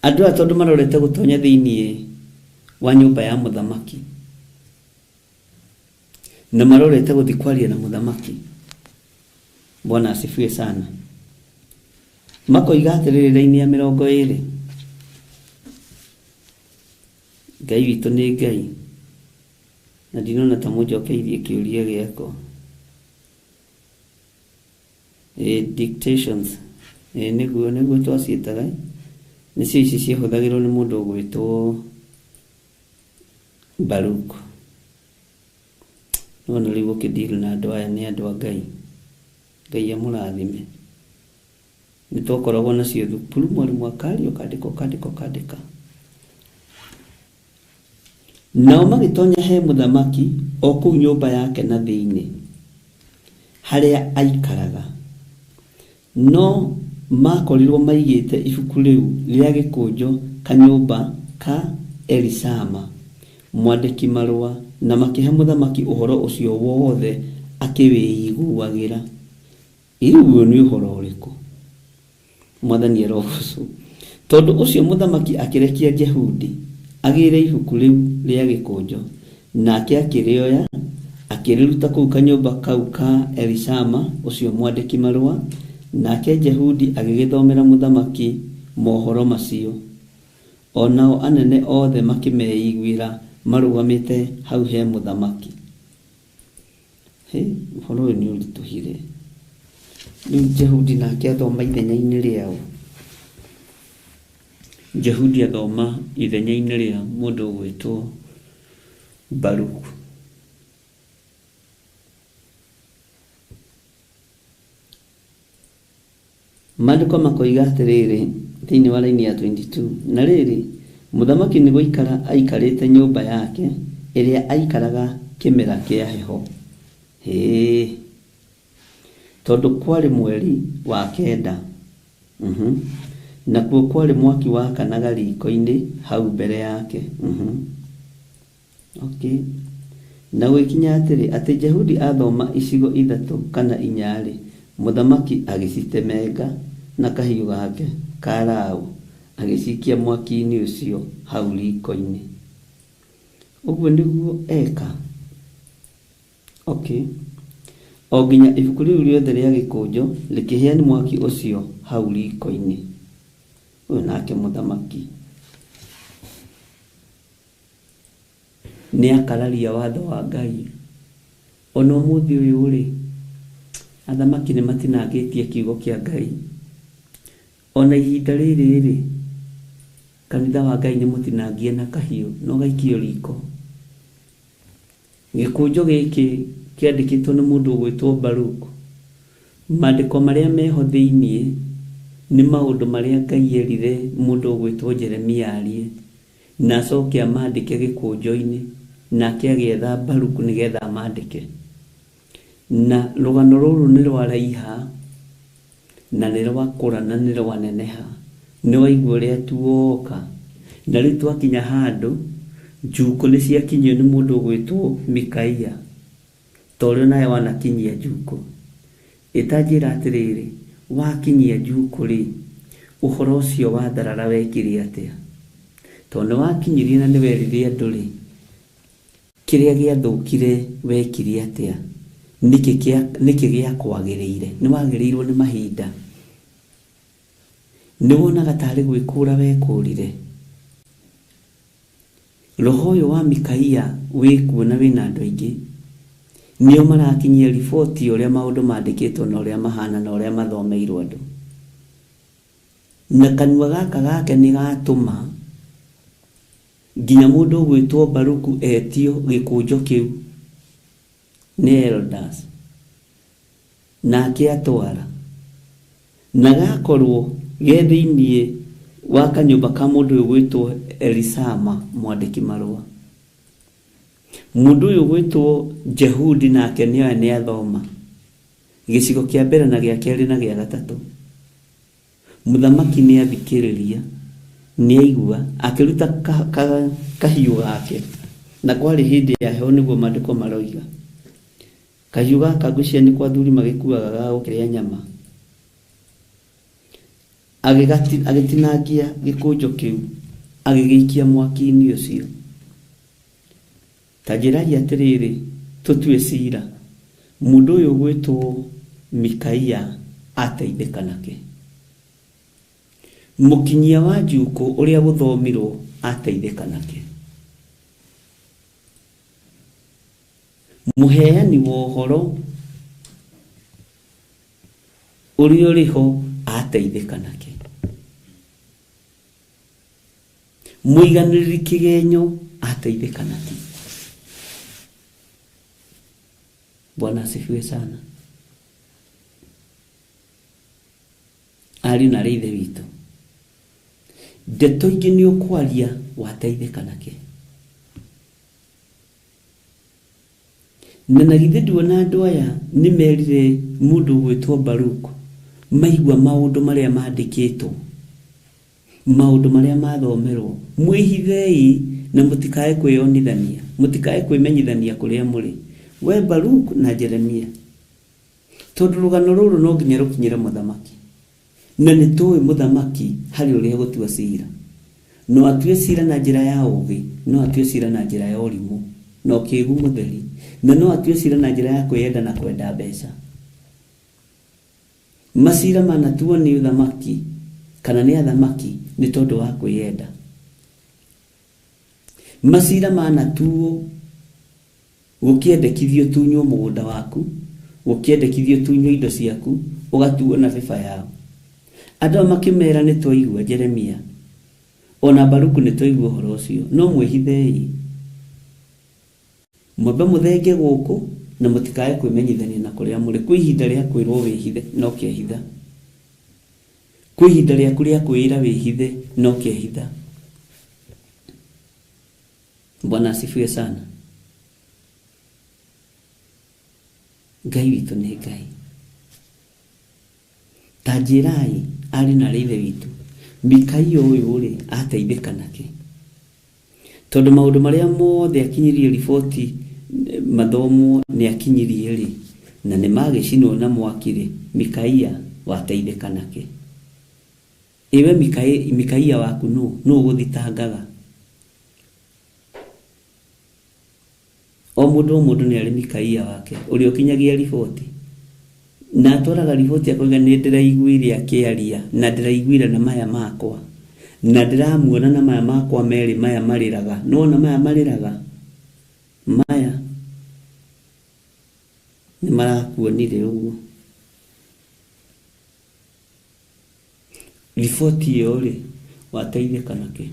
Andũ aya tondũ marorete gũtonya thĩinĩ wa nyũmba ya mũthamaki na marorete gũthiĩ kwaria na mũthamaki. Bwana asifiwe sana. Makoiga atĩrĩrĩ raini ya 20, Ngai witũ nĩ Ngai, na ndinona ta mũnjokeirie kĩũria gĩakwa. Dictations, nĩguo twaciĩtaga, nĩcio ici ciahũthagĩrwo nĩ mũndũ ũgwĩtwo Baruku. Nĩwona rĩu ũkĩdeal na andũ aya nĩ andũ a Ngai. Ngai amũrathime. Nĩ twakoragwo nacio thukuru, mwarimũ akaria ũkandĩka ũkandĩka ũkandĩka. Nao magĩtonya he mũthamaki o kũu nyũmba yake na thĩinĩ, harĩa aikaraga. No makorirwo maigĩte ibuku rĩu rĩa gĩkũnjo kanyũmba ka Elisama mwandĩki marũa, na makĩhe mũthamaki ũhoro ũcio wothe akĩwĩiguagĩra. Rĩu ũyũ nĩ ũhoro ũrĩkũ? Mwathani arogocwo. Tondũ ũcio mũthamaki akĩrekia Jehudi agĩre ibuku rĩu rĩa gĩkũnjo, nake akĩrĩoya akĩrĩruta kũu kanyũmba kau ka Elisama ũcio mwandĩki marũa, nake Jehudi agĩgĩthomera mũthamaki mohoro macio. O nao anene othe makĩmeiguĩra marũgamĩte hau he mũthamaki. Hĩ, ũhoro ũyũ nĩ ũritũhire. Rĩu Jehudi nake athoma ithenya-inĩ rĩao. Jehudi athoma ithenya-inĩ rĩa mũndũ ũgwĩtwo Baruku. Maandĩko makoiga atĩrĩrĩ thĩinĩ wa raini ya 22, na rĩrĩ, mũthamaki nĩ gũikara aikarĩte nyũmba yake ĩrĩa aikaraga kĩmera kĩa heho. Hĩĩ, tondũ kwarĩ mweri wa kenda. Nakuo kwarĩ mwaki wakanaga riko-inĩ hau mbere yake. Okay. Na gũgĩkinya atĩrĩ, atĩ Jehudi athoma icigo ithatũ kana inya-rĩ, mũthamaki agĩcitemenga na kahiũ gake ka raũ, agĩcikia mwaki-inĩ ũcio hau riko-inĩ. Ũguo nĩguo eka. Okay. O nginya ibuku rĩu rĩothe rĩa gĩkũnjo rĩkĩhĩa nĩ mwaki ũcio hau riko-inĩ. Ũyũ nake mũthamaki nĩ akararia watho wa Ngai. Ona ũmũthĩ ũyũ rĩ, athamaki nĩ matinangĩtie kiugo kĩa Ngai. Ona ihinda rĩrĩ rĩ, kanitha wa Ngai nĩ mũtinangie na kahiũ na ũgaikio riko. Gĩkũnjo gĩkĩ kĩandĩkĩtwo nĩ mũndũ ũgwĩtwo Baruk. Maandĩko marĩa meho thĩinĩ nĩ maũndũ marĩa Ngai erire mũndũ ũgwĩtwo Jeremia arie, na acoke amandĩke gĩkũnjo-inĩ, nake agĩetha Baruk nĩgetha amandĩke. Na rũgano rũrũ nĩ rwaraiha, na nĩ rwakũra na nĩ rwaneneha. Nĩ waigua ũrĩa tuoka. Na rĩu twakinya handũ, njukũ nĩ ciakinyio nĩ mũndũ ũgwĩtwo Mikaia. Ta ũrĩa nawe wanakinyia njukũ. Ĩtanjĩra atĩrĩrĩ, wakinyia njukũ rĩ, ũhoro ũcio wa tharara wekire atĩa? Tondũ nĩ wakinyirie na nĩ werire andũ rĩ, kĩrĩa gĩathũkire wekire atĩa? Nĩkĩ gĩakwagĩrĩire? Nĩ wagĩrĩirwo nĩ mahinda. Nĩ wonaga tarĩ gwĩkũra wekũrire. Roho ũyũ wa Mikaia wĩkuo na wĩna andũ aingĩ. Nĩo marakinyia riboti ũrĩa maũndũ mandĩkĩtwo na ũrĩa mahana na ũrĩa mathomeirwo andũ. Na kanua gaka gake nĩ gatũma nginya mũndũ ũgwĩtwo Baruku etio gĩkũnjo kĩu nĩ elders. Nake atwara. Na gakorwo ge thĩinĩ wa kanyũmba ka mũndũ ũyũ ũgwĩtwo Elisama mwandĩki marũa. Mũndũ ũyũ ũgwĩtwo Jehudi nake nĩoe nĩ athoma gĩcigo kĩa mbere na gĩa kerĩ na gĩa gatatũ. Mũthamaki nĩ athikĩrĩria, nĩ aigua, akĩruta kahiũ gake. Na kwarĩ hĩndĩ ya heho nĩguo maandĩko maroiga. Kahiũ gaka ngwĩciria nĩ kwa athuri magĩkuaga ga gũkĩrĩa nyama. Agĩtinangia gĩkũnjo kĩu, agĩgĩikia mwaki-inĩ ũcio. Ta njĩrai atĩrĩrĩ, tũtue cira. Mũndũ ũyũ ũgwĩtwo Mikaia ateithĩka nakĩ? Mũkinyia wa njukũ ũrĩa gũthomirwo ateithĩka nakĩ? Mũheani wa ũhoro ũrĩa ũrĩ ho ateithĩka nakĩ? Mũiganĩrĩri kĩgenyo ateithĩka nakĩ? Bwana asifiwe sana. Ariũ na arĩ ithe witũ, ndeto ingĩ nĩ ũkwaria wateithĩka nakĩ? Na na githĩ nduona andũ aya nĩ merire mũndũ ũgwĩtwo Baruk maigua maũndũ marĩa mandĩkĩtwo, maũndũ marĩa mathomerwo, mwĩhithei na mũtikae kwĩyonithania, mũtikae kwĩmenyithania kũrĩa mũrĩ, we Baruk na Jeremia. Tondũ rũgano rũrũ no nginya rũkinyĩre mũthamaki. Na nĩ tũĩ mũthamaki harĩ ũrĩa gũtua cira. No atue cira na njĩra ya ũũgĩ, no atue cira na njĩra ya ũrimũ na ũkĩgu mũtheri, na no atue cira na njĩra ya kwĩyenda na kwenda mbeca. Macira manatuo nĩ ũthamaki kana nĩ athamaki nĩ tondũ wa kwĩyenda. Macira manatuo gũkĩendekithio tunywo mũgũnda waku, gũkĩendekithio tunywo indo ciaku, Ũgatuo na bĩba yao. Andũ aya makĩmera nĩ twaigua Jeremia ona Baruku nĩ twaigua ũhoro ũcio, no mwĩhithei, mwambe mũthenge gũkũ na mũtikae kwĩmenyithania na kũrĩa mũrĩ. Kwĩ ihinda rĩa kwĩrwo wĩhithe no kehitha, kwĩ ihinda rĩaku rĩa kwĩĩra wĩhithe no kehitha. Bwana asifiwe sana. Ngai witũ nĩ Ngai. Ta njĩrai arĩ na arĩ ithe witũ, Mikaia ũyũ rĩ ateithĩka nakĩ? Tondũ maũndũ marĩa mothe akinyirie riboti mathomwo nĩ akinyirie rĩ, na nĩ magĩcinwo na mwaki rĩ, Mikaia wateithĩka nakĩ? Ĩwe Mikaia waku nũ? Nũ ũgũthitangaga? O mũndũ o mũndũ nĩ arĩ Mikaia wake ũrĩa ũkinyagia riboti, na atwaraga riboti akoiga nĩ ndĩraiguire akĩaria, na ndĩraiguire na maya makwa, na ndĩramuona na maya makwa merĩ maya marĩraga. Nĩwona maya marĩraga? Maya nĩ marakuonire ũguo. Riboti ĩyo rĩ, wateithĩka nakĩ?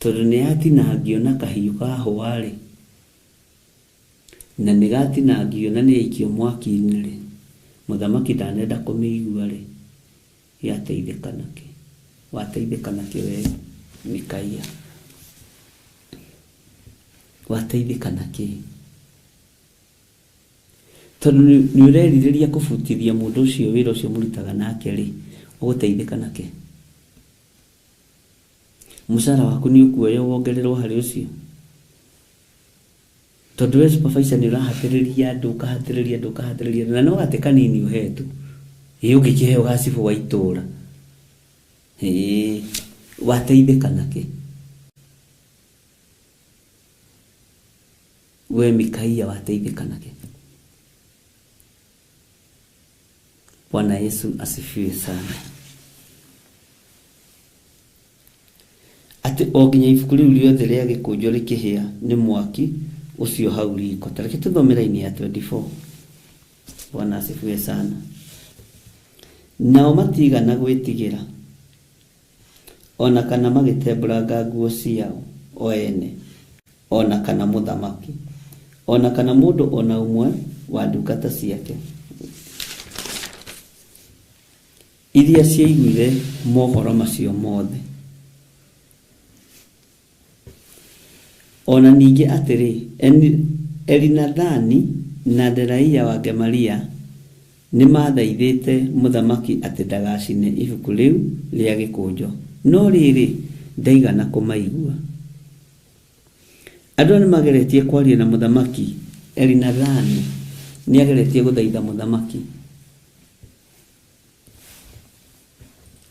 Tondũ nĩ yatinangio na kahiũ ka hũa rĩ, na nĩ gatinangio na nĩ yaikio mwaki-inĩ rĩ, mũthamaki ndanenda kũmĩigua rĩ, yateithĩka nakĩ? Wateithĩka nakĩ we Mikaia? Wateithĩka nakĩ? Tondũ nĩ ũrerirĩria kũbutithia mũndũ ũcio wĩra ũcio mũrutaga nake rĩ, ũgũteithĩka nakĩ? Mũcara waku nĩ ũkuoya wongererwo harĩ ũcio? Tondũ we supervisor nĩ ũrahatĩrĩria andũ, ũkahatĩrĩria andũ, ũkahatĩrĩria andũ, na no gatĩ kanini ũhetwo. Ĩ ũngĩkĩheo gacibũ wa itũũra, ĩ wateithĩka nakĩ? We Mikaia wateithĩka nakĩ? Bwana Yesu asifiwe sana. Atĩ o nginya ibuku rĩu rĩothe rĩa gĩkũnjo rĩkĩhĩa nĩ mwaki ũcio hau riko. Ta reke tũthome raini ya 24. Bwana asifiwe sana. Nao matigana gwĩtigĩra ona kana magĩtembũranga nguo ciao o ene, ona kana mũthamaki, ona kana mũndũ ona ũmwe wa ndungata ciake iria ciaiguire mohoro macio mothe. Ona ningĩ atĩrĩ, Elinathani na Delaia wa Gemaria nĩ mathaithĩte mũthamaki atĩ ndagacine ibuku rĩu rĩa gĩkũnjo, no rĩrĩ ndaigana kũmaigua. Andũ nĩ mageretie kwaria na mũthamaki. Elinathani nĩ ageretie gũthaitha mũthamaki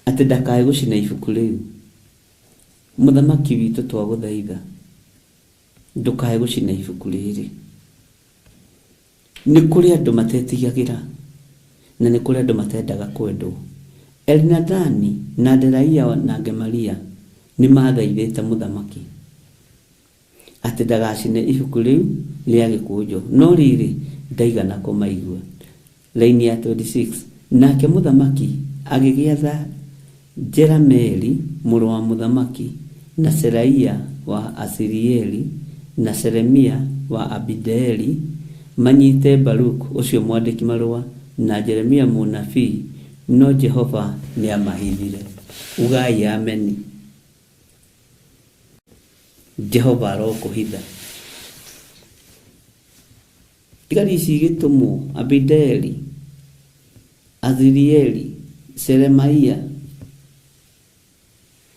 atĩ ndakae gũcina ibuku rĩu. Mũthamaki witũ twagũthaitha ndũkae gũcina ibuku rĩrĩ. Nĩ kũrĩ andũ matetigagĩra na nĩ kũrĩ andũ matendaga kwendwo. Elinathani na Delaia na Gemaria nĩ mathaithĩte mũthamaki atĩ ndagacine ibuku rĩu rĩa gĩkũnjo, no rĩrĩ ndaigana kũmaigua. Laini ya 26. Nake mũthamaki agĩgĩatha Jerameli mũrũ wa mũthamaki, na Seraia wa Asirieli, na Shelemia wa Abideeli manyite Baruk ũcio mwandĩki marũa, na Jeremia mũnabii, no Jehova nĩamahithire. Ugai ameni. Jehova arokũhitha. Thigari ici igĩtũmwo Abideeli, Azirieli, Shelemaia.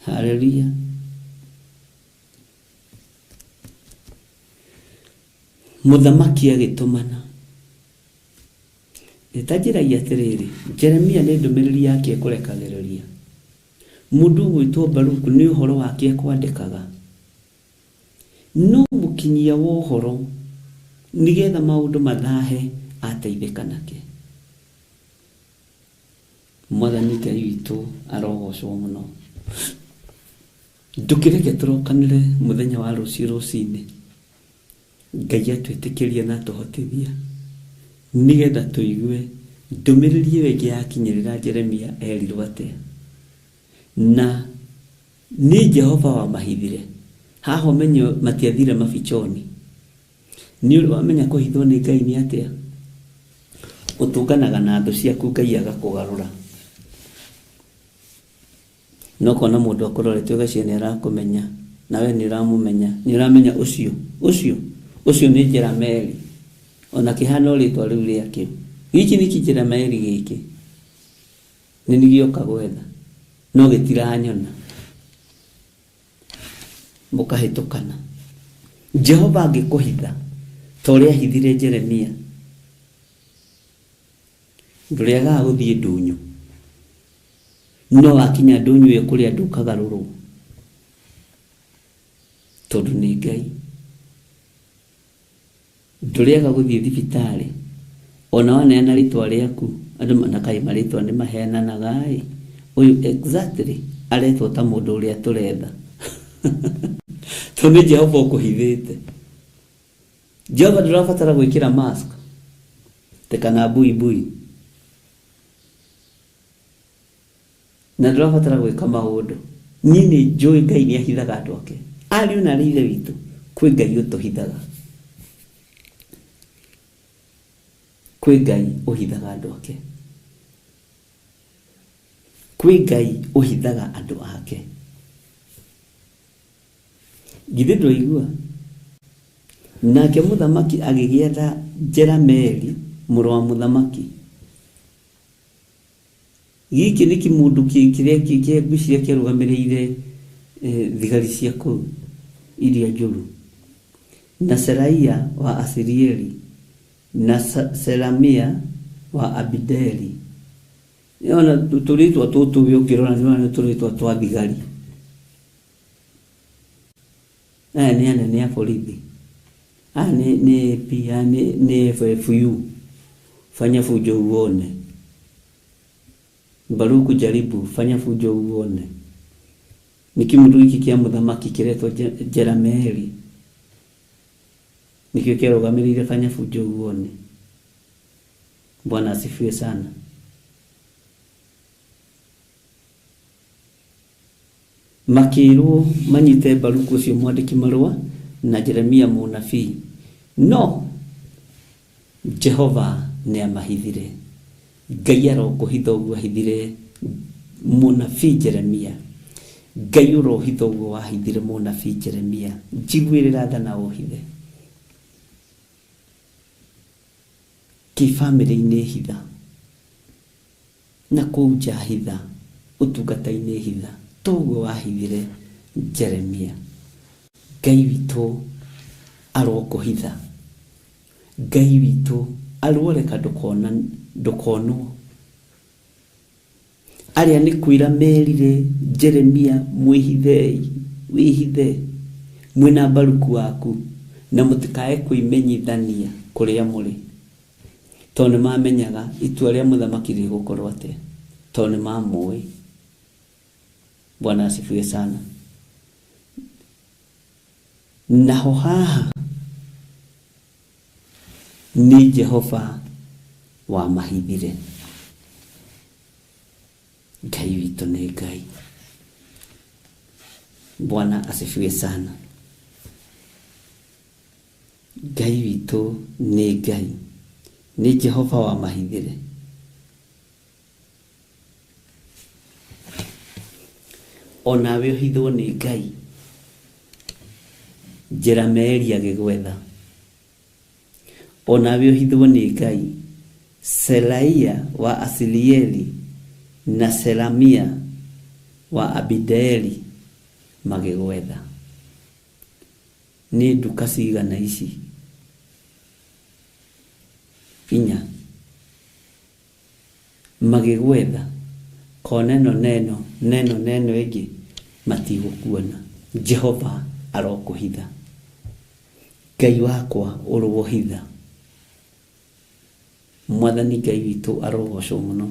Haleluya. Mũthamaki agĩtũmana. Ta njĩrai atĩrĩrĩ, Jeremia nĩ ndũmĩrĩri yake ekũrekagĩrĩria. Mũndũ ũgwĩtwo Baruku nĩ ũhoro wake ekwandĩkaga. No mũkinyia wa ũhoro nĩgetha maũndũ mathahe ateithĩka nake. Mwathani Ngai witũ arogocwo mũno. Ndũkĩreke tũrokanĩre mũthenya wa rũciũ rũcinĩ. Ngai atwĩtĩkĩrie na atũhotithia. Nĩgetha tũigue ndũmĩrĩri ĩyo ĩngĩ yakinyĩrĩra Jeremia erirwo atĩa. Na nĩ Jehova wamahithire. Haha ũmenye matiathire mabichoni. Nĩ ũrĩ wamenya kũhithwo nĩ Ngai nĩ atĩa? Ũtũnganaga na thũ ciaku Ngai agakũgarũra. No kona mũndũ akũrorete ũgacia nĩ arakũmenya, nawe nĩ ũramũmenya, nĩ ũramenya ũcio, ũcio, ũcio nĩ Jerameli. Ona kĩhana o rĩtwa rĩu rĩake. Gĩkĩ nĩ kĩjerameli gĩkĩ. Nĩ nĩgĩoka gwetha. No gĩtiranyona. Mũkahĩtũkana. Jehova angĩkũhitha ta ũrĩa ahithire Jeremia, ndũrĩagaga gũthiĩ ndũnyũ. No wakinya ndũnyũ ĩyo kũrĩ andũ ũkagarũrwo. Tondũ nĩ Ngai. Ndũrĩaga gũthiĩ thibitarĩ. Ona waneana rĩtwa rĩaku, andũ na kaĩ marĩtwa nĩ maheananaga ĩ. Ũyũ exactly aretwo ta mũndũ ũrĩa tũretha. Tondũ nĩ Jehova ũkũhithĩte. Jehova ndũrabatara gwĩkĩra mask te kana buibui. Na ndũrabatara gwĩka maũndũ. Niĩ nĩ njũĩ Ngai nĩ ahithaga andũ ake. Ariũ na aarĩ a Ithe witũ, kwĩ Ngai ũtũhithaga. Kwĩ Ngai ũhithaga andũ ake. Kwĩ Ngai ũhithaga andũ ake. Githĩ ndwaigua? Nake mũthamaki agĩgĩatha Jerameli mũrũ wa mũthamaki. Gĩkĩ nĩ kĩmũndũ kĩrĩa ngwĩciria kĩarũgamĩrĩire thigari cia kũu iria njũru. Na Seraia wa Asirieli na Selamia wa Abideli. Ona tũrĩtwa tũtũ we ũngĩrora nĩ ũrona nĩ tũrĩtwa twa thigari. Aya nĩ anene a borithi. Aya nĩ AP, aya nĩ FFU. Fanya fujo uone. Baruku jaribu, fanya fujo uone. Nĩ kĩmũndũ gĩkĩ kĩa mũthamaki kĩretwo Jerameli. Nĩkĩo kĩarũgamĩrĩire fanya fujo uone. Bwana asifiwe sana. Makĩrwo manyite Baruku ũcio mwandĩki marũa na Jeremia mũnabii. No Jehova nĩ amahithire. Ngai arokũhitha ũguo ahithire mũnabii Jeremia. Ngai ũrohitha ũguo wahithire mũnabii Jeremia. Njiguĩrĩra tha na ũhithe. Kĩbamĩrĩ-inĩ hitha. Na kũu nja hitha. Ũtungata-inĩ hitha. Toguo wahithire Jeremia. Ngai witũ arokũhitha. Ngai witũ aroreka ndũkonwo. Arĩa nĩ kwĩra merire Jeremia mwĩhithei, wĩhithe mwĩna Baruku waku na mũtikae kwĩmenyithania kũrĩa mũrĩ. Tondũ nĩ mamenyaga itua rĩa mũthamaki rĩgũkorwo atĩa. Tondũ nĩ mamũĩ. Bwana asifiwe sana. Naho haha nĩ Jehova wamahithire. Ngai witũ nĩ Ngai. Bwana asifiwe sana. Ngai witũ nĩ Ngai. Nĩ Jehova wamahithire. Onawe ũhithwo nĩ Ngai. Jerameli agĩgwetha. Onawe ũhithwo nĩ Ngai. Selaia wa Asirieli na Selamia wa Abideeli magĩgwetha. Nĩ nduka cigana ici? Inya. Magĩgwetha. Kona ĩno neno, neno neno ĩngĩ matigũkuona. Jehova arokũhitha. Ngai wakwa ũrohitha. Mwathani Ngai witũ arogocwo mũno.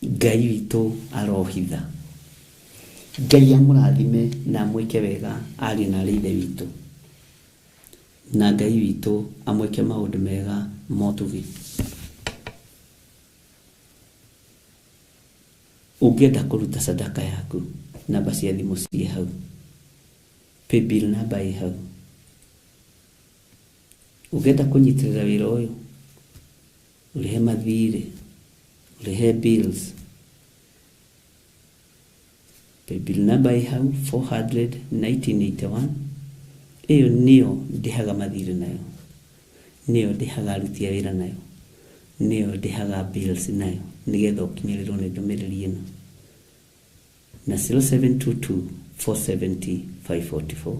Ngai witũ arohitha. Ngai amũrathime na amwĩke wega ariũ na aarĩ a Ithe witũ. Na Ngai witũ amwĩke maũndũ mega motugi. Ũngĩenda kũruta sadaka yaku, namba cia thimũ ciĩ hau, paybill namba ĩ hau. Ũngĩenda kũnyitĩrĩra wĩra ũyũ, ũrĩhe mathirĩ, ũrĩhe bills, paybill namba ĩ hau 400 1981. Ĩyo nĩyo ndĩhaga mathirĩ nayo, nĩyo ndĩhaga aruti a wĩra nayo, nĩyo ndĩhaga bills nayo, nĩgetha ũkinyĩrĩrwo nĩ ndũmĩrĩri ĩno. Na 0722 470 544,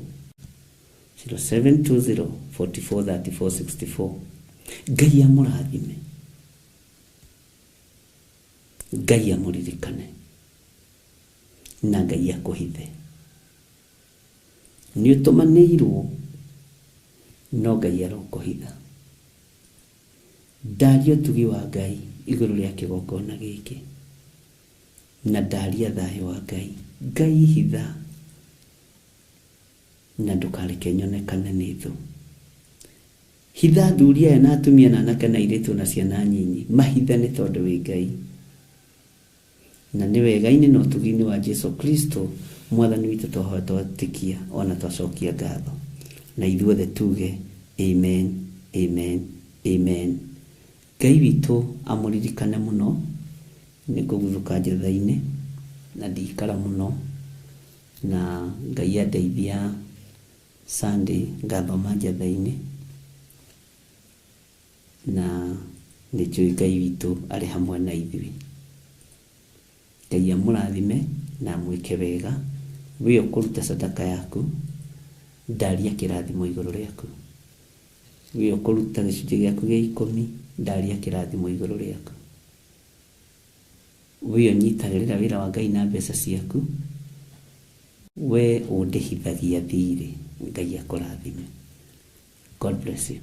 0720 44 34 64. Ngai amũrathime, Ngai amũririkane, na Ngai akũhithe. Nĩ ũtũmanĩirwo, no Ngai arokũhitha. Ndaria ũtugi wa Ngai igũrũ rĩa kĩgongona gĩkĩ, na ndaria thayũ wa Ngai. Ngai hitha na ndũkareke nyonekane nĩ thũ. Hitha athuri aya na atumia na anake na airĩtu na ciana nyinyi, mahithe nĩ tondũ wĩ Ngai. Na nĩ wega-inĩ na ũtugi-inĩ wa Jesu Kristo Mwathani witũ twahoya, twetĩkia ona twacokia ngatho, na ithuothe tuge amen, amen, amen. Ngai witũ amũririkane mũno. Nĩ ngũguthũka njatha-inĩ na ndikara mũno, na Ngai andeithia Sunday ngathoma njatha-inĩ, na nĩ njũĩ Ngai witũ arĩ hamwe na ithuĩ. Ngai amũrathime na amwĩke wega. We ũkũruta sadaka yaku, ndaria kĩrathimo igũrũ rĩaku. We ũkũruta gĩcunjĩ gĩaku gĩa 10, ndaria kĩrathimo igũrũ rĩaku. We ũnyitagĩrĩra wĩra wa Ngai na mbeca ciaku, we ũndĩhithagia thirĩ, Ngai akũrathime. God bless you.